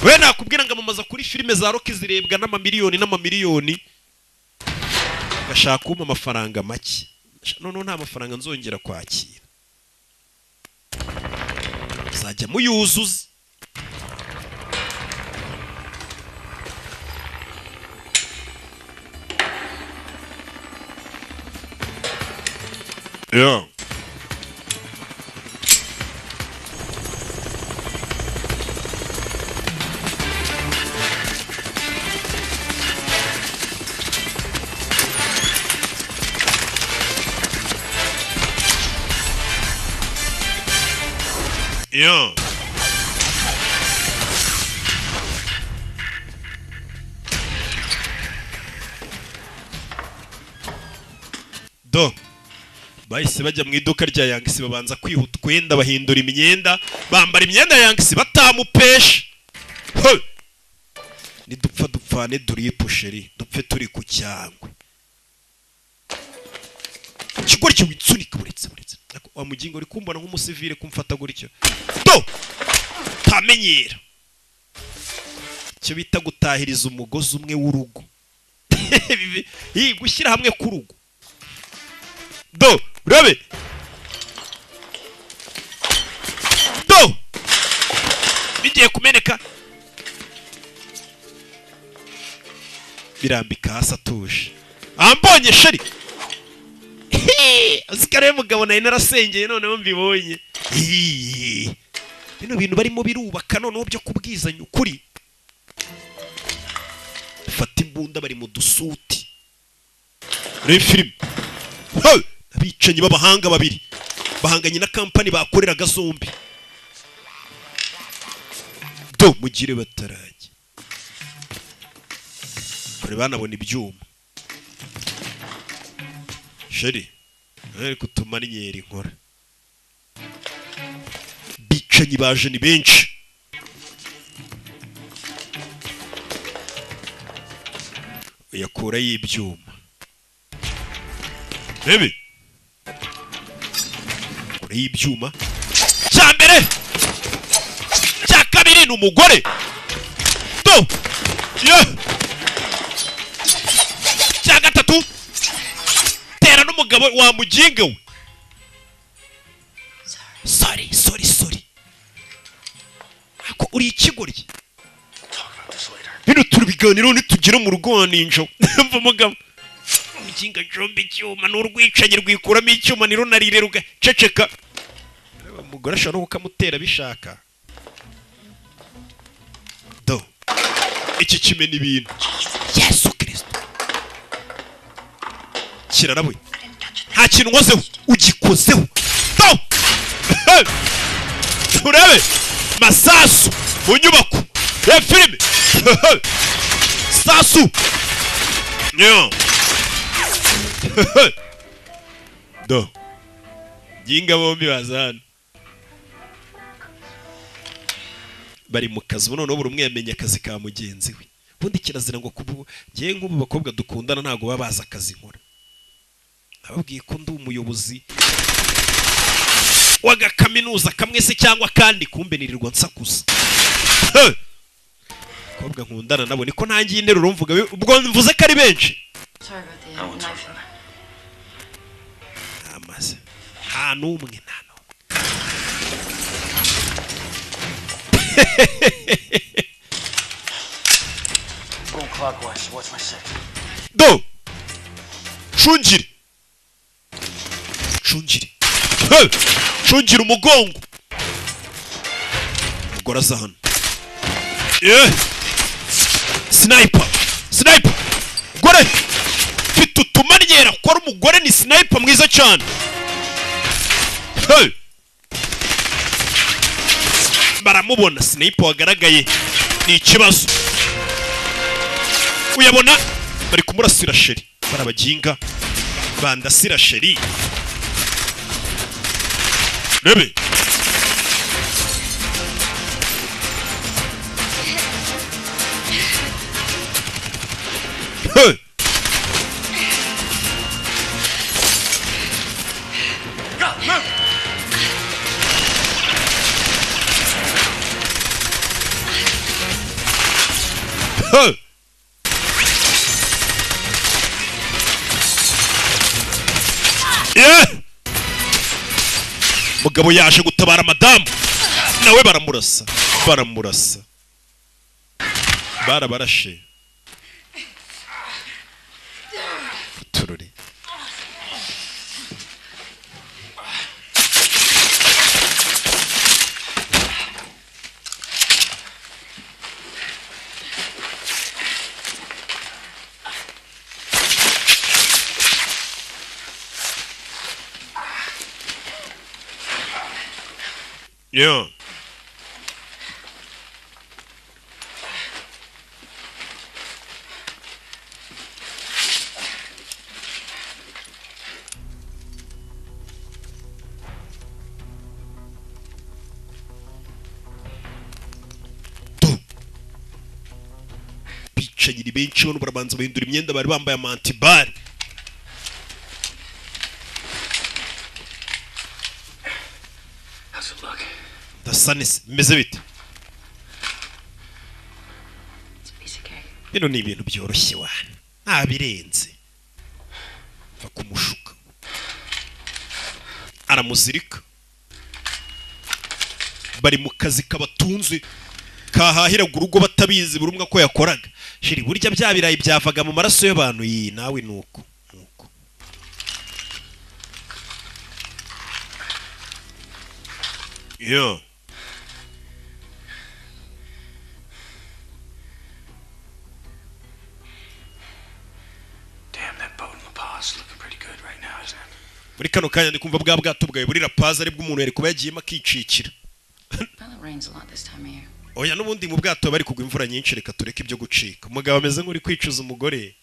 We nakubwira ngo amamaza kuri filime za Rocky zirebwa n'amamiliyoni n'amamiliyoni, gashaka kumpa amafaranga make. Noneho nta mafaranga nzongera kwakira, muzajya muyuzuza. Yeah. Yeah. Do bahise bajya mu iduka rya Yangisi, babanza kwiha utwenda, bahindura imyenda, bambara imyenda ya Yangisi batamupesha. He! Nidupfa dupfane duripo chérie, dupfe turi ku cyangwe. Ikigori cyo witsunika buretse buretse. Wa mugingo uri kumbona nk'umusivile kumfata gutyo. Do! Tamenyera. Icyo bita gutahiriza umugozi umwe w'urugo. Hi, gushyira hamwe k'urugo. Do, urabe. Do! Bigiye kumeneka. Birambika hasi atuje. Ambonye chérie. Azikare mugabo nari narasengeye noneho mbibonye. Bino bintu barimo birubaka noneho byo kubwizanya ukuri. Fata imbunda bari mu dusuti. Reba film. Abicanyi b'abahanga babiri bahanganye na kampani bakoreraga zombi. Do mugire batarajye. Bari banabona ibyuma. Chérie, ari kutuma n'inyeri nkora. Bicanyi baje ni benshi. Yakura y'ibyuma. Rebe kure y'ibyuma. Cya mbere, cya kabiri ni umugore. Do ye. Cya gatatu, tera n'umugabo wa muginga we. Sorry, sorry, sorry. Ako uri ikigoryi. Bino turubiganiro nitugera mu rugo wa ninjo. Mva mugabo. Muginga jombe icyuma n'urwicanye rwikuramo icyuma ni runarire ruga ceceka. Umugore ashobora no kukamutera bishaka. Do. Iki kimena ibintu. Yesu Kristo. Kirarabuye. Nta kintu nkozeho, ugikozeho. Do. Urebe masasu mu nyubako ya filime. Sasu. Nyo. Do. Jinga bombi bazana. Bari mu kazi noneho buri umwe yamenye akazi ka mugenzi we. Ubundi kirazira ngo kubu ngiye nk'ubu bakobwa dukundana ntago baba bazi akazi nkora. Ababwiye ko ndi umuyobozi waga kaminuza kamwe se cyangwa kandi kumbe nirirwa nsakuza. Kobwa nkundana nabo niko ntangiye interuro mvuga ubwo mvuze ko ari benshi. Amaze nta numwe nta numwe. Do cungire cungire cungira umugongo. Umugore aza hano. Sniper, sniper. Gore mfite utumanyera ko umugore ni sniper mwiza cyane. Baramubona sniper wagaragaye ni ikibazo. Uyabona bari kumurasira sheri, barabaginga bandasira sheri. Rebe Hey! Go, move! Hey! Yeah! Mugabo yaje gutabara madamu nawe baramurasa, baramurasa, barabarashe. Tururi Yeah. Bicanyi benshi bano barabanza bahindura imyenda bari bambaye amantibare. Ndasa meze bite? Bino ni ibintu byoroshye wana, nta birenze. Va kumushuka aramuzirika. Bari mu kazi kabatunze kahahiraga urugo batabizi buri umwe ko yakoraga. Shiri burya bya birayi byavaga mu maraso y'abantu yi nawe nuko nuko. Yo. Damn, that boat in La Paz is looking pretty good right now, isn't it? Muri kano kanya ndi kumva bwa bwato bwawe buri La Paz ari bw'umuntu yari kuba yagiyemo akicikira. Oya n'ubundi mu bwato bari kugwa imvura nyinshi, reka tureke ibyo gucika. Umugabo ameze nk'uri kwicuza umugore.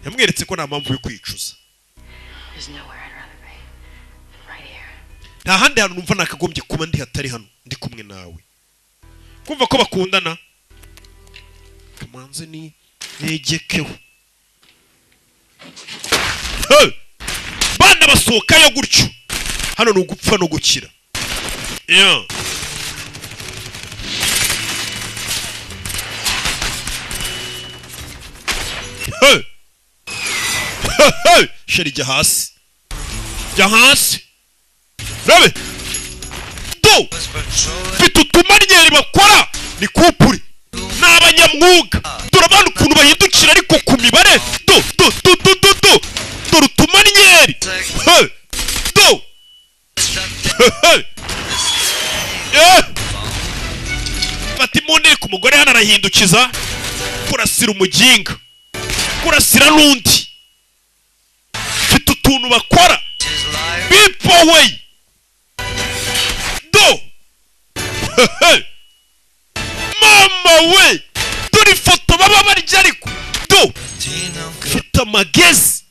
Yamweretse ko nta mpamvu yo kwicuza. Nta handi hantu numva nakagombye kuba ndi hatari hano, ndi kumwe nawe. Kumva ko bakundana. Kamanze ni negekeho. Hey! Basohokayo gutyo. Hano ni ugupfa no gukira. Yeah. Hey! Hey, hey! Chérie, jya hasi, jya hasi, rabe do. Mfite utumanyeri bakora ni kupuri, ni abanyamwuga. Dore abana ukuntu bahindukira ariko ku mibare. Do do do do do do, dore utumanyeri. Hey! Do. Hey, hey! Yeah! Fata imbunda ku mugore hano, arahindukiza kurasira umuginga, kurasira n'undi. Mfite utuntu bakora bipowe. Do. Hey! Mama we, dore ifoto baba barya ariko. Do, mfite amagezi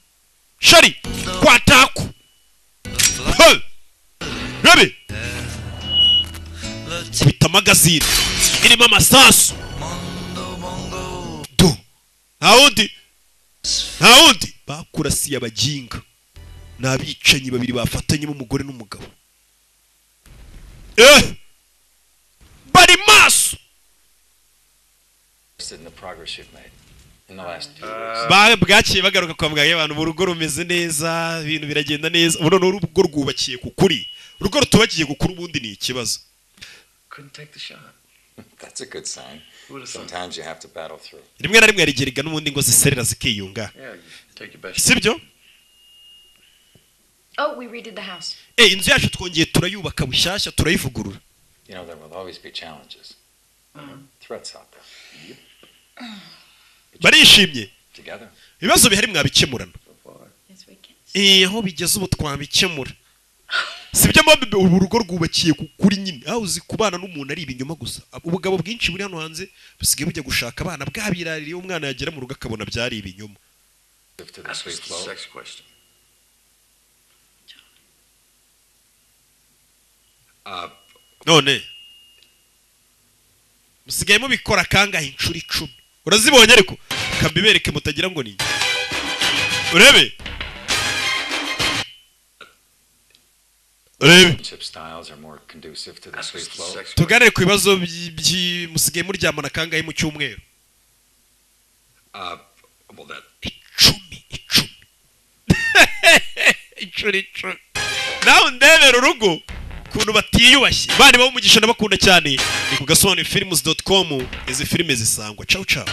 shari kwataku. Hey! Rabe kubita magazine irimo amasasu. Do, nta wundi, nta wundi. Bakurasiye abaginga, ni abicanyi babiri bafatanyemo, umugore n'umugabo. Bari maso. Interested in the progress you've made in the last few weeks. Bwaciye bagaruka kwa muganga, abantu mu rugo rumeze neza, ibintu biragenda neza. Ubu noneho urugo rwubakiye ku kuri, urugo rutubakiye ku kuri ubundi ni ikibazo. Couldn't take the shot. That's a good sign. Sometimes you have to battle through. Rimwe na rimwe yarigeriga n'ubundi ngo ziserera zikiyunga. Yeah, you take your best. Sibyo? Oh, we redid the house. Inzu yacu twongeye turayubaka bushyashya, turayivugurura. You know there will always be challenges. Threats out there. Barishimye. Together. Ibibazo bihari mwabikemurana. Yes, we can. Aho bigeze ubu twabikemura. Sibyo mama, ubu urugo rwubakiye ku kuri nyine. Aho uzi kubana n'umuntu ari ibinyoma gusa. Ubugabo bwinshi buri hano hanze busigaye bujya gushaka abana bwabiraririye, umwana yagera mu rugo akabona byari ibinyoma. To the sweet flow. Sex question. None musigaye mubikora kangahe? Inshuro 10. Urazibonye ariko kambibereke mutagira ngo ni urebe urebe. Relationship styles are more conducive to the sweet flow. Tuganire ku bibazo musigaye muryamana kangahe mu cyumweru? Well, that 10 inshuro 10. Nawe ndebera urugo ukuntu batiyubashye. Bari bamugisha, ndabakunda cyane. Ni ku gasobanurifilms.com, izi filime zisangwa. Ciao ciao.